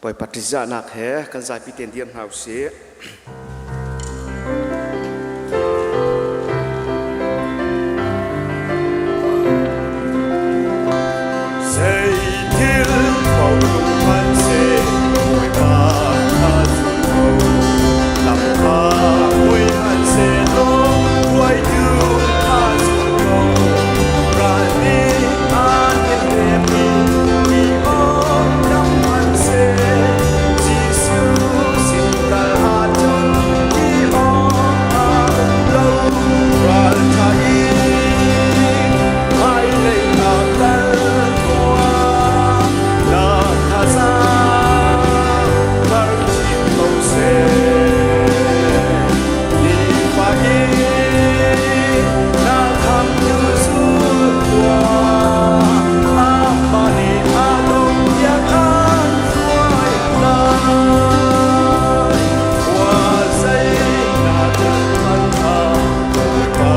Bawipa ṭihzahnak he kan zapi tein dir hna usih. Zeithil paoh hmanhseh Bawipa kha zum ko. Lam kha mui hmanhsehlaw hruaitu kha zum ko. Ral nih an in hnem i ti awk dam hmanhseh Jesuh sin kal ahcun ti awk a um lo. Ralṭha in hmailei ah kal tuah. Na thazaang thar chin ko seh. Nifa in na khamtu zul tuah. Amah nih a dong tiang an hruai lai. Khua zei na ṭan hmanhah Bawipa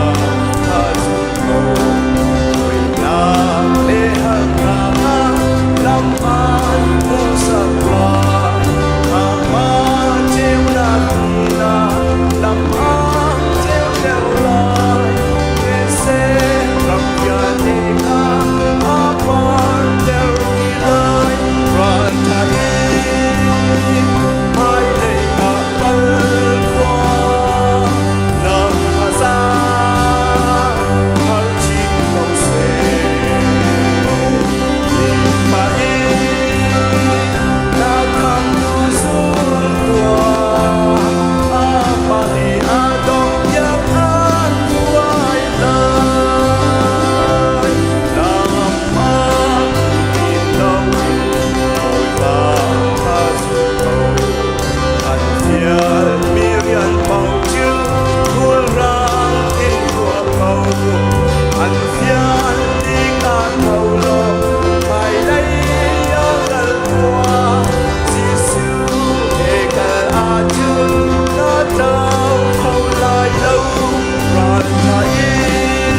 kha zum ko. Muihnak le harnak ah lam an hmuhsak lai. Amah ceunak in ah lam ah ceuter lai. Thetse ram vialte kha a parter dih lai. Ralṭha in hmailei ah kal tuah. Na thazaang har chin ko seh. Nifa in na khamtu zul tuah. Amah nih a dong tiang an hruai lai. Nangmah in loin Bawipa kha zum ko. An fialmi rian paoh cu khulrang in tuah ko. An fial tikah tho law hmailei ah kal tuah. Jesuh he kal ahcun na tlau kho lai lo. Ralṭha in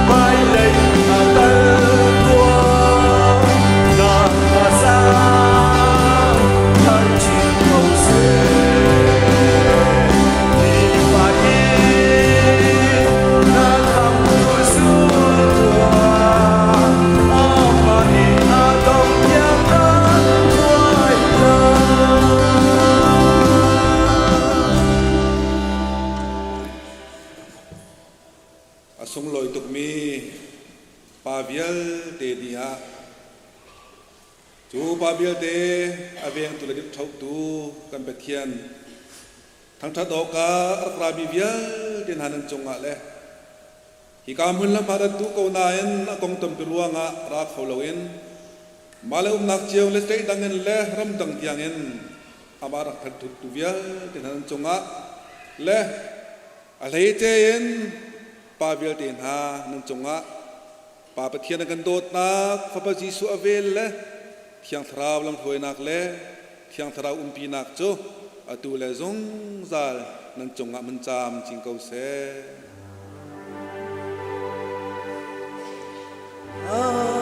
hmailei ah kal tuah. Na thazaang thar chin ko seh. Nifa in na khamtu zul tuah. Amah nih a dong tiang an hruai lai. A sunglawi tukmi pa vialte ni ah cu pa vialte a vengtu le dikṭhotu kan Pathian thangṭhat awkah a rak rami vialte hna nan cungah le hika hmun le hma rat duh ko nain a kong tampi ruangah ra kho loin mah le umnak cio le state dang in le ramdang tiangin amah rak ṭhattu vialte hna nan cungah le A hleice in pa vialte hna nan cungah Pa Pathian a kan dawtnak, Fapa Jesuh a vel le Thiang Thlarau lamhruainak le Thiang Thlarau umpinak cu atu le zungzal nan cungah hmun caam cing ko seh. Amen.